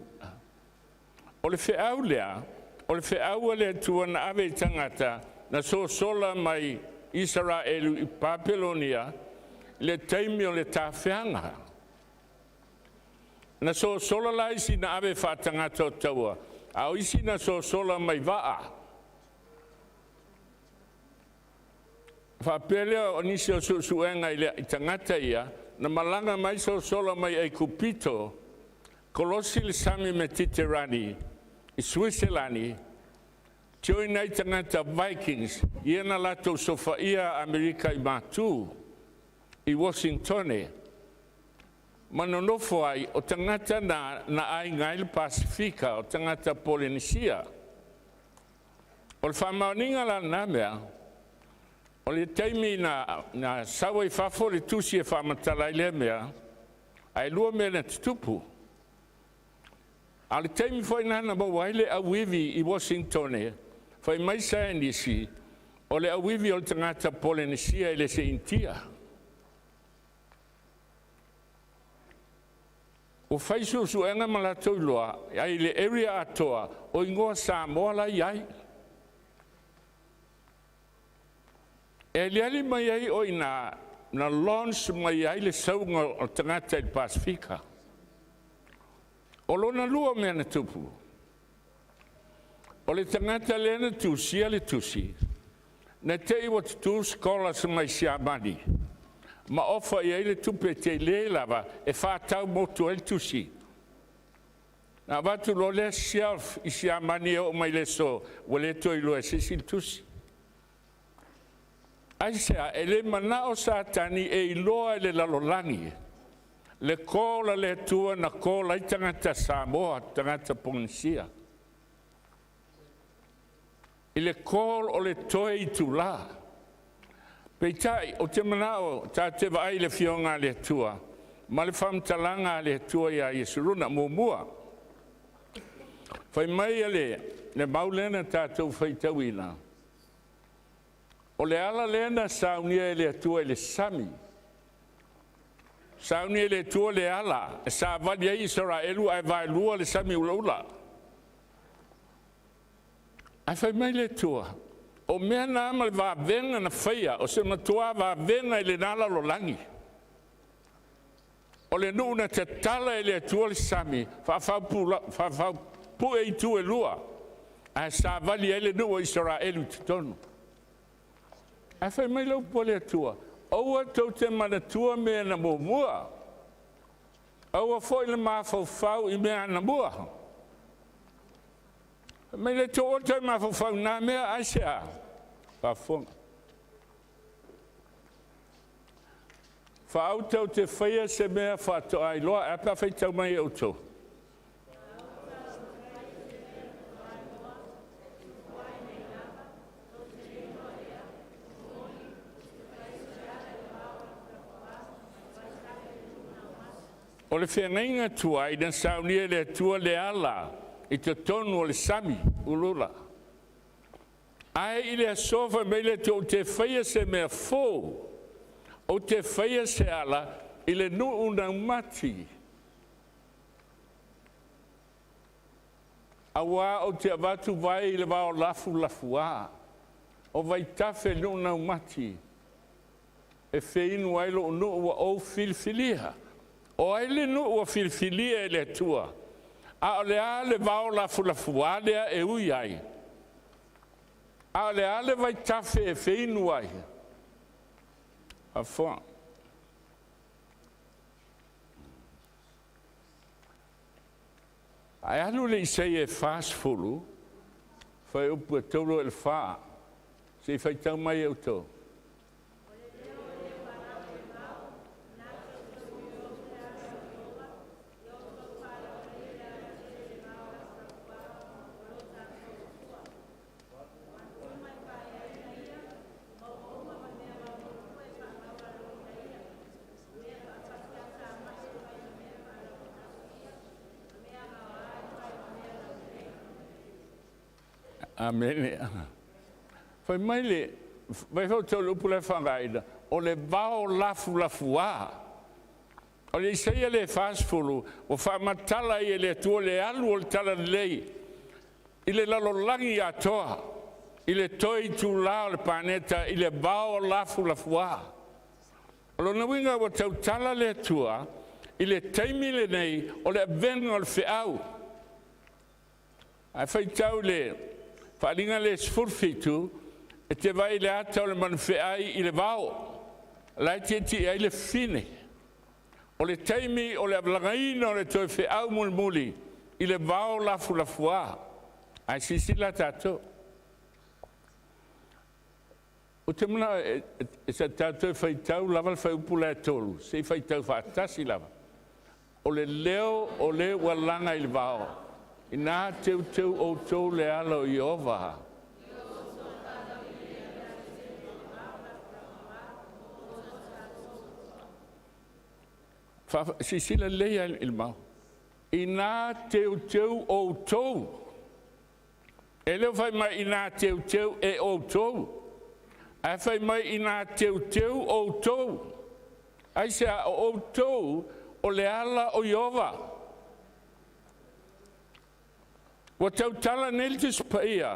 Speaker 13: O le feau lea, o le feau a le Atua na ave i tagata na sosola mai Isaraelu i Papelonia le taimi o le tafeaga. Na sosola la isi na ave faatagata o taua, a o isi na sosola mai vaa. Faapea lea o nisi o suesuega i tagata ia, na malaga mai sosola mai Aikupito, kolosi le sami Metiterani, i Suiselani, join ai tagata Vikings, ia na latou sofaia Amerika i Matu, i Washingtone, ma nonofo ai o tagata na aiga ai le Pasifika, o tagata Polenisia. O le faamaoniga la lena mea, o le taimi na sau ai fafo le tusi e faamatala ai lea mea, ae lua mea na tutupu. A o le taimi foi lena na maua ai le auivi i Washingtone, fai mai saienisi, o le auivi o le tagata Polenisia e le se Initia. Ua fai suesuega ma latou iloa, ai le area atoa, o igoa Samoa la i ai. E aliali mai ai o i na, na launch mai ai le sauga o tagata i le Pasifika. O lona lua mea na tupu, o le tagata lea na tusia le tusi, na te i ua tutu scholars mai Siamani, ma ofa i ai le tupe tele lava e whātau motu ai le tusi. Na avatu loa lea shelf i Siamani e oo mai le aso, ua le toe iloa e se isi le tusi. Aisea, e le manao Satani e iloa e le lalolagi le call a le Atua na call ai tagata Samoa, tagata Polenisia. I le call o le toe itulā. Peitai, o te manao ta te vaai i le afioga a le Atua, ma le faamatalaga a le Atua ia Iesuruna muamua. Fai mai le mau lea na tatou faitauina, o le ala lea na saunia e le Atua i le sami. Saunia e le Atua le ala e savali ai Isaraelu ae vaelua le sami ulaula. Ae fai mai le Atua, o mea na ma le vavega na faia, o se matua vavega i le na lalolagi. O le nuu na tatala e le Atua le sami, faafau pue i tu e lua. Ae savali ai le nuu o Isaraelu i totonu. Ae fai mai le upu a le Atua, aua tou te manatua mea na muamua, aua foi le mafaufau i mea anamua. Fai mai le Atua, aua le toe mafaufau i na mea, aisea? Faafofoga. Faauta ou te faia se mea faatoa iloa, ae a pe a faitau mai e outou? O le feagaiga tuai na saunia e le Atua le ala i totonu o le sami ulula. Ae i le aso fai mai le Atua ou te faia se mea fou, ou te faia se ala i le nuu naumati. Auā ou te avatu vai i le vao lafulafuā, o vaitafe i nuu naumati, e feinu ai lou nuu ua ou filifilia. O ai le nuu ua filifilia e le Atua? A o le a le vao lafulafuā lea e ui ai? A o le a le vaitafe e feinu ai? Faafofoga. Ae alu le Isaia e 40, fuaiupu e 3 i le 4, se i faitau mai e outou. Amene. Fai mai le, vai foi outou i le upu la e faaaogaina, o le vao lafulafuā. O le Isaia lea e 40, ua faamatala ai e le Atua le alu o le talalelei i le lalolagi atoa, i le toe itula o le paneta i le vao lafulafuā. O lona uiga ua tautala le Atua i le taimi lenei o le avega o le feau. Ae faitau le faaaliga lea e 17, e te vaai i le ata o le manufeai i le vao, la e tietie ai le fafine. O le taimi o le avalagaina o le toe feau mulimuli i le vao lafulafuā. Ae silasila tatou, ou te manao e tatou te faitau lava le fuaiupu la e 3, se i faitau faatasi lava. O le leo o le ua laga i le vao, ina teuteu outou le ala o Ieova. Silasila lelei lava i le mau. Ina teuteu outou. E le o fai mai ina teuteu e outou, ae fai mai ina teuteu outou. Aisea? O outou o le ala o Ieova. Ua tautala nei le Tusi Paia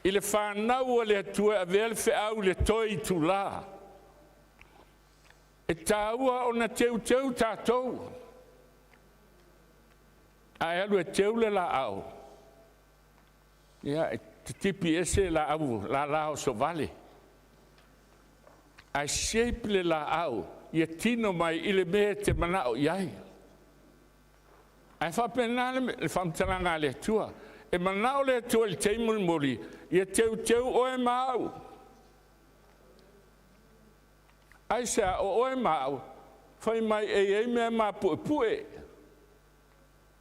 Speaker 13: i le fanau a le Atua e avea le feau i le toe itula. E taua ona teuteu tatou. Ae alu e teu le laau, ia e titipi ese laau lala osovale, ae shape le laau ia tino mai i le mea e te manao i ai. Ae faapena le faamatalaga a le Atua. E manao le Atua i le taimi mulimuli ia teuteu oe ma au. Aisea? O oe ma au, fai mai e i ai mea mapuepue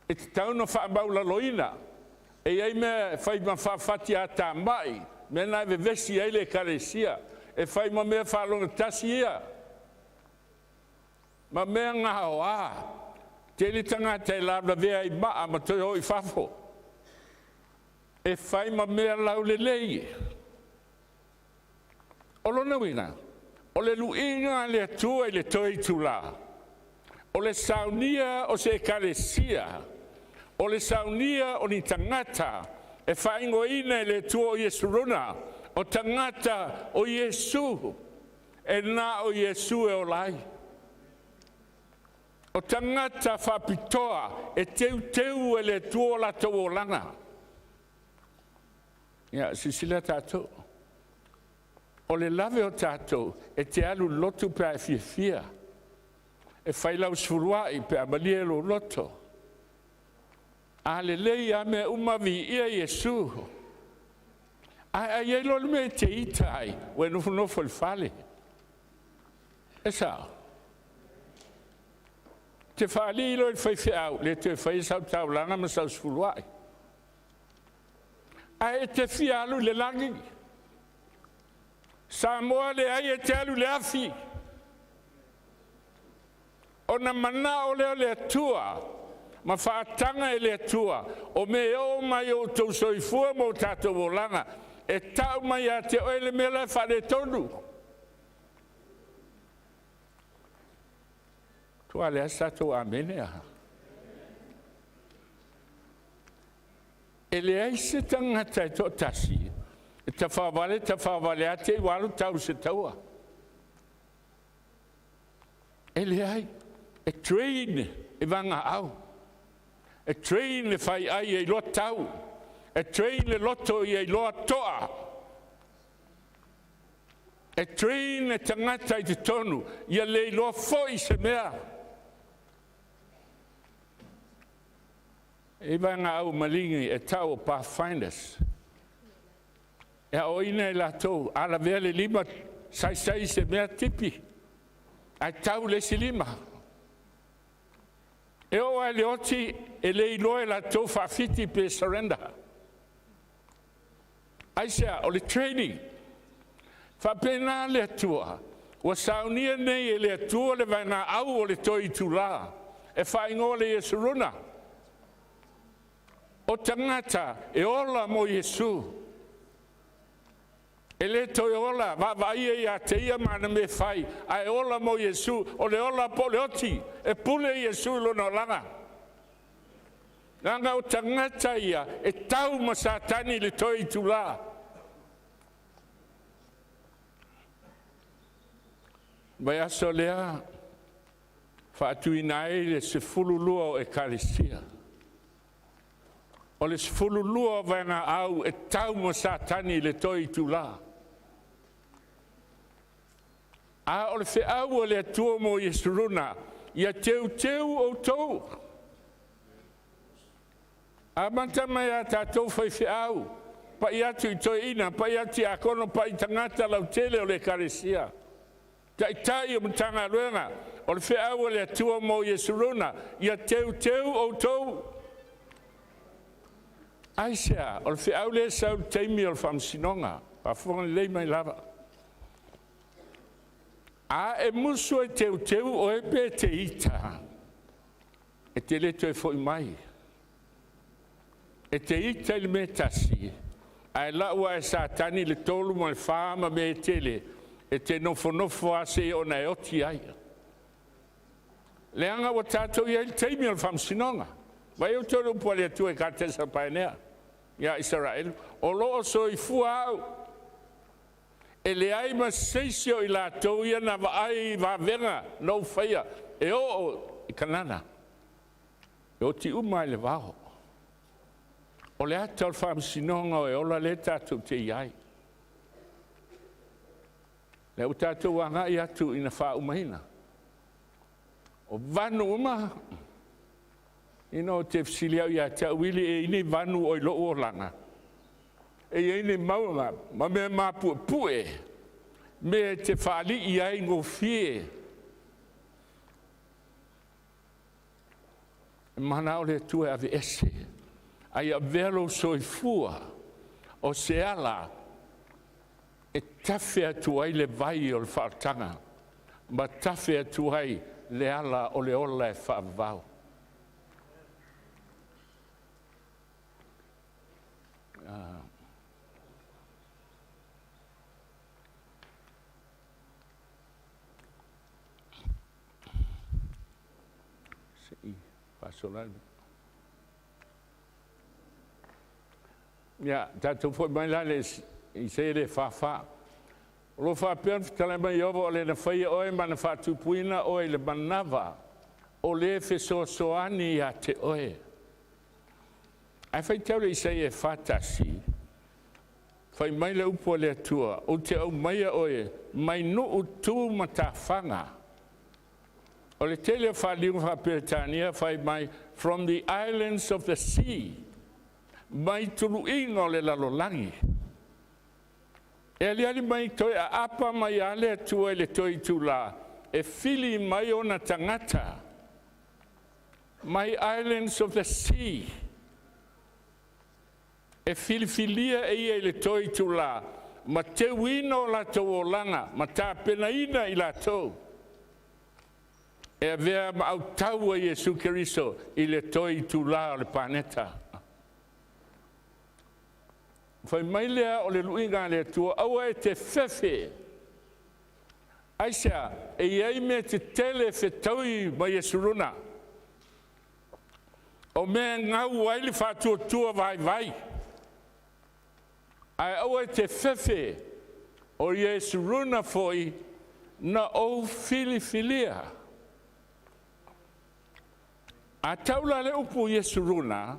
Speaker 13: e tatau ona faamaualaloina. E i ai mea e fai ma faafatiatamai, mea na e vevesi ai le Ekalesia, e fai ma mea faalogotasi ia, ma mea gaoa. Tele tagata e lavelavea ai maa ma toe o i fafo. E fai ma mea laulelei. O lona uiga, o le luiga a le Atua i le toe itula, o le saunia o se ekalesia, o le saunia o ni tagata e faaigoaina e le Atua o Iesuruna, o tagata o Iesu, e na o Iesu e ola ai. O tagata faapitoa e teuteu e le Atua o latou olaga. Ia, silasila tatou. O le lave o tatou, e te alu i le lotu pe a e fiafia. E fai lau sefuluai pe a malie lou loto. A lelei lava mea uma, viia Iesu. Ae a i ai loa le mea e te ita ai, ua e nofonofo i le fale. E sao? E te faalii loa i le faifeau, le toe faia sau taulaga ma sau sefuluai. Ae e te fia alu i le lagi. Samoa leai, e te alu i le afi. Ona manao lea o le Atua ma faataga e le Atua o mea e oo mai i o outou soifua ma o tatou olaga, e tau mai ia te oe le mea la e faaletonu. Ua leai se tatou amene a. E leai se tagata e toatasi e tafaovale tafaovale lava te i ua alu tau i se taua. E leai, e train e vagaau, e train le faiai ia iloa tau, e train le loto ia iloa toa, e train le tagata i totonu ia le iloa foi se mea. E i ai vaegaau a maligi e tau o pathfinders, e aoaoina i latou, a lavea le lima, saisai i se mea tipi, ae tau i le isi lima. E oo lava i le oti, e le iloa e latou faafiti pe surrender. Aisea? O le training. E faapena le Atua, ua saunia nei e le Atua le vaegaau o le toe itula e faaigoa o le Iesuruna. O tagata e ola mo Iesu, e le toe ola vaavaaia ia te ia ma ana mea e fai, ae ola mo Iesu. O le ola po o le oti, e pule Iesu i lona olaga. Leaga o tagata ia e tau ma Satani i le toe itula. Vaiaso lea faatuina ai le 12 o ekalesia. O le 12 o vaegaau e tau ma Satani i le toe itula. A o le feau a le Atua mo Iesuruna, ia teuteu outou. Amata mai ia tatou faifeau, pai atu i toeaiina, pai atu i tiakono, pai i tagata lautele o le ekalesia, taitai o Matagaluega, o le feau a le Atua mo Iesuruna, ia teuteu outou. Aisea? O le feau lea e sau i le taimi o le faamasinoga, faafofoga lelei mai lava. A e musu e teuteu oe pe te ita, e te le toe foi mai. E te ita i le mea e tasi, ae lau lava e Satani le 3 ma le 4 ma mea e tele, e te nofonofo lava seia oo ina e oti ai. Leaga ua tatou i ai i le taimi o le faamasinoga. Vaai outou i le upu a le Atua i Katesa Paenea ia Isaraelu, o lo o soifua au, e leai ma se isi o i latou ia na vaai i vavega na ou faia e oo i Kanana. E oti uma lava i le vao. O le ata o le faamasinoga e ola lea tatou te i ai. Lea ua tatou agai atu ina faaumaina. O vanu uma, ina ou te fesili au ia te au Wili, e i ai ni vanu o i lou olaga? E i ai ni mauga ma mea mapuepue, mea e te faalii ai gofie. E manao le Atua e aveese, ae ia avea lou soifua o se ala e tafe atu ai le vai o le faaolataga ma tafe atu ai le ala o le ola e faavavau. Ia, tatou foi mai la i le Isaia 44. O lo o faapea ona fetalai mai Ieova, o le na faia oe ma na faatupuina oe i le manava o le fesoasoani ia te oe. Ae faitau le Isaia 41. Fai mai le upu a le Atua, ou te aumaia oe mai nuu tu matafaga. O le tele o faaliuga faa-Peretania fai mai, "From the islands of the sea", mai tuluiga o le lalolagi. E aliali mai toe aapa mai a le Atua i le toe itulā e fili mai ona tagata mai islands of the sea, e filifilia e ia i le toe itulā ma teuina o latou olaga ma tapenaina i latou e avea ma autau a Iesu Keriso i le toe itulā o le paneta. Fai mai lea o le luiga a le Atua, aua e te fefe. Aisea? E i ai mea tetele e fetaui ma Iesuruna, o mea e gau ai le faatuatua vaivai. Ae aua e te fefe, o Iesuruna foi na ou filifilia. A tau la le upu Iesuruna,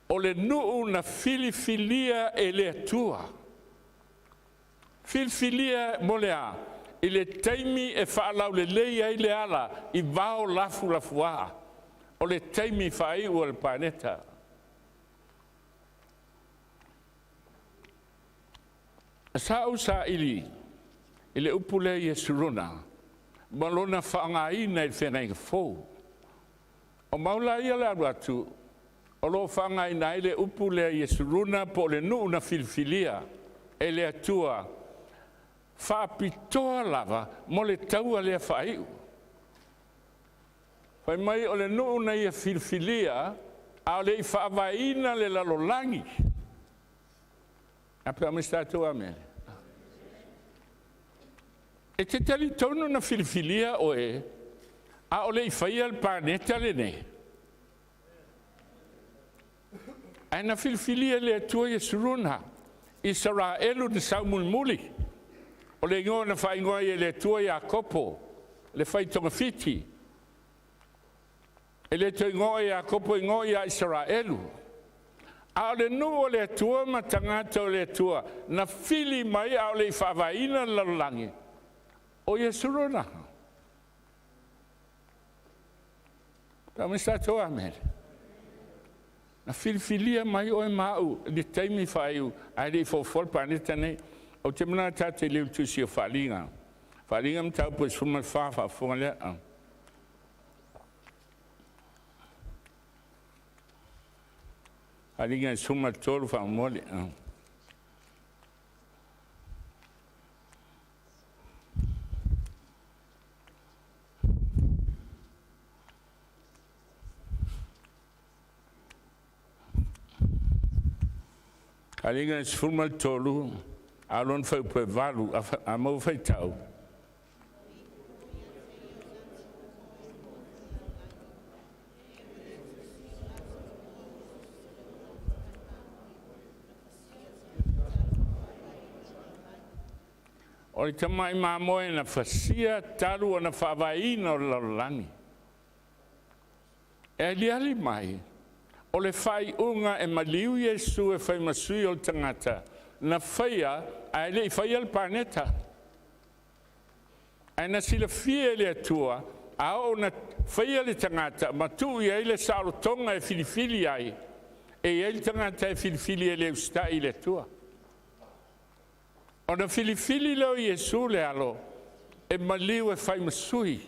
Speaker 13: o le nuu na filifilia e le Atua. Filifilia mo le a? I le taimi e faalaulelei ai le ala i vao lafulafuā, o le taimi faaiu o le paneta. Sa ou saili i le upu lea Iesuruna ma lona faaaogaina i le Feagaiga Fou. O mau la ia o le a alu atu, o lo o faaaogaina ai le upu lea Iesuruna po o le nuu na filifilia e le Atua faapitoa lava mo le taua lea faaiu. Fai mai o le nuu na ia filifilia a o le i faavaeina le lalolagi. A pe a se tatou amene. E te talitonu na filifilia oe a o le i faia le paneta lenei? Ae na filifilia e le Atua Iesuruna, Isaraelu na saumulimuli, o le igoa na faaigoa ai e le Atua Iakopo, le fai togafiti. E le toe igoa o Iakopo, igoa ia Isaraelu. A o le nuu o le Atua ma tagata o le Atua na fili mai a o le i faavaeina le lalolagi, o Iesuruna. Pe se tatou amene. Na filifilia mai oe ma au i le taimi faaiu ae le i fofoa le paneta lenei. Ou te manatu tatou te leu i le tusi o Faaaliga. Faaaliga mataupu 14 faafofoga lea. Faaaliga 13 faamolemole. Faaaliga 13 a o lona fuaiupu e 8, a maua faitau. O le tamai mamoe na fasia talu ona faavaeina o le lalolagi. E aliali mai, o le faaiuga e maliu Iesu e fai ma sui o le tagata, na faia ae le i faia le paneta. Ae na silafia e le Atua, a oo ina faia le tagata ma tuu i ai le saolotoga e filifili ai, e i ai le tagata e filifili e le usitai i le Atua. Ona filifili lea o Iesu le alo e maliu e fai ma sui,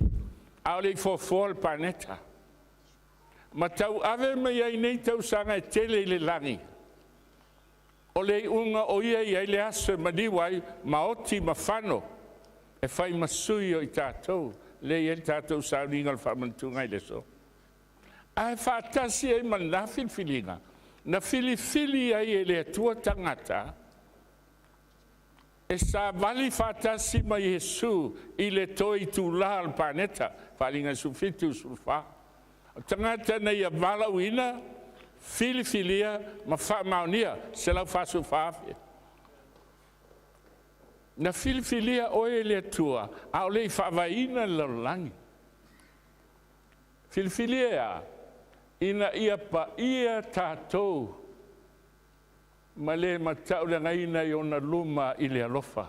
Speaker 13: a o le i fofoa le paneta. Ma tauave mai ai nei tausaga e tele i le lagi, o le iuga o ia e i ai le aso e maliu ai ma oti ma fano e fai ma sui o i tatou, lea e i ai le tatou sauniga o le faamanatuga i le aso. Ae faatasi ai ma lena filifiliga, na filifili ai e le Atua tagata e savali faatasi ma Iesu i le toe itulā o le paneta, Faaaliga 17, 14. O tagata na ia valaauina, filifilia ma faamaonia, 144,000. Na filifilia oe e le Atua a o le i faavaeina le lalolagi. Filifilia e a? Ina ia paia tatou. Ma le matauleagaina i ona luma i le alofa.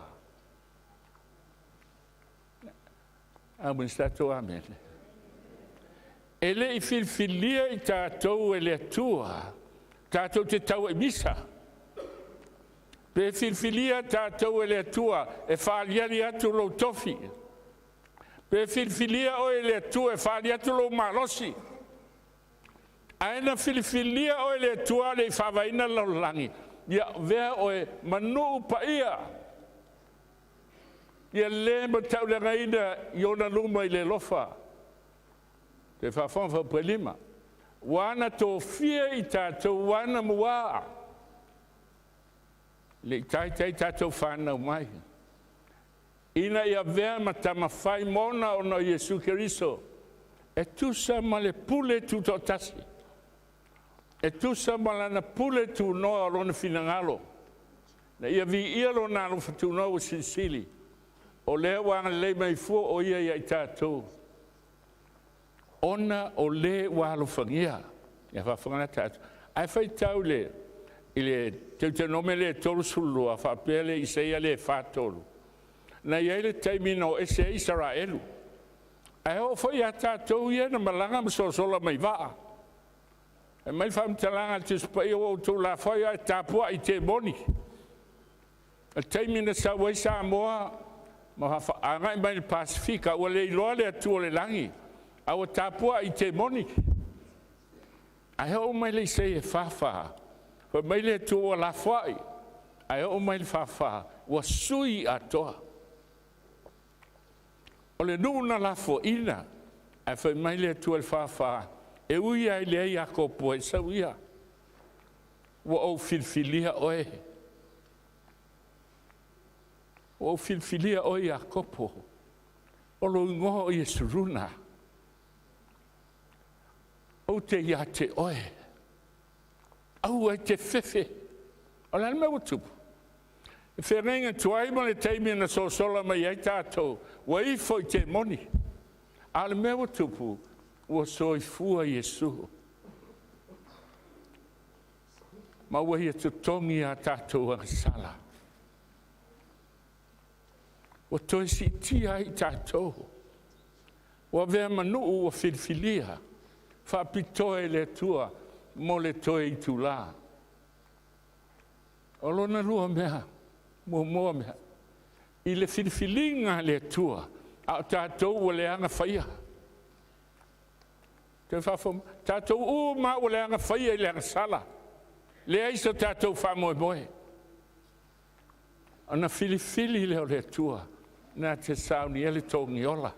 Speaker 13: Amene tatou amene. E le i filifilia i tatou e le Atua tatou te tau ai misa. Pe filifilia tatou e le Atua e faaliali atu lou tofi. Pe filifilia oe e le Atua e faali atu lou malosi. Ae na filifilia oe e le Atua le i faavaeina le lalolagi, ia avea oe ma nuu paia, ia le matauleagaina i ona luma i le alofa. Toe faafofoga faafuaiupu 5. Ua na tofia i tatou anamua, le i taitai tatou fanau mai, ina ia avea ma tama fai mona ona o Iesu Keriso, e tusa ma le pule tutoatasi, e tusa ma lana pule tunoa o lona finagalo, na ia viia lona alofa tunoa ua silisili, o lea ua agalelei mai fua o ia ia i tatou, ona o le ua alofagia. Ia faafofoga la tatou, ae faitau le i le Teutonome lea 32, faapea le Isaia lea e 43, na i ai le taimi na o ese ai Isaraelu, ae oo foi ia tatou ia na malaga ma solasola mai vaa. E mai le faamatalaga a le Tusi Paia, ua outou lafoai ae tapuai i temoni. O le taimi na sau ai Samoa ma agai mai i le Pasefika, ua le iloa le Atua o le lagi, a ua tapuai i temoni. Ae oo mai le Isaia 44, fai mai le Atua ua lafoai, ae oo mai le 44, ua sui atoa. O le nuu na lafoaina, ae fai mai le Atua i le 44, e ui lava i leai Iakopo e sau ia, ua ou filifilia oe, ua ou filifilia oe Iakopo, o lou igoa o Iesuruna, ou te ia te oe, aua e te fefe. O le a le mea ua tupu? E feagaiga tuai ma le taimi na sosola mai ai tatou, ua ifo i temoni. A o le mea ua tupu, ua soifua Iesu, ma ua ia totogi a tatou agasala, ua toe siitia ai tatou, ua avea ma nuu ua filifilia faapitoa e le Atua mo le toe itula. O lona lua mea, muamua mea, i le filifiliga a le Atua, a o tatou ua leaga faia. Toe faafofoga mai, tatou uma lava ua leaga faia i le agasala, leai so tatou faamoemoe. Ona filifili lea o le Atua na te saunia le togiola.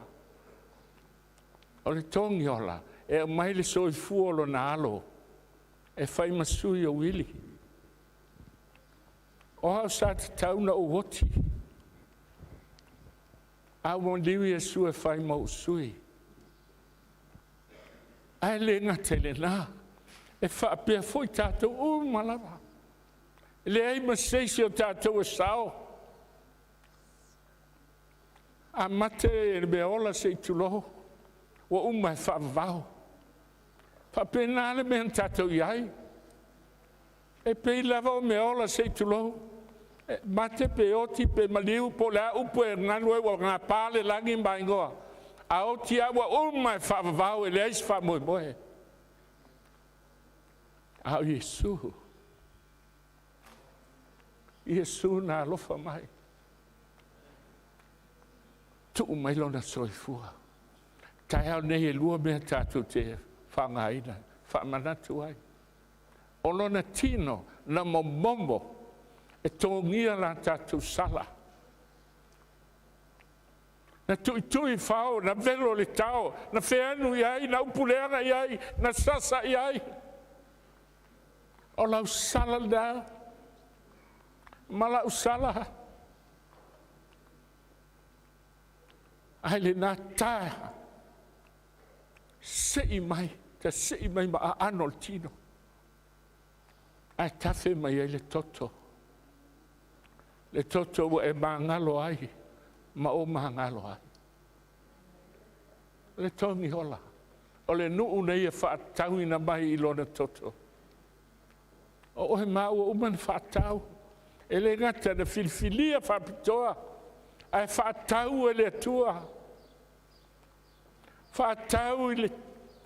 Speaker 13: O le togiola e aumai le soifua o lona alo e fai ma sui ou ili. O au sa tatau ona ou oti, a ua maliu Iesu e fai ma ou sui. Ae le gata i lena, e faapea foi tatou uma lava, e leai ma se isi o tatou e sao. A mate le meaola se i tulou, ua uma e faavavau. Faapena le mea na tatou i ai. E pei lava o meaola se i tulou, e mate pe oti pe maliu po o le a upu e galo ai ua gapa le lagi ma igoa, a oti lava ua uma e faavavau, e leai se faamoemoe. A o Iesu, Iesu na alofa mai, tuu mai lona soifua. Taeao nei e lua mea tatou te faaaogaina, faamanatu ai. O lona tino na momomo e togia la tatou sala, na tuitui fao, na velo le tao, na feanu i ai, na upuleaga i ai, na sasa i ai. O lau sala lena, ma lau sala. Ae lena ta, sei mai, ta sei mai ma aano o le tino, ae tafe mai ai le toto. Le toto ua e magalo ai, ma ou magalo ai. Le togi ola, o le nuu na ia faatauina mai i lona toto. O oe ma au ua uma ona faatatau. E le gata na filifilia faapitoa, ae faatatau e le Atua, faatatau i le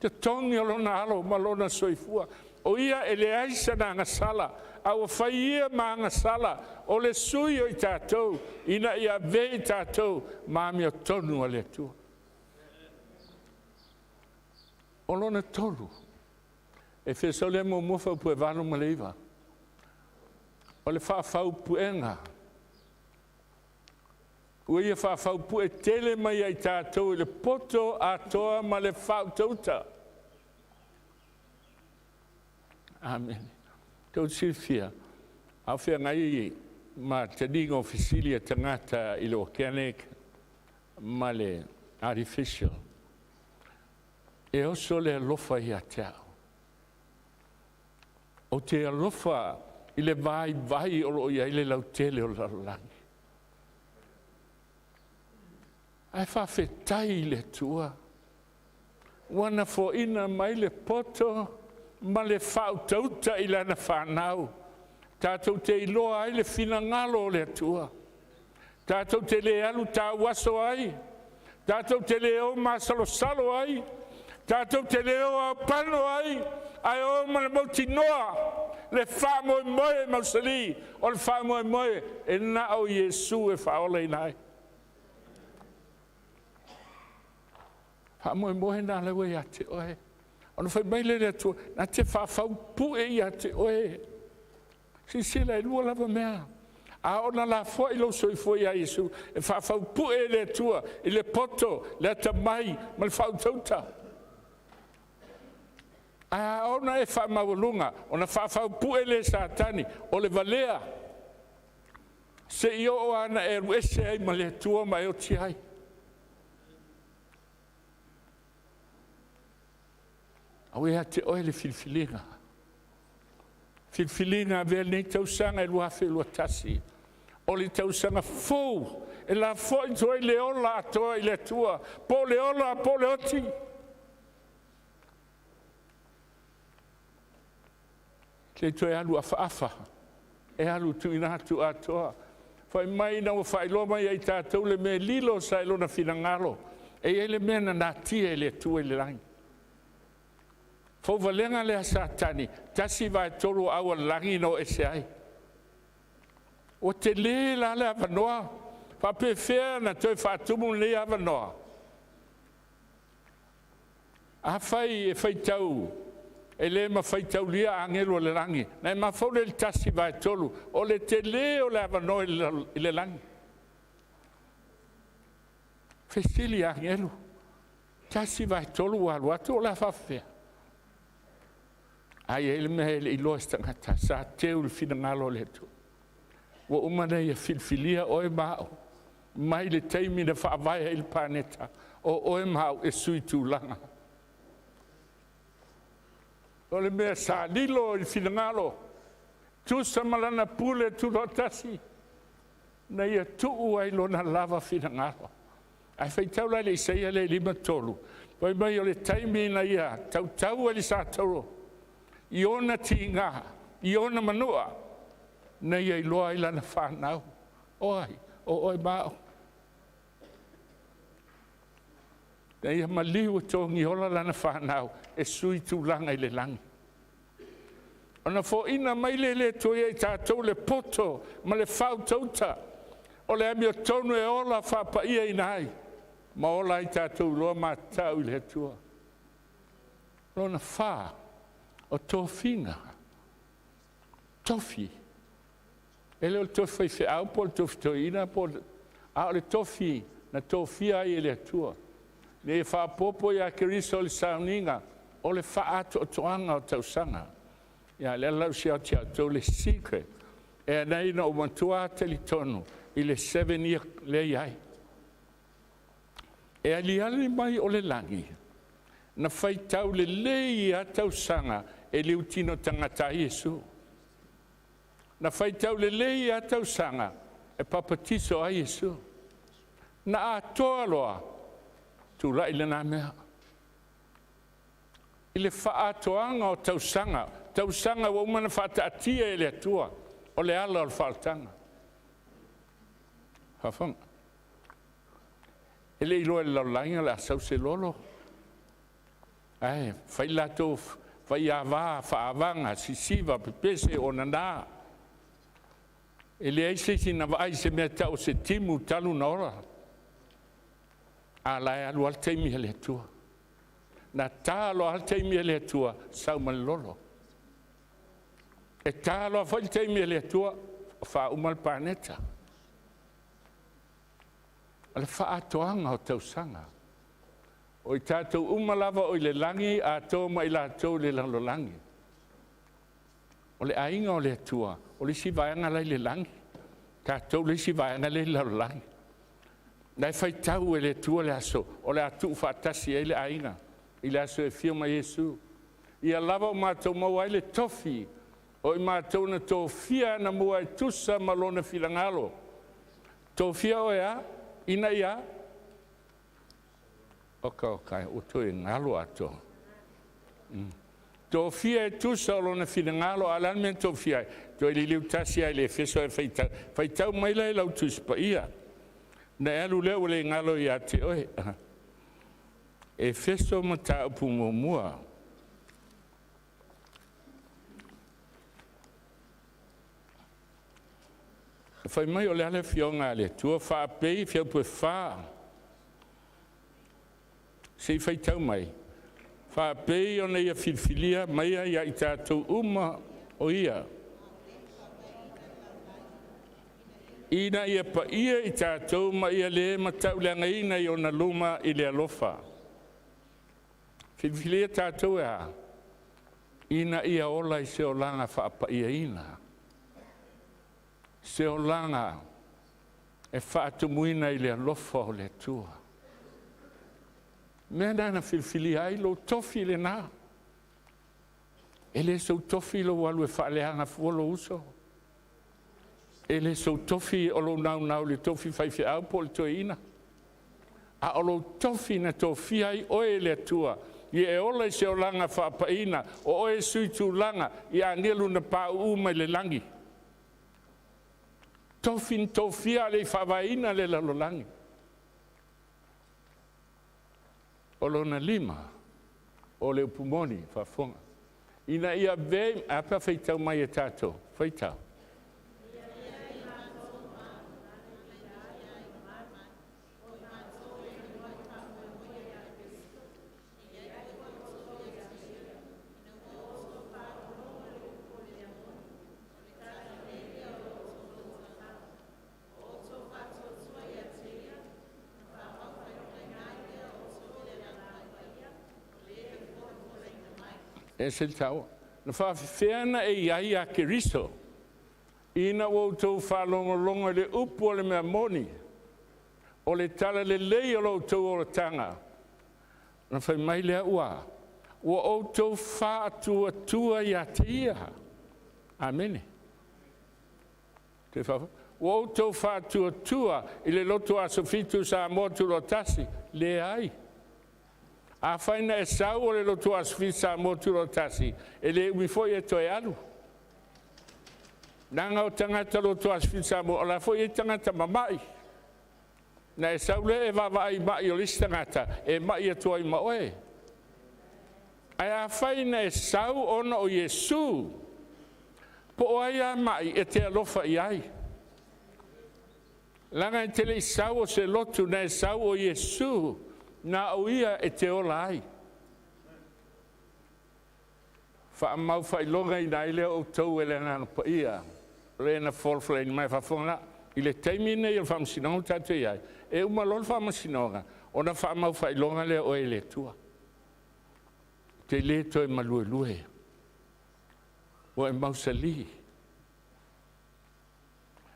Speaker 13: totogi o lona alo ma lona soifua. O ia e leai sana agasala, a ua fai ia ma agasala o le sui o i tatou, ina ia avea i tatou ma amiotonu a le Atua. O lona tolu, Efeso lea muamua fuaiupu e 8 ma le 9, o le faafaupuega. Ua ia faafaupue tele mai ia i tatou i le poto atoa ma le faautauta. Amene. Tou te silafia, a o feagai ma taliga o fesili a tagata i le organic ma le artificial, e oso le alofa ia te au. Ou te alofa i le vaivai o lo o i ai le lautele o le lalolagi. Ae faafetai i le Atua ua na foaina mai le poto ma le faautauta i lana fanau, tatou te iloa ai le finagalo o le Atua, tatou te le alu tauaso ai, tatou te le o masalosalo ai, tatou te le o aopano ai, ae o ma le mautinoa le faamoemoe mausali o le faamoemoe e na o Iesu e faaolaina ai. Faamoemoe lena o lea ua ia te oe. Ona fai mai lea o le Atua, na te faafaupue ia te oe. Silasila, e lua lava mea. A oo ina lafoai lou soifua ia Iesu, e faafaupue e le Atua i le poto, le atamai ma le faautauta. Ae a oo ina e faamaualuga, ona faafaupue lea e Satani, o le valea, seia oo lava ina e alu ese ai ma le Atua ma e oti ai. A ua ia te oe le filifiliga, filifiliga e avea lenei tausaga e 2021 o le tausaga fou e lafoai atu ai le ola atoa i le Atua, po o le ola po o le oti. Se i toe alu afaafa, e alu tuuina atu atoa. Fai mai ina ua faailoa mai ia i tatou le mea lilo sa i lona finagalo, e i ai le mea na natia e le Atua i le lagi. Fauvalega lea a Satani, 1/3 o au a le lagi na o ese ai. Ua tele la le avanoa, faapefea ona toe faatumu lenei avanoa? Afai e faitau e le ma faitaulia agelu o le lagi, na e mafaufau lea i le 1/3 o le tele o le avanoa i le lagi. Fesili agelu, 1/3 ua alu atu o le a faafefea? Ae i ai le mea e le i iloa e se tagata, sa teu i le finagalo o le Atua. Ua uma ona Ia filifilia oe ma au mai le taimi na faavae ai le paneta, o oe ma au e sui tulaga. O le mea sa lilo i le finagalo, tusa ma lana pule tutoatasi, na ia tuu ai lona lava finagalo. Ae faitau la i le Isaia lea e 53, fai mai o le taimi na ia tautau ai le sa tauo i ona tiga, i ona manua, na ia iloa ai lana fanau. O ai? O oe ma au. Na ia maliu e togiola lana fanau e sui tulaga i le lagi. Ona foaiina mai lea e le Atua ia i tatou le poto ma le faautauta o le amiotonu e ola faapaiaina ai ma ola ai tatou iloa matatau i le Atua. Lona fa o tofiga, tofi. E le o le tofi faifeau po o le tofi toeaina po o le, a o le tofi na tofia ai e le Atua ina ia faaopoopo ia Keriso i le sauniga o le faaatoatoaga o tausaga. Ia lea la ua share atu ia te outou le secret e ala ai ona ou matua talitonu i le 7 year lea e i ai. E aliali mai o le lagi na faitau lelei lava tausaga e liutino tagata ai Iesu. Na faitau lelei lava tausaga e papatiso ai Iesu. Na atoa loa, tulai lena mea. I le faaatoaga o tausaga Tausaga ua uma ona faataatia e le Atua o le ala o le faaolataga. Faafofoga. E le iloa e le lalolagi o le a sau se lolo, ae fai latou faiava, faavaga, sisiva, pepese, o nana. E leai se isi na vaai i se mea e tau o se timu talu ona ola, a o la e alu lava le taimi a le Atua. Na ta loa lava le taimi a le Atua, sau ma le lolo. E ta loa foi le taimi a le Atua, faauma le paneta. O le faaatoaga o tausaga. O i tatou uma lava o i le lagi atoa ma i latou i le lalolagi. O le aiga o le Atua, o le isi vaega la e i le lagi, tatou le isi vaega lea e i le lalolagi. La e faitau e le Atua le aso o le a tuufaatasi ai le aiga i le aso e afio mai ai Iesu. Ia lava o matou maua ai le tofi o i matou na tofia anamua e tusa ma Lona finagalo. Tofia oe e a? Ina ia a? Oka oka e, ua toe galo atoa. Tofia e tusa o lona finagalo, a o le a le mea na tofia ai? Toe liliu tasi lava i le Efeso ae faitau, faitau mai la i lau Tusi Paia, ona e alu lea ua le galo ia te oe. Efeso mataupu muamua. Fai mai o le a le afioga a le Atua, faapei, fuaiupu e 4, se i faitau mai, faapei ona ia filifilia maia ia i tatou uma o Ia, ina ia paia i tatou ma ia le matauleagaina i ona luma i le alofa. Filifilia tatou e a? Ina ia ola i se olaga faapaiaina, se olaga e faatumuina i le alofa o le Atua. Mea lena na filifilia ai lou tofi lena. E le sou tofi lou alu e faaleaga fua lou uso, e le sou tofi o lou naunau i le tofi faifeau po o le toeaina, a o lou tofi na tofia ai oe e le Atua ia e ola i se olaga faapaiaina. O oe e suitulaga i agelu na pauu mai le lagi, tofi na tofia a o le i faavaeina le lalolagi. O lona lima, o le upu moni, faafofoga, ina ia avea, ae a pe a faitau mai e tatou, faitau. E ese le taua. Na faafefea ona e i ai ia Keriso ina ua outou faalogologo i le upu o le mea moni, o le talalelei o lo outou olataga, ona fai mai lea ua outou faatuatua ia te ia. Amene. Ua outou faatuatua i le lotu Aso Fitu Samoa Tutoatasi? Leai. Afai na e sau o le lotu Aso Fitu Samoa Tutoatasi, e le umi foi e toe alu, leaga o tagata lotu Aso Fitu Samoa, o la e foi e i ai tagata mamai. Na e sau lea e vaavaai i mai o le isi tagata, e mai atu ai ma oe. Ae afai na e sau ona o Iesu, po o ai lava mai, e te alofa i ai, leaga e te le i sau o se lotu, na e sau o Iesu, na o ia e te ola ai. Faamaufaailogaina ai lea o outou e le Agaga Paia, le na folafolaina mai. Faafofoga la, i le taimi lenei o le faamasinoga ua tatou i ai, e uma loa le faamasinoga, ona faamaufaailoga lea o oe e le Atua. E te le toe maluelue, ua e mausali.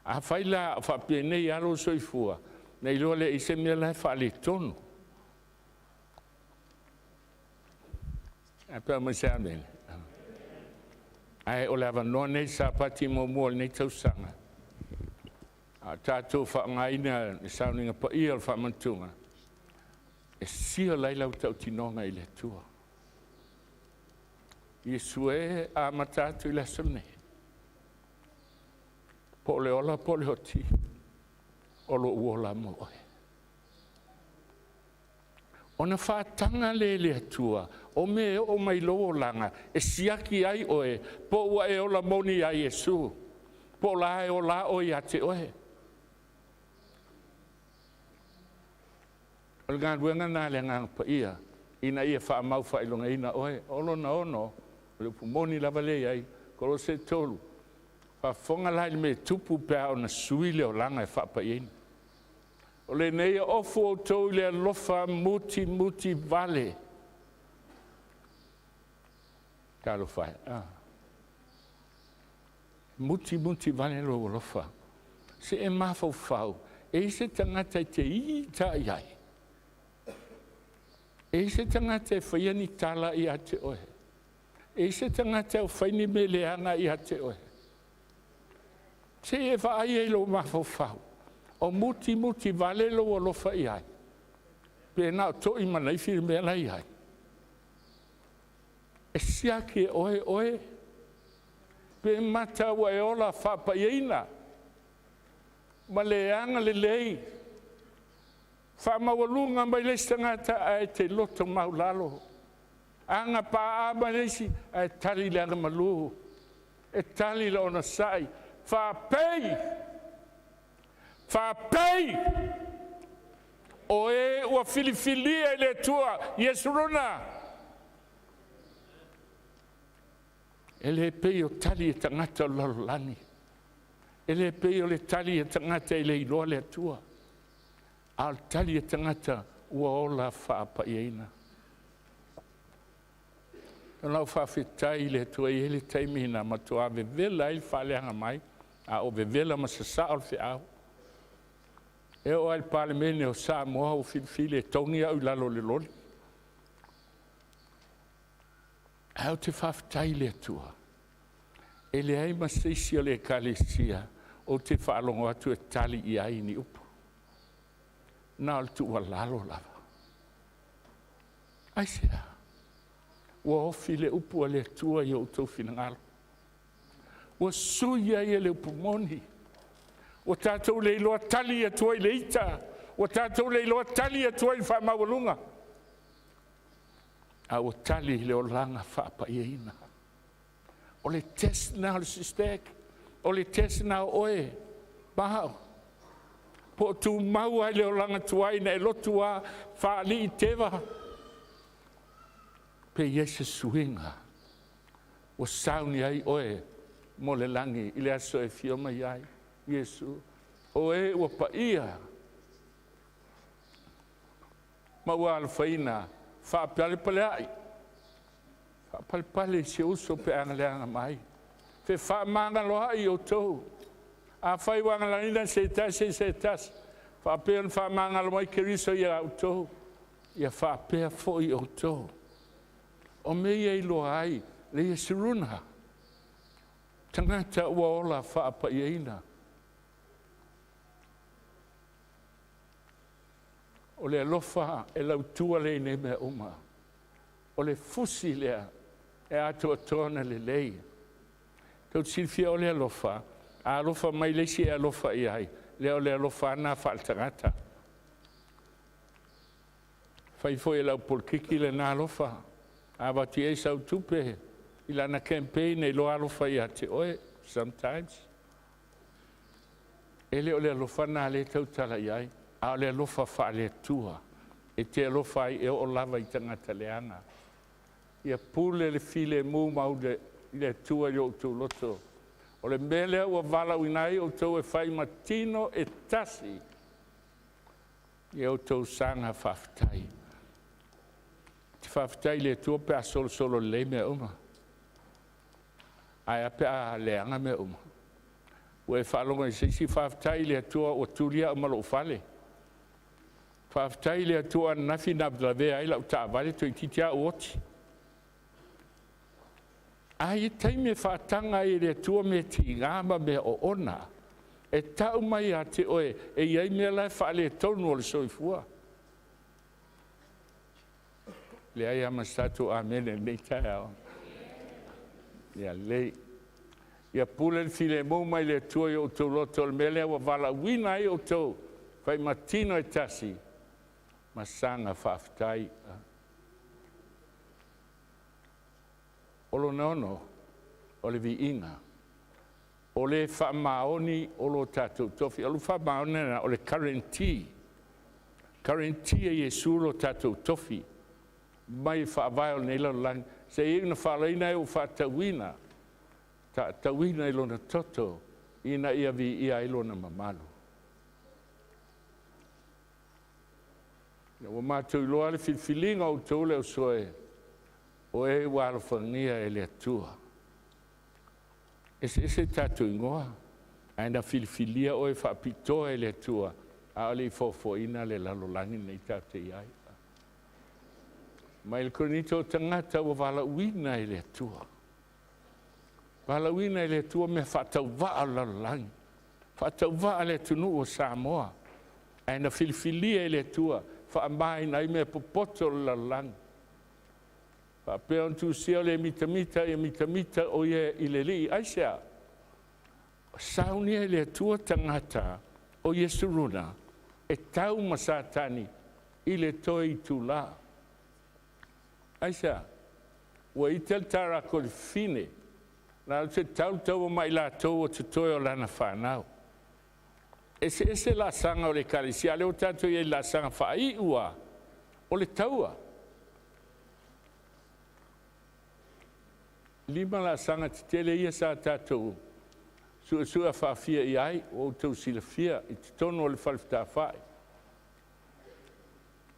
Speaker 13: Afai la o faapenei lava lou soifua, na iloa lea e i ai se mea la e faaletonu. Ae pe mai se amene. Ae o le avanoa lenei, Sapati muamua o lenei tausaga, a o tatou faaaogaina le sauniga paia o le faamanatuga, e seal ai lau tautinoga i le Atua. Iesu e amata atu i le aso lenei. Po o le ola po o le oti, o lou ola mo oe. Ona faataga lea e le Atua o mea e oo mai i lou olaga e siaki ai oe po ua e ola moni ia Iesu, po o la e ola oe ia te oe. O le galuega lena a le Agaga Paia ina ia faamaufaailogaina oe. O lona ono, o le upu moni lava lea e i ai, Kolose 3, faafofoga la i le mea e tupu pe a ona sui le olaga e faapaiaina. O lenei e ofu outou i le alofa mutimuti vale. Talofa e, a? Mutimuti vale lou alofa. Se e mafaufau, e i ai se tagata e te ita i ai? E i ai se tagata e faia ni tala ia te oe? E i ai se tagata o fai ni mea leaga ia te oe? Se i e vaai ai i lou mafaufau, o mutimuti vale lou alofa i ai, pe na o toi ma naifi le mea la e i ai? E siaki e oe oe, pe mata ua e ola faapaiaina ma le agalelei faamaualuga mai le isi tagata ae te loto maualalo, aga mai le isi ae tali i le agamalu, e tali i le onosai, faapei, faapei o e ua filifilia e le Atua Iesuruna, e le pei o tali a tagata o le lalolagi, e le pei o le tali a tagata e le iloa le Atua, a o le tali a tagata ua ola faapaiaina. O lau faafetai i le Atua, e i ai le taimi na matua vevela ai le faaleaga mai, a o vevela ma sasao le feau. E oo lava i le Palemene o Samoa ua filifili e togi au i lalo o le loli. Ae ou te faafetai i le Atua, e leai ma se isi o le Ekalesia ou te faalogo atu e tali i ai ni upu, na o le tuualalo lava. Aisea? Ua ofi le upu a le Atua i o outou finagalo, ua sui ai e le upu moni, ua tatou le iloa tali atu ai i le ita, ua tatou le iloa tali atu ai i le faamaualuga, a ua tali i le olaga faapaiaina. O le test lena o le SISTEC, o le test lena o oe ma au, po o tumau lava i le olaga tuai na e lotu lava faalii teva, pe i ai se suiga ua sauni ai oe mo le lagi i le aso e afio mai ai Iesu. O e ua paia ma ua alofaina, faapalepaleai, faapalepale i si ou uso pe a leaga mai, fefaamagaloai outou. Afai ua agalaiga se tasi i se tasi, faapea ona faamagalo mai Keriso ia outou, ia faapea foi outou. O mea ia e iloa ai le Iesuruna, tagata ua ola faapaiaina. O le alofa e lautua lea i nei mea uma. O le fusi lea e atoatoa ona lelei. Tou te silafia o le alofa, a alofa mai le isi e alofa i ai, lea o le alofa lava lena faaletagata. Fai foi e le au polokiki lena alofa, a avatu i ai sau tupe i lana campaign e iloa alofa ia te oe sometimes. E le o le alofa lena lea e tautala i ai, a o le alofa faale-Atua e te alofa ai e oo lava i tagata leaga. Ia pule le filemu ma le Atua i o outou loto. O le mea lea ua valaauina ai outou e fai ma tino e tasi ia outou saga faafetai. Ou te faafetai i le Atua pe a solosolo lelei mea uma, ae a pe a leaga mea uma? Ua e faalogo i se isi faafetai i le Atua ua tuli au ma lou fale, faafetai i le Atua ananafi na lavea ai lau taavale toeitiiti lava ou oti. A i ai taimi e faataga ai e le Atua mea tiga ma mea oona e tau mai ia te oe e i ai mea la e faaletonu o le soifua. Leai lava ma se tatou amene i lenei taeao. Ia lelei. Ia pule le filemu mai le Atua i o outou loto, o le mea lea ua valaauina ai outou, fai ma tino e tasi, ma saga faafetai. O lona ono, o le viiga, o le faamaoni o lo tatou tofi. O le faamaoni lena, o le guarantee, guarantee e Iesu lo tatou tofi, mai faavae o lenei lalolagi, seia iu ina faalaina e ua faatauina, taatauina i lona toto, ina ia viia ai lona mamalu. Ina ua matou iloa le filifiliga o outou le au e, o e ua alofagia e le Atua. E eseese tatou igoa, ae na filifilia oe faapitoa e le Atua, a o le i foafoaina le lalolagi lenei tatou te i ai. Mai le Korinito o tagata ua valaauina e le Atua. Valaauina e le Atua mea faatauvaa o le lalolagi, faatauvaa le atunuu o Samoa, ae na filifilia e le Atua faamaina ai mea popoto o le lalolagi. Faapea ona tusia o le mitamita ia mitamita o ia i le Alii. Aisea? Saunia e le Atua tagata o Iesuruna e tau ma Satani i le toe itulā. Aisea? Ua ita le tarako i le fine, na o se tau taua mai latou o totoe o lana whanau. Ese ese laasaga o le ekalesia, a o lea ua tatou i ai i le laasaga faaiu a o le taua. 5 laasaga tetele ia sa tatou suesue faafia i ai, ua outou silafia i totonu o le fale fetāfai.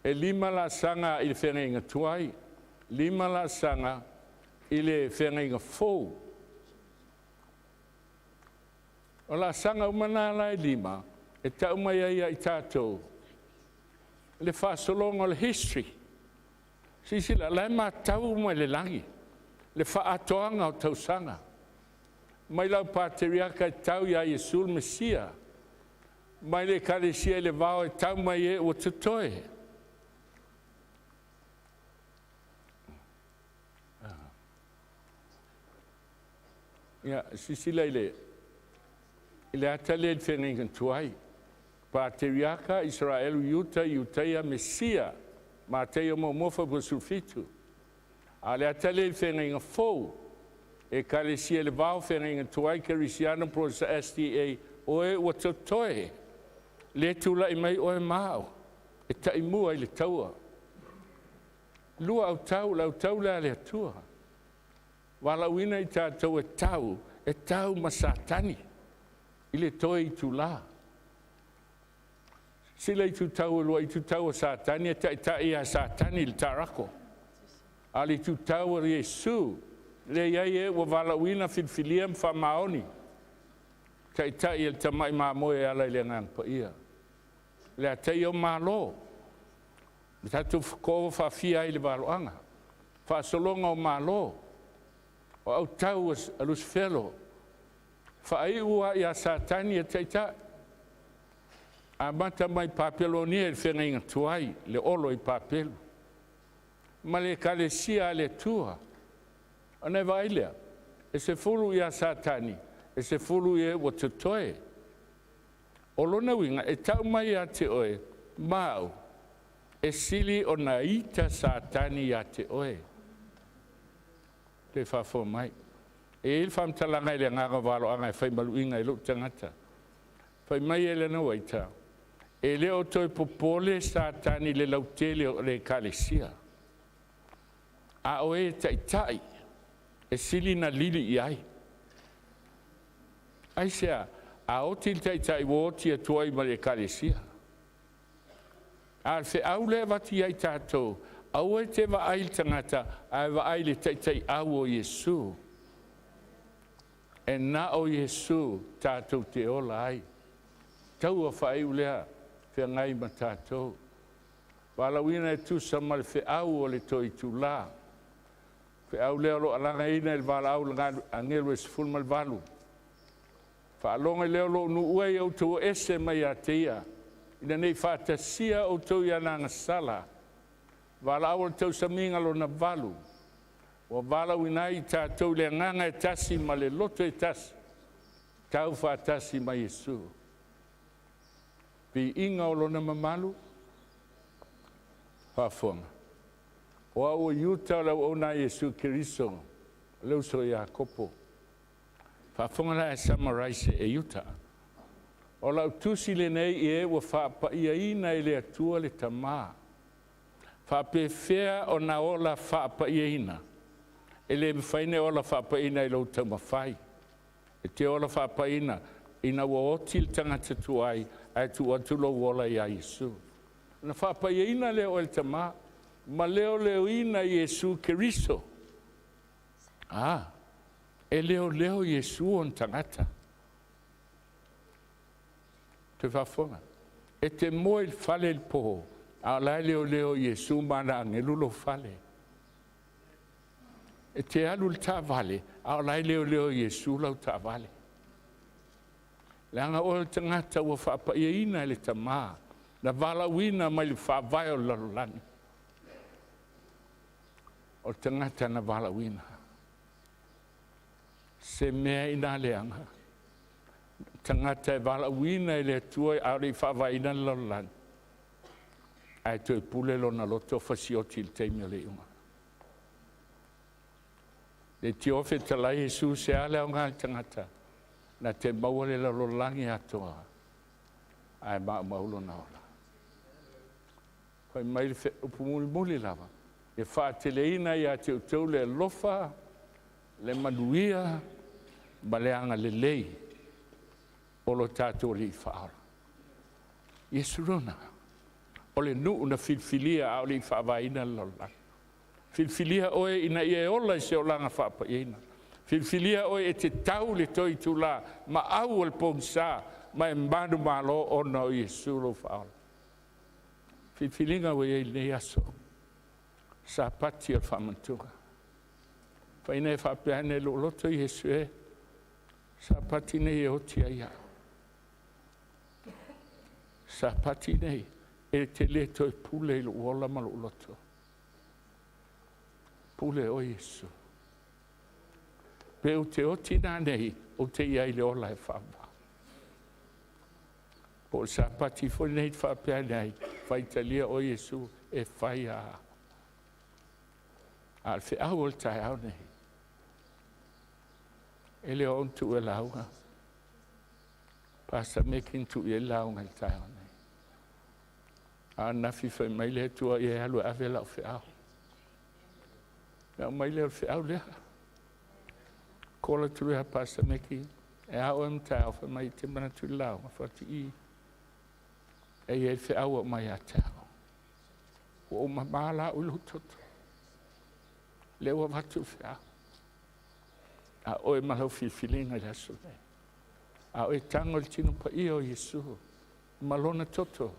Speaker 13: E 5 laasaga i le feagaiga tuai, 5 laasaga i le feagaiga fou. O laasaga uma na la e 5, e tau mai ai ia i tatou le faasologa o le history. Silasila, la e matau uma i le lagi le faaatoaga o tausaga, mai lau Pateriaka e tau ia Iesu le Mesia, mai le Ekalesia i le vao e tau mai e ua totoe. Ia, silasila i le ata lea i le feagaiga tuai, Pateriaka, Israelu, Iuta, Iutaia, Mesia, Mateio muamua fuaiupu 17. A o le ata lea i le feagaiga fou, Ekalesia i le vao, feagaiga tuai, Kerisiano, Protestant, SDA, o e ua totoe, le tulai mai oe ma au, e taimua i le taua. 2 autau, le autau lea a le Atua. Valaauina i tatou e tau ma Satani i le toe itulā. Sila itu tau lua itu tau o Satani e taitai ia Satani i le tarako. A le itu tau o Iesu, le iai e ua valaauina filifilia ma faamaoni. Taitai e le tamai mamoe e ala i le agaga paia. Le atai o malo, le tatou fako faafia ai le valoaga. Faasologa o malo, o autau a Lusifelo, faaiu a ia Satani e taitai. Amata mai Papelonia i le feagaiga tuai, le olo i Papelu, ma le ekalesia a le Atua. Ona e vaai lea, e 10 ia Satani, e 10 ia ua totoe. O lona uiga, e tau mai ia te oe, ma au, e sili ona ita Satani ia te oe. Te faafofoga mai. E i ai le faamatalaga i le agaga o valoaga e fai maluiga i lou tagata. Fai mai e lena waita, e le o toe popole Satani le lautele o le ekalesia. A o e taitai, e sili na lili i ai. Aisea, a oti le taitai ua oti atu ai ma le ekalesia. A le feau lea e avatu ia i tatou, aua e te vaai i le tagata, ae vaai i le taitai au o Iesu. E na o Iesu tatou te ola ai. Taua faaiu lea feagai ma tatou. Valaauina e tusa ma le feau o le toe itulā. Feau lea o lo o alagaina i le valaau agelu e 18. Faalogo i lea o lo o nuua i outou ese mai ia te ia, ina nei faatasia outou i ana agasala. Valaau o le tausamiga lona 8. Ua valaauina ai i tatou i le agaga e tasi ma le loto e tasi, tau faatasi ma Iesu. Viiga o lona mamalu, faafofoga. O au o Iuta o le auauna a Iesu Keriso, o le uso ia Iakopo. Faafofoga la e summarize e Iuta. O lau tusi lenei i e ua faapaiaina e le Atua le Tama, faapefea ona ola faapaiaina? E le mafai ona e ola faapaiaina i lou taumafai. E te ola faapaia ina ua oti le tagata tuai ae tuu atu lou ola ia Iesu. Ona faapaiaina lea o oe e le Tama ma leoleoina e Iesu Keriso. A, e leoleo Iesu ona tagata. Toe faafofoga, e te moe i le fale i le po, a o la e leoleo e Iesu ma ana agelu lou fale. E te alu i le taavale, a o la e leoleo e Iesu lau taavale. Leaga oe o le tagata ua faapaiaina e le Tama, na valaauina mai le faavae o le lalolagi. O le tagata na valaauina. Se mea ina leaga, tagata e valaauina e le Atua a o le i faavaeina le lalolagi, ae toe pule lona loto fasioti i le taimi o le iuga. Leitio fetalai Iesu, se a le aoga i le tagata na te maua le lalolagi atoa ae maumau lona ola. Fai mai le upu mulimuli lava, e faateleina ia te outou le alofa, le manuia ma le agalelei o lo tatou Alii Faaola. Iesuruna, o le nuu na filifilia a o le i faavaeina le lalolagi. Filifilia oe ina ia e ola i se olaga faapaiaina. Filifilia oe e te tau i le toe itula ma au o le pogisa ma e manumalo ona o Iesu lou Faaola. Filifiliga ua i ai i lenei aso, Sapati o le Faamanatuga. Fai na e faapea ane i lou loto, Iesu e, Sapati nei e oti ai au. Sapati nei e te le toe pule i lou ola ma lou loto. Pule oe Iesu. Pe ou te oti nanei, ou te i ai i le ola e faavavau. Po o le Sapati foi lenei e faapea ane ai, faitalia oe Iesu e fai a au. A o le feau o le taeao nei, e le o au na tuua e lauga, Pastor Meki na tuu i ai le lauga i le taeao nei. A ananafi fai mai le Atua ia e alu e ave lau feau. Na aumai lea o le feau lea. Kola atu lea Pastor Meki, e a oe ma taeao, fai mai e te manatu i le lauga, fai atu i, e i ai le feau o mai ia te au. Ua ou mamā la au i lou toto. Lea ua avatu le feau. A oe ma lau filifiliga i le aso nei. A oe tago i le tino paia o Iesu ma lona toto.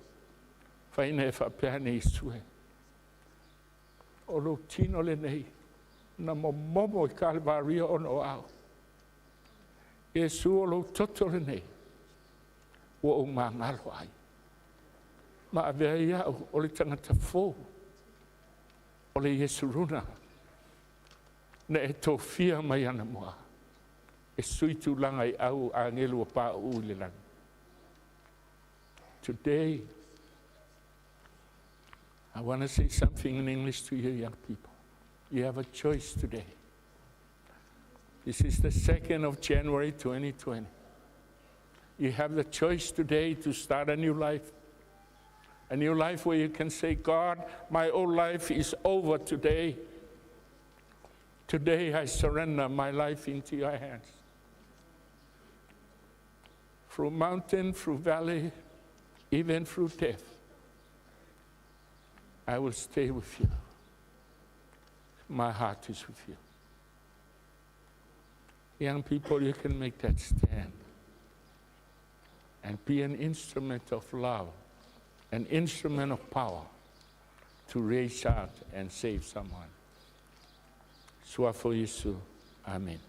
Speaker 13: Faina e faapea ane Iesu e. O lou tino lenei na momomo i Kalevaria ona o au. Iesu o lou toto lenei ua ou magalo ai. Ma avea ai au o le tagata fou o le Iesuruna na e tofia mai anamua e sui tulaga i au agelu ua pauu i le lagi. Today, I want to say something in English to you young people. You have a choice today. This is the 2nd of January 2020. You have the choice today to start a new life. A new life where you can say, God, my old life is over today. Today I surrender my life into your hands. Through mountain, through valley, even through death, I will stay with you. My heart is with you. Young people, you can make that stand and be an instrument of love, an instrument of power to reach out and save someone. Suafo Iesu. Amen.